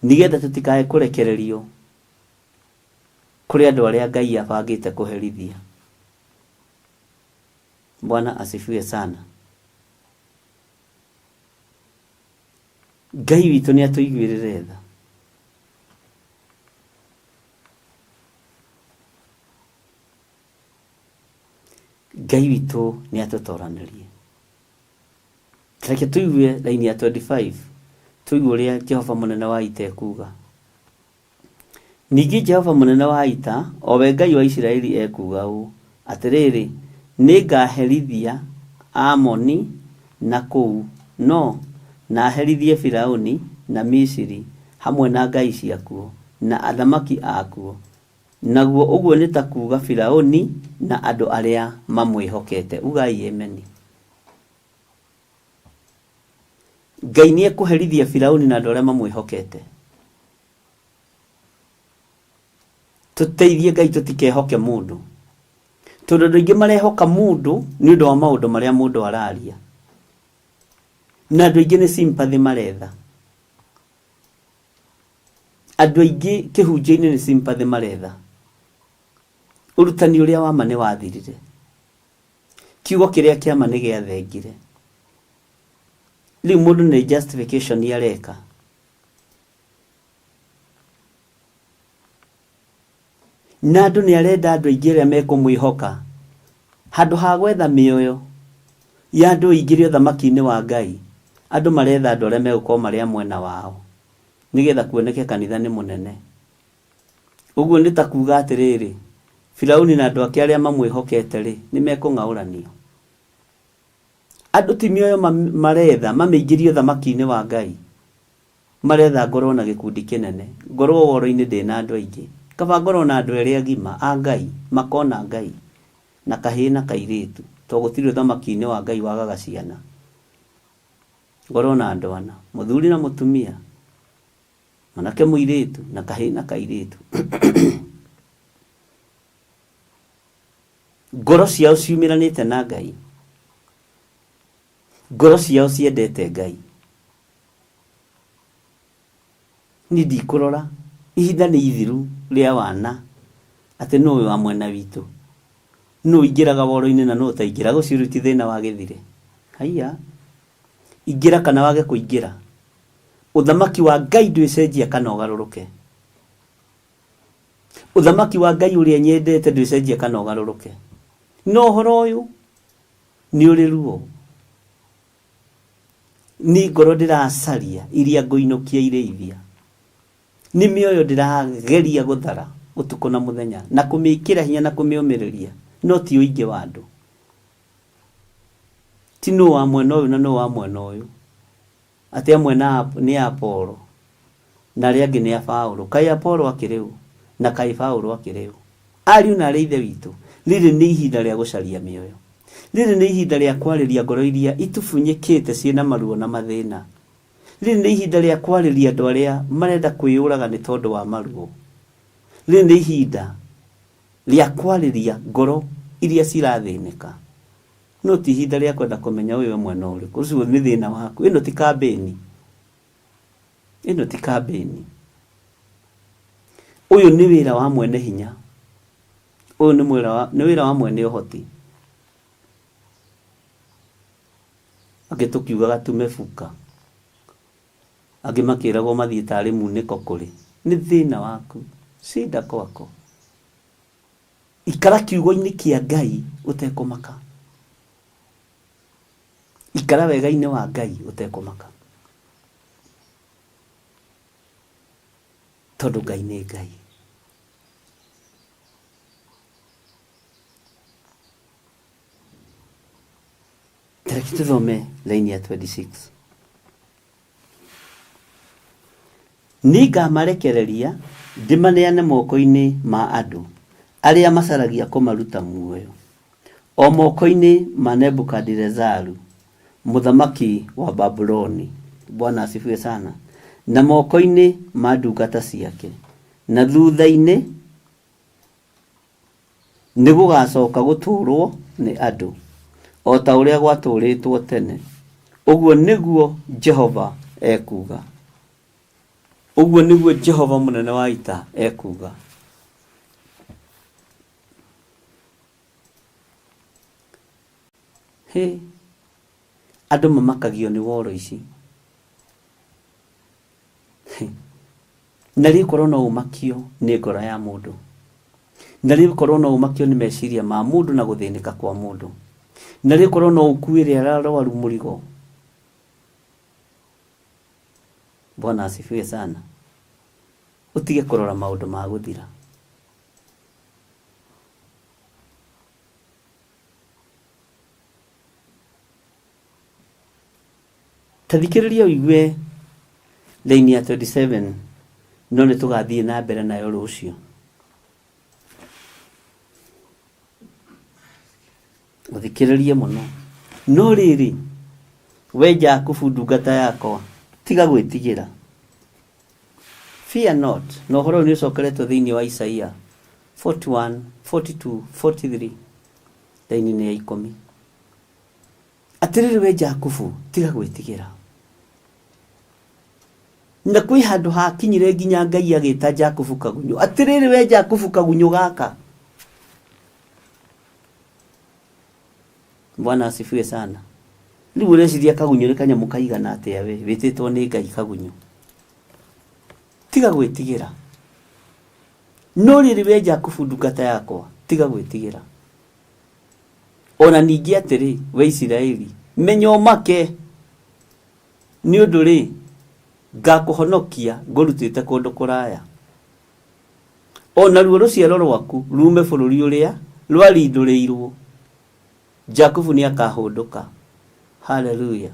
nĩgetha tũtikae kũrekererio kũrĩ andũ arĩa Ngai abangĩte kũherithia. Bwana asifiwe sana. Ngai witũ nĩ atũiguĩrĩre tha. Ngai witũ nĩ atũtoranĩrie. Reke tũigue raini ya 25 tũigue ũrĩa Jehova mũnene wa ita ekuuga. Ningĩ Jehova mũnene wa ita, o we Ngai wa Isiraeli ekuuga ũũ, Atĩrĩrĩ, nĩngaherithia Aamoni na kũu, no na herithie Firauni na Misiri hamwe na ngai ciakuo, na athamaki akuo, naguo ũguo nĩ ta kuuga Firauni na andũ arĩa mamwĩhokete. Ugai ameni. Ngai nĩekũherithia Firauni na andũ arĩa mamwĩhokete. Tũteithie Ngai tũtikehoke mũndũ, tondũ andũ aingĩ marehoka mũndũ nĩ ũndũ wa maũndũ marĩa mũndũ araria, na andũ aingĩ nĩ sympathy maretha. Andũ aingĩ kĩhunjio-inĩ nĩ sympathy maretha. Ũrutani ũrĩa wa ma nĩ wathirire, kiugo kĩrĩa kĩa ma nĩ gĩathengire. Rĩu mũndũ nĩ justification areka. Na andũ nĩ arenda andũ aingĩ arĩa mekũmwĩhoka handũ ha gwetha mĩoyo ya andũ ĩingĩre ũthamaki-inĩ wa Ngai. Andũ maretha andũ arĩa megũkorwo marĩ a mwena wao nĩgetha kuoneke kanitha nĩ mũnene. Ũguo nĩ ta kuga atĩrĩrĩ, Firauni na andũ ake arĩa mamwĩhokete-rĩ, nĩ mekũng'aũranio. Andũ ti mĩoyo maretha mamĩingĩrie ũthamaki-inĩ wa Ngai. Maretha ngorwo na gĩkundi kĩnene, ngorwo woro-inĩ ndĩ na andũ aingĩ. Kaba ngorwo na andũ erĩ agima a Ngai, makona Ngai, na kahĩĩ na kairĩtu, tondũ gũtirĩ ũthamaki-inĩ wa Ngai wagaga ciana. Ngorwo na andũ ana, mũthuri na mũtumia, mwanake mũirĩtu, na kahĩĩ na kairĩtu. Ngoro ciao ciumĩranĩte na Ngai. Ngoro ciao ciendete Ngai. Niĩ ndikũrora ihinda nĩ ithiru rĩa wana atĩ nũ wa mwena witũ, nũ ũingĩraga woro-inĩ na nũ ũtaingĩraga, ũcio rĩu ti thĩna wa gĩthire. Haiya, ingĩra kana wage kũingĩra, ũthamaki wa Ngai ndwĩcenjia kana ũgarũrũke. Ũthamaki wa Ngai ũrĩa nyendete ndwĩcenjia kana ũgarũrũke. No ũhoro ũyũ nĩ ũrĩ ruo. Nĩ ngoro ndĩracaria iria ngũinũkia irĩithia. Nĩ mĩoyo ndĩrageria gũthara ũtukũ na mũthenya na kũmĩkĩra hinya na kũmĩũmĩrĩria, no ti ũingĩ wa andũ. Ti nũ wa mwena ũyũ na nũ wa mwena ũyũ, atĩ amwe nĩ a Apolo na arĩa angĩ nĩ a Paũlũ. Kaĩ Apolo akĩrĩ ũ? Na kaĩ Paũlũ akĩrĩ ũ? Ariũ na aarĩ a Ithe witũ, rĩrĩ nĩ ihinda rĩa gũcaria mĩoyo. Rĩrĩ nĩ ihinda rĩa kwarĩria ngoro iria itubunyĩkĩte ciĩ na maruo na mathĩna. Rĩrĩ nĩ ihinda rĩa kwarĩria andũ arĩa marenda kwĩyũraga nĩ tondũ wa maruo. Rĩrĩ nĩ ihinda rĩa kwarĩria ngoro iria cirathĩnĩka. No ti ihinda rĩa kwenda kũmenya ũyũ e mwena ũrĩkũ. Ũcio nĩ thĩna waku. Ĩno ti kambĩni. Ĩno ti kambĩni. Ũyũ nĩ wĩra wa mwene hinya. Ũyũ nĩ mwĩra wa, nĩ wĩra wa mwene ũhoti. Angĩ tũkiugaga tume buka. Angĩ makĩragwo mathiĩ tarĩ munĩko kũrĩ. Nĩ thĩna waku. Shida kwako. Ikara kiugo-inĩ kĩa Ngai ũtekũmaka. Ikara wega-inĩ wa Ngai ũtekũmaka. Tondũ Ngai nĩ Ngai. Tareke tũthome laini ya 26. Nĩngamarekereria ndĩmaneane moko-inĩ ma andũ arĩa macaragia kũmaruta muoyo, o moko-inĩ ma Nebukadirezaru mũthamaki wa Babuloni. Bwana asifiwe sana. Na moko-inĩ ma ndungata ciake. Na thutha-inĩ nĩ gũgacoka gũtũũrwo nĩ andũ, o ta ũrĩa gwatũũrĩtwo tene. Ũguo nĩguo Jehova ekuuga. Ũguo nĩguo Jehova mũnene wa ita ekuuga. Hĩ, andũ mamakagio nĩ woro ici. Hĩ, na rĩ korwo no ũmakio nĩ ngoro ya mũndũ, na rĩ korwo no ũmakio nĩ meciria ma mũndũ na gũthĩnĩka kwa mũndũ, na rĩ korwo no ũkuĩre arĩa arwaru mũrigo. Bwana asifiwe sana. Ũtige kũrora maũndũ ma gũthira. Ta thikĩrĩria ũigue raini ya 27 no nĩ tũgathiĩ na mbere nayo rũciũ. Ũthikĩrĩrie mũno. No rĩrĩ, we Jakubu ndungata yakwa, tiga gwĩtigĩra. Fear not. Na ũhoro ũyũ nĩ ũcokeretwo thĩinĩ wa Isaia 41, 42, 43 raini-inĩ ya ikũmi. Atĩrĩrĩ we Jakubu, tiga gwĩtigĩra. Na kwĩ handũ hakinyire nginya Ngai agĩta Jakubu kagunyũ. Atĩrĩrĩ we Jakubu kagunyũ gaka. Bwana asifiwe sana. Rĩu ũreciria kagunyũ nĩ kanyamũ kaigana atĩa we wĩtĩtwo nĩ Ngai kagunyũ? Tiga gwĩtigĩra. No rĩrĩ we Jakubu ndungata yakwa, tiga gwĩtigĩra. Ona ningĩ atĩrĩ, we Isiraeli, menya ũmake, nĩ ũndũ-rĩ, ngakũhonokia ngũrutĩte kũndũ kũraya, o naruo rũciaro rwaku ruume bũrũri ũrĩa rwarindũrĩirũo. Jakubu nĩakahũndũka. Haleluya!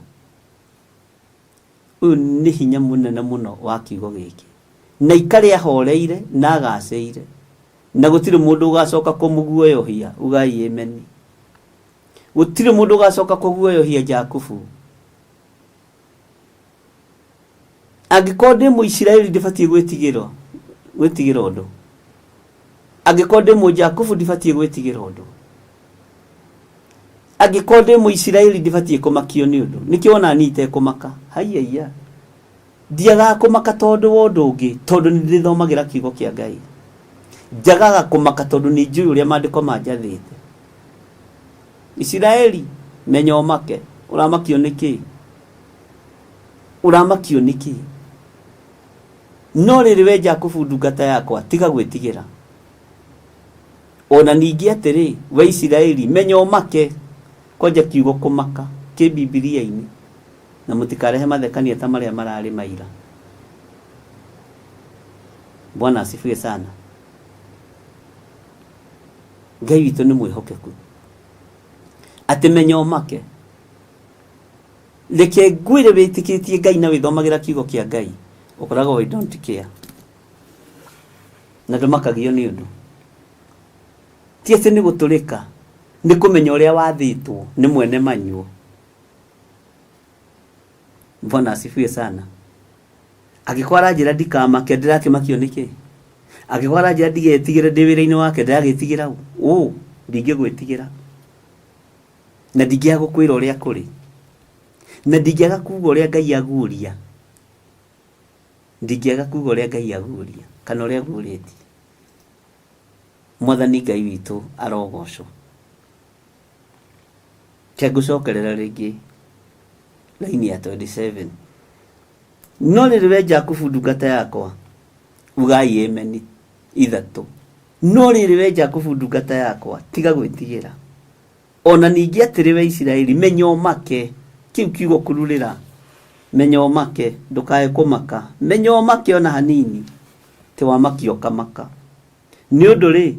Ũyũ nĩ hinya mũnene mũno wa kiugo gĩkĩ. Na aikare ahoreire na agacĩire, na gũtirĩ mũndũ ũgacoka kũmũguoyohia. Ugai ameni. Gũtirĩ mũndũ ũgacoka kũguoyohia Jakubu. Angĩkorwo ndĩ Mũisiraeli ndibatiĩ gwĩtigĩra gwĩtigĩra ũndũ. Angĩkorwo ndĩ Mũjakubu ndibatiĩ gwĩtigĩra ũndũ. Angĩkorwo ndĩ Mũisiraeli ndibatiĩ kũmakio nĩ ũndũ. Nĩkĩo wona niĩ itekũmaka. Haiya. Ndiagaga kũmaka tondũ wa ũndũ ũngĩ, tondũ nĩ ndĩthomagĩra kiugo kĩa Ngai. Njagaga kũmaka tondũ nĩ njũĩ ũrĩa maandĩko manjathĩte. Isiraeli, menya ũmake. Ũramakio nĩ kĩĩ? Ũramakio nĩ kĩĩ? No rĩrĩ we Jakubu ndungata yakwa, tiga gwĩtigĩra. O na ningĩ atĩrĩ, we Isiraeli, menya ũmake. Kwanja kiugo kũmaka kĩ Bibilia-inĩ. Na mũtikarehe mathekania ta marĩa mararĩ ma ira. Bwana asifiwe sana. Ngai witũ nĩ mwĩhokeku. Atĩ menya ũmake. Reke ngwĩre wĩtĩkĩtie Ngai na wĩthomagĩra kiugo kĩa Ngai, ũkoragwo I don't care. Na ndũmakagio nĩ ũndũ. Ti atĩ nĩ gũtũrĩka, nĩ kũmenya ũrĩa wathĩtwo nĩ mwene manyuo. Bwana asifiwe sana. Angĩkorwo aranjĩra ndikamake ndĩrakĩmakio nĩkĩ? Angĩkorwo aranjĩra ndigetigĩre ndĩ wĩra-inĩ wake ndĩragĩtigĩra ũ? Ũ, ndingĩgwĩtigĩra. Na ndingĩaga gũkwĩra ũrĩa kũrĩ. Na ndingĩaga kuga ũrĩa Ngai aguũria. Ndingĩaga kuga ũrĩa Ngai aguũria kana ũrĩa aguũrĩtie. Mwathani Ngai witũ arogocwo. Reke ngũcokerere rĩngĩ raini ya 27. No rĩrĩ we Jakubu ndungata yakwa, ugai ameni ithatũ. No rĩrĩ we Jakubu ndungata yakwa, tiga gwĩtigĩra. O na ningĩ atĩrĩ we Isiraeli, menya ũmake. Kĩu kiugo kururĩra, menya ũmake, ndũkae kũmaka. Menya ũmake ona hanini, ti wamakia ũkamaka. Nĩ ũndũ-rĩ,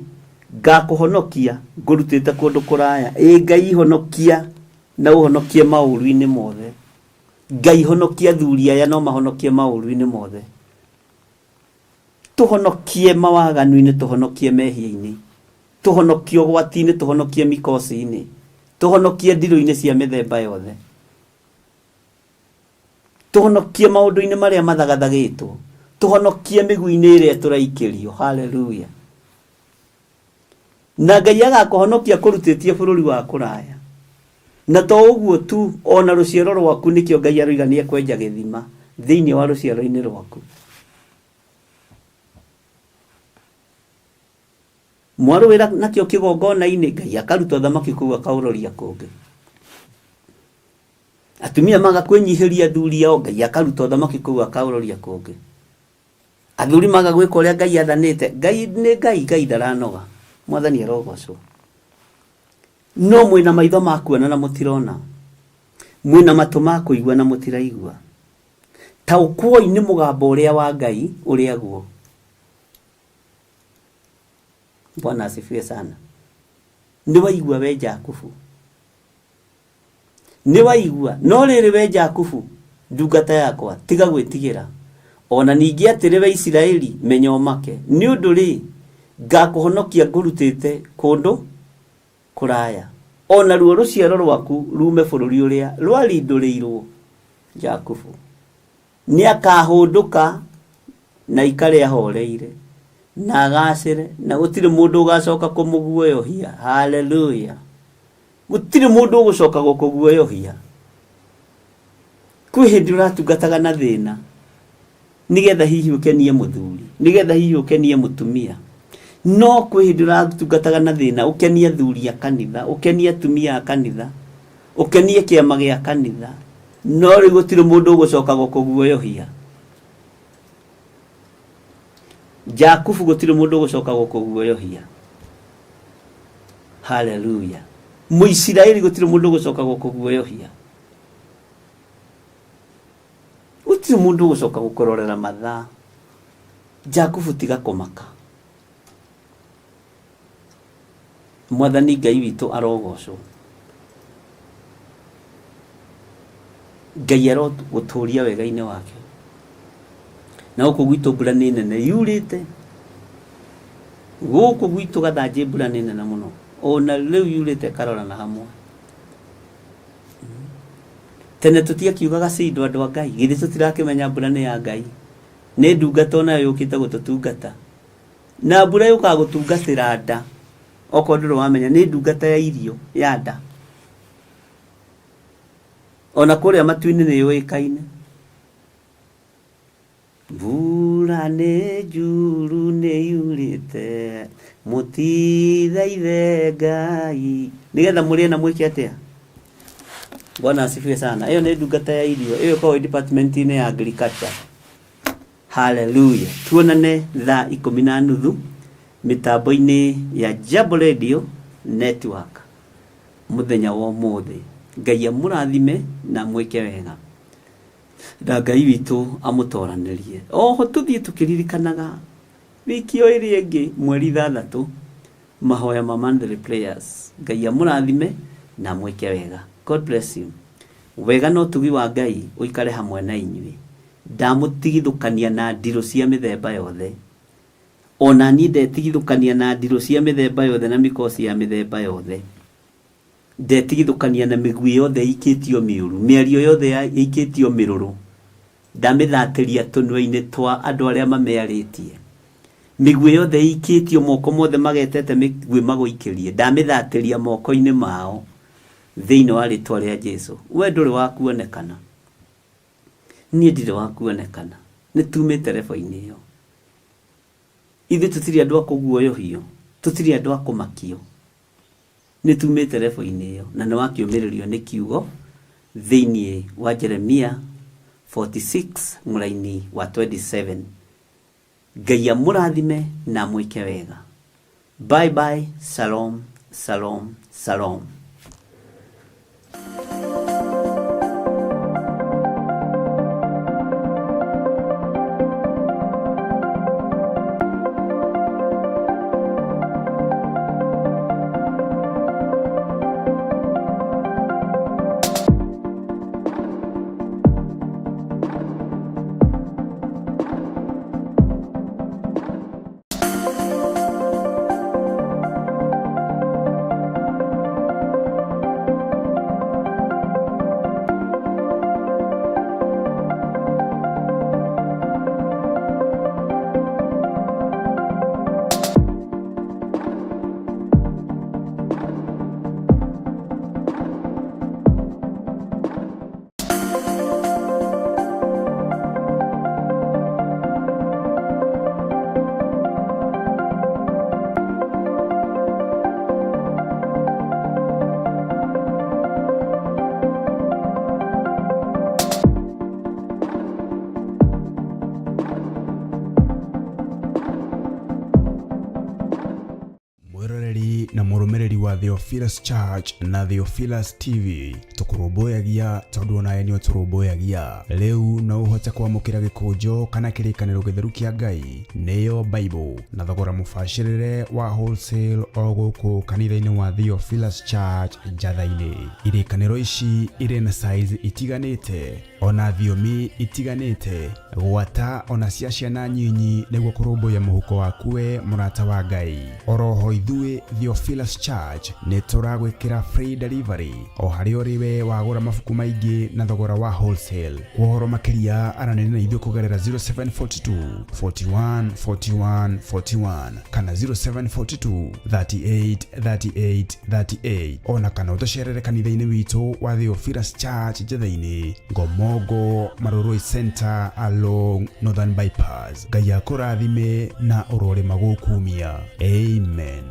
ngakũhonokia ngũrutĩte kũndũ kũraya. Ĩ Ngai honokia na ũhonokie maũru-inĩ mothe. Ngai honokia athuri aya no mahonokie maũru-inĩ mothe. Tũhonokie mawaganu-inĩ, tũhonokie mehia-inĩ, tũhonokie ũgwati-inĩ, tũhonokie mikosi-inĩ, tũhonokie ndirũ-inĩ cia mĩthemba yothe. Tũhonokie maũndũ-inĩ marĩa mathagathagĩtwo. Tũhonokie mĩguĩ-inĩ ĩrĩa tũraikĩrio. Haleluya. Na Ngai agakũhonokia kũrutĩtie bũrũri wa kũraya. Na to ũguo tu, ona rũciaro rwaku nĩkĩo Ngai aroiga nĩ ekwenja gĩthima thĩinĩ wa rũciaro-inĩ rwaku. Mwarũĩra nakĩo kĩgongona-inĩ, Ngai akaruta ũthamaki kũu akaũroria kũngĩ. Atumia maga kwĩnyihĩria athuri ao, Ngai akaruta ũthamaki kũu akaũroria kũngĩ. Athuri maga gwĩka ũrĩa Ngai athanĩte, Ngai nĩ Ngai, Ngai ndaranoga. Mwathani arogocwo. No mwĩna maitho ma kuona na mũtirona, mwĩna matũ ma kũigua na mũtiraigua. Taũkwoi nĩ mũgambo ũrĩa wa Ngai ũrĩa guo. Bwana asifiwe sana. Nĩ waigua we Jakubu, nĩ waigua. No rĩrĩ we Jakubu ndungata yakwa, tiga gwĩtigĩra, ona ningĩ atĩrĩ we Isiraeli, menya ũmake, nĩ ũndũ rĩ, ngakũhonokia ngũrutĩte kũndũ kũraya, o naruo rũciaro rwaku rume bũrũri ũrĩa rwarindũrĩirwo. Jakubu nĩ akahũndũka na aikare ahoreire na agacĩre, na gũtirĩ mũndũ ũgacoka kũmũguoyohia. Haleluya. Gũtirĩ mũndũ ũgũcoka gũkũguoyohia. Kwĩ hĩndĩ ũratungataga na thĩna nĩgetha hihi ũkenie mũthuri, nĩgetha hihi ũkenie mũtumia, no kwĩ hĩndĩ ũratungataga na thĩna ũkenie athuri a kanitha, ũkenie atumia a kanitha, ũkenie kĩama gĩa kanitha, no rĩu gũtirĩ mũndũ ũgũcoka gũkũguoyohia. Jakubu gũtirĩ mũndũ ũgũcoka gũkũguoyohia. Haleluya. Mũisiraeli gũtirĩ mũndũ ũgũcoka gũkũguoyohia. Gũtirĩ mũndũ ũgũcoka gũkũrorera mathaa. Jakubu tiga kũmaka. Mwathani Ngai witũ arogocwo. Ngai arogũtũria wega-inĩ wake. Na gũkũ gwitũ mbura nĩ nene yurĩte. Gũkũ gwitũ Gathanjĩ mbura nĩ nene mũno. Ona rĩu yurĩte ĩkarorana hamwe. Tene tũtiakiugaga cindo andũ a Ngai, githĩ tũtirakĩmenya mbura nĩ ya Ngai. Nĩ ndungata onayo yũkĩte gũtũtungata. Na mbura yũkaga gũtungatĩra nda. Okorwo ndũrĩ wamenya, nĩ ndungata ya irio ya nda. Ona kũrĩa matu-inĩ nĩ yũĩkaine. Mbura nĩ njuru nĩ yurĩte, mũtithaithe Ngai. Nĩgetha mũrĩe na mwĩke atĩa? Bwana asifiwe sana. Ĩyo nĩ ndungata ya irio. Ĩyo ĩkoragwo department-inĩ ya agriculture. Haleluya. Tuonane thaa ikũmi na nuthu mĩtambo-inĩ ya Jambo Radio Network mũthenya wa ũmũthĩ. Ngai amũrathime na mwĩke wega. Na Ngai witũ amũtoranĩrie. Oho tũthiĩ tũkĩririkanaga wiki o ĩrĩa ĩngĩ mweri 6 mahoya ma monthly prayers. Ngai amũrathime na amwĩke wega. God bless you. Wega na ũtugi wa Ngai ũikare hamwe na inyuĩ. Ndamũtigithũkania na ndirũ cia mĩthemba yothe. O na niĩ ndetigithũkania na ndirũ cia mĩthemba yothe na mĩkosi ya mĩthemba yothe. Ndetigithũkania na mĩguĩ yothe ĩikĩtio mĩũru, mĩario yothe ĩikĩtio mĩrũrũ. Ndamĩthatĩria tũnua-inĩ twa andũ arĩa mamĩarĩtie. Mĩguĩ yothe ĩikĩtio, moko mothe magetete mĩguĩ magũikĩrie, ndamĩthatĩria moko-inĩ mao thĩinĩ wa rĩtwa rĩa Jesu. We ndũrĩ wa kuonekana. Niĩ ndirĩ wa kuonekana. Nĩ tumĩte rebo-inĩ ĩyo. Ithuĩ tũtirĩ andũ a kũguoyohio, tũtirĩ andũ a kũmakio. Nĩ tumĩte rebo-inĩ ĩyo, na nĩ wakĩũmĩrĩrio nĩ kiugo thĩinĩ wa Jeremia 46 mũraini wa 27. Ngai amũrathime na amwĩke wega. Bye bye, shalom, shalom, shalom. wa Theophilus Church na Theophilus TV. Tũkũrũmbũyagia tondũ onawe nĩ ũtũrũmbũyagia. Rĩu no ũhote kwamũkĩra gĩkũnjo kana kĩrĩkanĩro gĩtheru kĩa Ngai nĩyo Bible na thogora mũbacĩrĩre wa wholesale o gũkũ kanitha-inĩ wa Theophilus Church Njatha-inĩ. Irĩkanĩro ici irĩ na size itiganĩte ona thiomi itiganĩte gwata ona cia ciana nyinyi nĩguo kũrũmbũiya mũhuko waku we mũrata wa Ngai. Oroho ithuĩ Theophilus Church nĩ tũragwĩkĩra free delivery o harĩa ũrĩ we wagũra mabuku maingĩ na thogora wa wholesale. Kwa ũhoro makĩria aranĩria na ithuĩ kũgerera 0742 41 41 41 kana 0742 38 38 38 ona kana ũtũcerere kanitha-inĩ witũ wa Theophilus Church Njatha-inĩ, Ngomongo, Marurui Center along Northern Bypass. Ngai akũrathime na ũrorĩma gũkumia. Amen.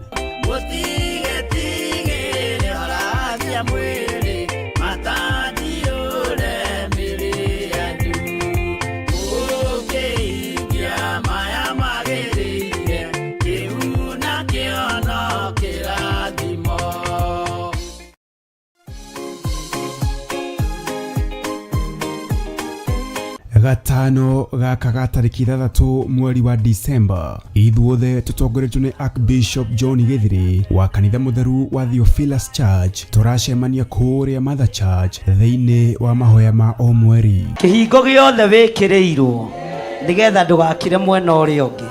Mũtigetigĩre orathia mwĩrĩ matandiũre mĩrĩ yanyu mũkĩhingia maya magĩrĩire kĩu nakĩo no kĩrathimo. Gatano gaka ga tarĩki 6 mweri wa Disemba, ithuothe tũtongoretio nĩ Archbishop John Gĩthiri wa kanitha mũtheru wa Theophilus Church tũracemania kũrĩa Mother Church thĩinĩ wa mahoya ma o mweri. Kĩhingo gĩothe wĩkĩrĩirwo nĩgetha ndũgakire mwena ũrĩa ũngĩ,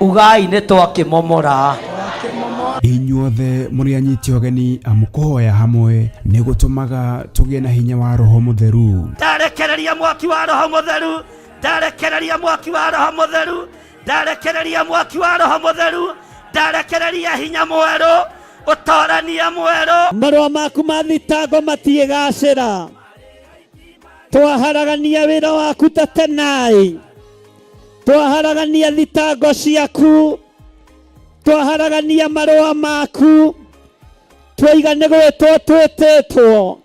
ugai nĩ twakĩmomora. Inyuothe mũrĩ anyiti ũgeni amu kũhoya hamwe nĩ gũtũmaga tũgĩe na hinya wa Roho Mũtheru. Ndarekereria mwaki wa Roho Mũtheru, ndarekereria mwaki wa Roho Mũtheru, ndarekereria mwaki wa Roho Mũtheru, ndarekereria hinya mwerũ, ũtorania mwerũ. Marũa maku ma thitango matiĩgacĩra. Twaharagania wĩra waku ta tenai, twaharagania thitango ciaku, twaharagania marũa maku, twaiga nĩ gwĩtwo twĩtĩtwo,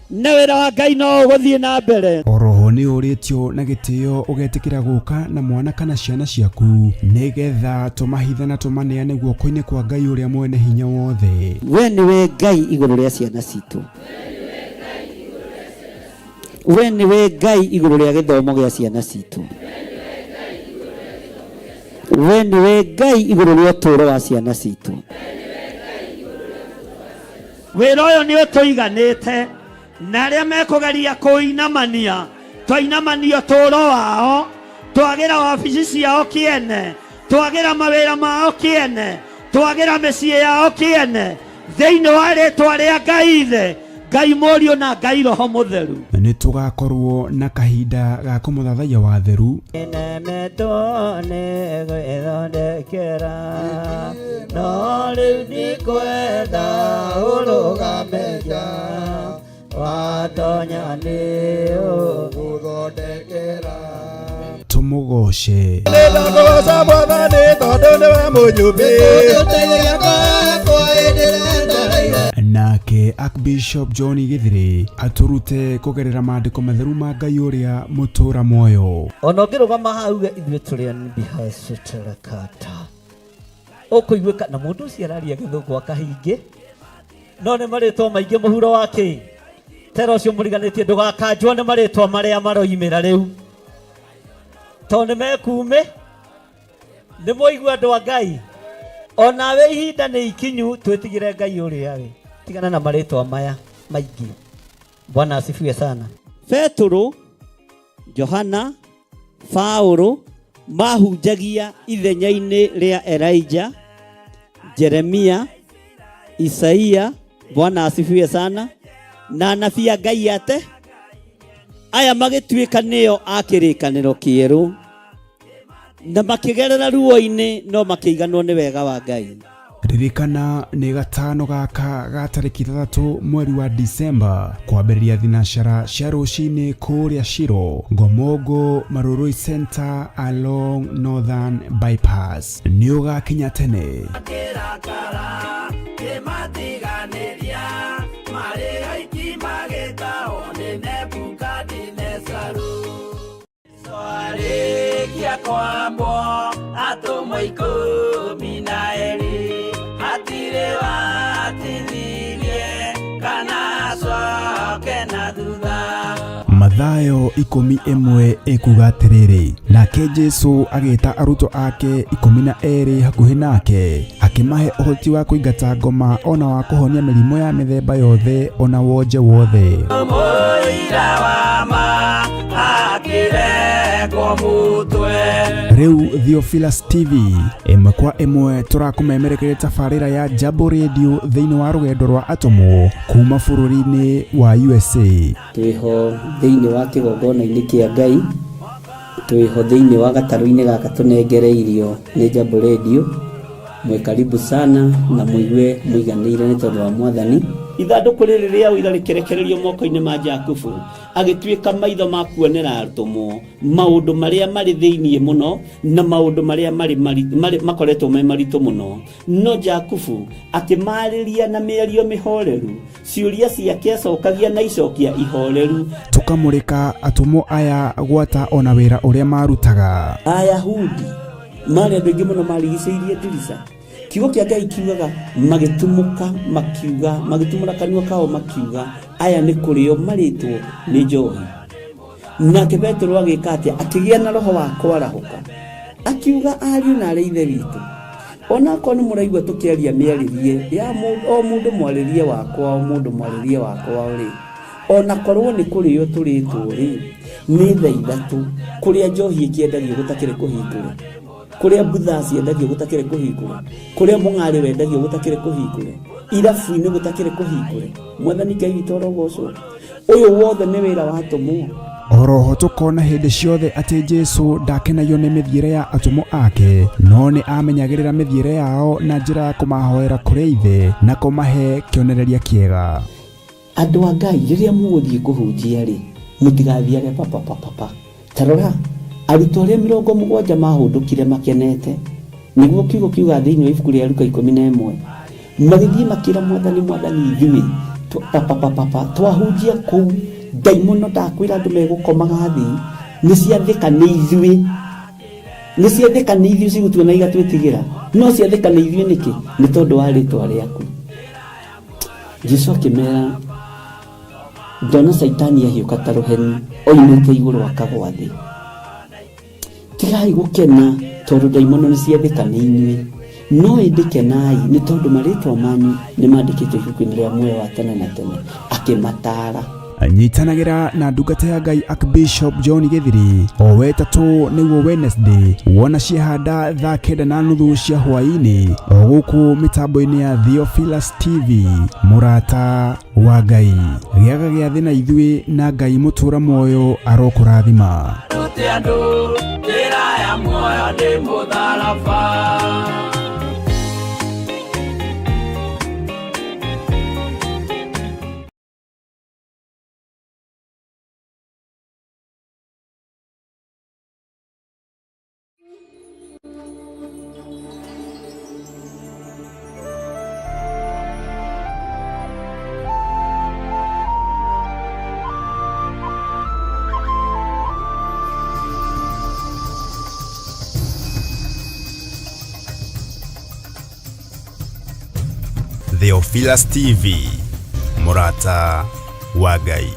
na wĩra wa Ngai no ũgũthiĩ na mbere. Oroho nĩ ũrĩtio na gĩtĩo ũgetĩkĩra gũka na mwana kana ciana ciaku nĩgetha tũmahithe na tũmaneane guoko-inĩ kwa Ngai ũrĩa mwene hinya wothe. We nĩwe Ngai igũrũ rĩa ciana citũ. We nĩwe Ngai igũrũ rĩa gĩthomo gĩa ciana citũ. We nĩwe Ngai igũrũ rĩa ũtũũro wa ciana citũ. Wĩra ũyũ nĩ ũtũiganĩte na arĩa mekũgeria kũinamania, twainamania ũtũũro wao, twagĩra wabici ciao kĩene, twagĩra mawĩra mao kĩene, twagĩra mĩciĩ yao kĩene, thĩinĩ wa rĩtwa rĩa Ngai Ithe, Ngai Mũriũ na Ngai Roho Mũtheru. Nĩ tũgakorwo na kahinda ga kũmũthathaiya wa theru. Nemetwo nĩ gwĩthondekera, no rĩu ndikwenda ũrũgame nja, watonya nĩ ũgũthondekera. Tũmũgoce. Nĩndakũgoca Mwathani tondũ nĩwe mũnyũmbi. Nake Archbishop John Gĩthiri atũrute kũgerera maandĩko matheru ma Ngai ũrĩa mũtũra muoyo. Ona ũngĩrũgama hau uge ithuĩ tũrĩ anbihacĩtĩrakata, ũkũiguĩka na mũndũ ũcio araria gĩthũngũ akahingĩ, no nĩ marĩtwa maingĩ mũhuro wa kĩ tera ũcio mũriganĩtie ndũgakanjwo nĩ marĩtwa marĩa maroimĩra rĩu, tondũ nĩ mekuumĩ. Nĩ mwaigua andũ a Ngai, onawe ihinda nĩ ikinyu twĩtigĩre Ngai ũrĩa we, tigana na marĩtwa maya maingĩ. Bwana asifiwe sana. Petero, Johana, Paulo mahunjagia ithenya-inĩ rĩa Elijah, Jeremia, Isaia. Bwana asifiwe sana. Na anabii a Ngai ate aya magĩtuĩka nĩo a kĩrĩkanĩro kĩerũ, na makĩgerera ruo-inĩ no makĩiganwo nĩ wega wa Ngai. Ririkana nĩ gatano gaka ga tarĩki 6 mweri wa Disemba kwambĩrĩria thinacara cia rũcinĩ kũrĩa Shiro, Ngomongo, Marurui Center along Northern Bypass. Nĩ ũgakinya tene. Kĩrakara kĩmatiganĩria marĩ aiki magĩtahwo nĩ Nebukadinezaru. Twarĩkia kwambwo atũmwo 12, hatirĩ Mathayo 11 ĩkuga atĩrĩrĩ, nake Jesu agĩta arutwo ake 12 hakuhĩ nake, akĩmahe ũhoti wa kũingata ngoma ona wa kũhonia mĩrimũ ya mĩthemba yothe ona wonje wothe. Mũira wa ma akĩrengwo mũtwe. Rĩu Theophilus TV ĩmwe kwa ĩmwe tũrakũmemerekeria tabarĩra ya Jambo Radio thĩinĩ wa rũgendo rwa atũmwo kuma bũrũri-inĩ wa USA. Twĩho thĩinĩ wa kĩgongona-inĩ kĩa Ngai, twĩho thĩinĩ wa gatarũ-inĩ gaka tũnengereirio nĩ Jambo Radio. Mwĩ karibu sana na mũigue mũiganĩire nĩ tondũ wa Mwathani. Ithandũkũ rĩrĩ rĩa ũira rĩkĩrekererio moko-inĩ ma Jakubu, agĩtuĩka maitho ma kuonera atũmwo maũndũ marĩa marĩ thĩinĩ mũno na maũndũ marĩa marĩ makoretwo me maritũ mũno. No Jakubu akĩmarĩria na mĩario mĩhoreru, ciũria ciake acokagia na icokia ihoreru. Tũkamũrĩka atũmwo aya gwata ona wĩra ũrĩa marutaga. Ayahudi marĩ andũ aingĩ mũno marigicĩirie ndirica. Kiugo kĩa Ngai kiugaga magĩtumũka makiuga, magĩtumũra kanua kao makiuga, aya nĩ kũrĩo marĩtwo nĩ njohi. Nake Petero agĩka atĩa? Akĩgĩa na roho wa kwarahũka, akiuga, ariũ na arĩ ithe witũ, onakorwo nĩ mũraigua tũkĩaria mĩarĩrie ya o mũndũ mwarĩrie wakwa, o mũndũ mwarĩrie wakwa rĩ, onakorwo nĩ kũrĩo tũrĩtwo rĩ, nĩ thaa ithatũ kũrĩa njohi ĩkĩendagio gũtakĩrĩ kũhingũre, kũrĩa mbutha ciendagio gũtakĩrĩ kũhingũre, kũrĩa mũng'arĩ wendagio gũtakĩrĩ kũhingũre, irabu-inĩ gũtakĩrĩ kũhingũre. Mwathani Ngai witũ arogocwo. Ũyũ wothe nĩ wĩra wa atũmwo. Oroho tũkona hĩndĩ ciothe atĩ Jesu ndakenagio nĩ mĩthiĩre ya atũmwo ake, no nĩ amenyagĩrĩra mĩthiĩre yao na njĩra ya kũmahoera kũrĩ Ithe na kũmahe kĩonereria kĩega. Andũ a Ngai, rĩrĩa mũgũthiĩ kũhunjia rĩ, mũtigathiage papapapapa. Ta rora, arutwo arĩa 70 mahũndũkire makenete, nĩguo kiugo kiuga thĩinĩ wa ibuku rĩa Luka 11, magĩthiĩ makĩra Mwathani, Mwathani, ithuĩ papapapapa twahunjia kũu, ndaimono ndakwĩra andũ megũkomaga thĩ, nĩ ciathĩka nĩ ithuĩ, nĩ ciathĩka nĩ ithuĩ cigũtuona igatwĩtigĩra, no ciathĩka nĩ ithuĩ nĩkĩ? Nĩ tondũ wa rĩtwa rĩaku. Jesu akĩmera, ndona Caitani ahiũka ta rũheni oimĩte igũrũ akagwa thĩ. Tigai gũkena tondũ ndaimono nĩ ciathĩka nĩ inyuĩ, no ĩndĩ kenai nĩ tondũ marĩtwa manyu nĩ mandĩkĩtwo ibuku-inĩ rĩa muoyo wa tene na tene. Akĩmataara. Nyitanagĩra na ndungata ya Ngai Archbishop John Gĩthiri o wetatũ nĩguo Wednesday wona ciehanda thaa 9:30 cia hwaĩ-inĩ o gũkũ mĩtambo-inĩ ya Theophilus TV. Mũrata wa Ngai, gĩaga gĩathĩ na ithuĩ na Ngai mũtũra muoyo arokũrathima. Rute andũ njĩra ya muoyo nĩ mũtharaba. Theophilus TV, mũrata wa Ngai.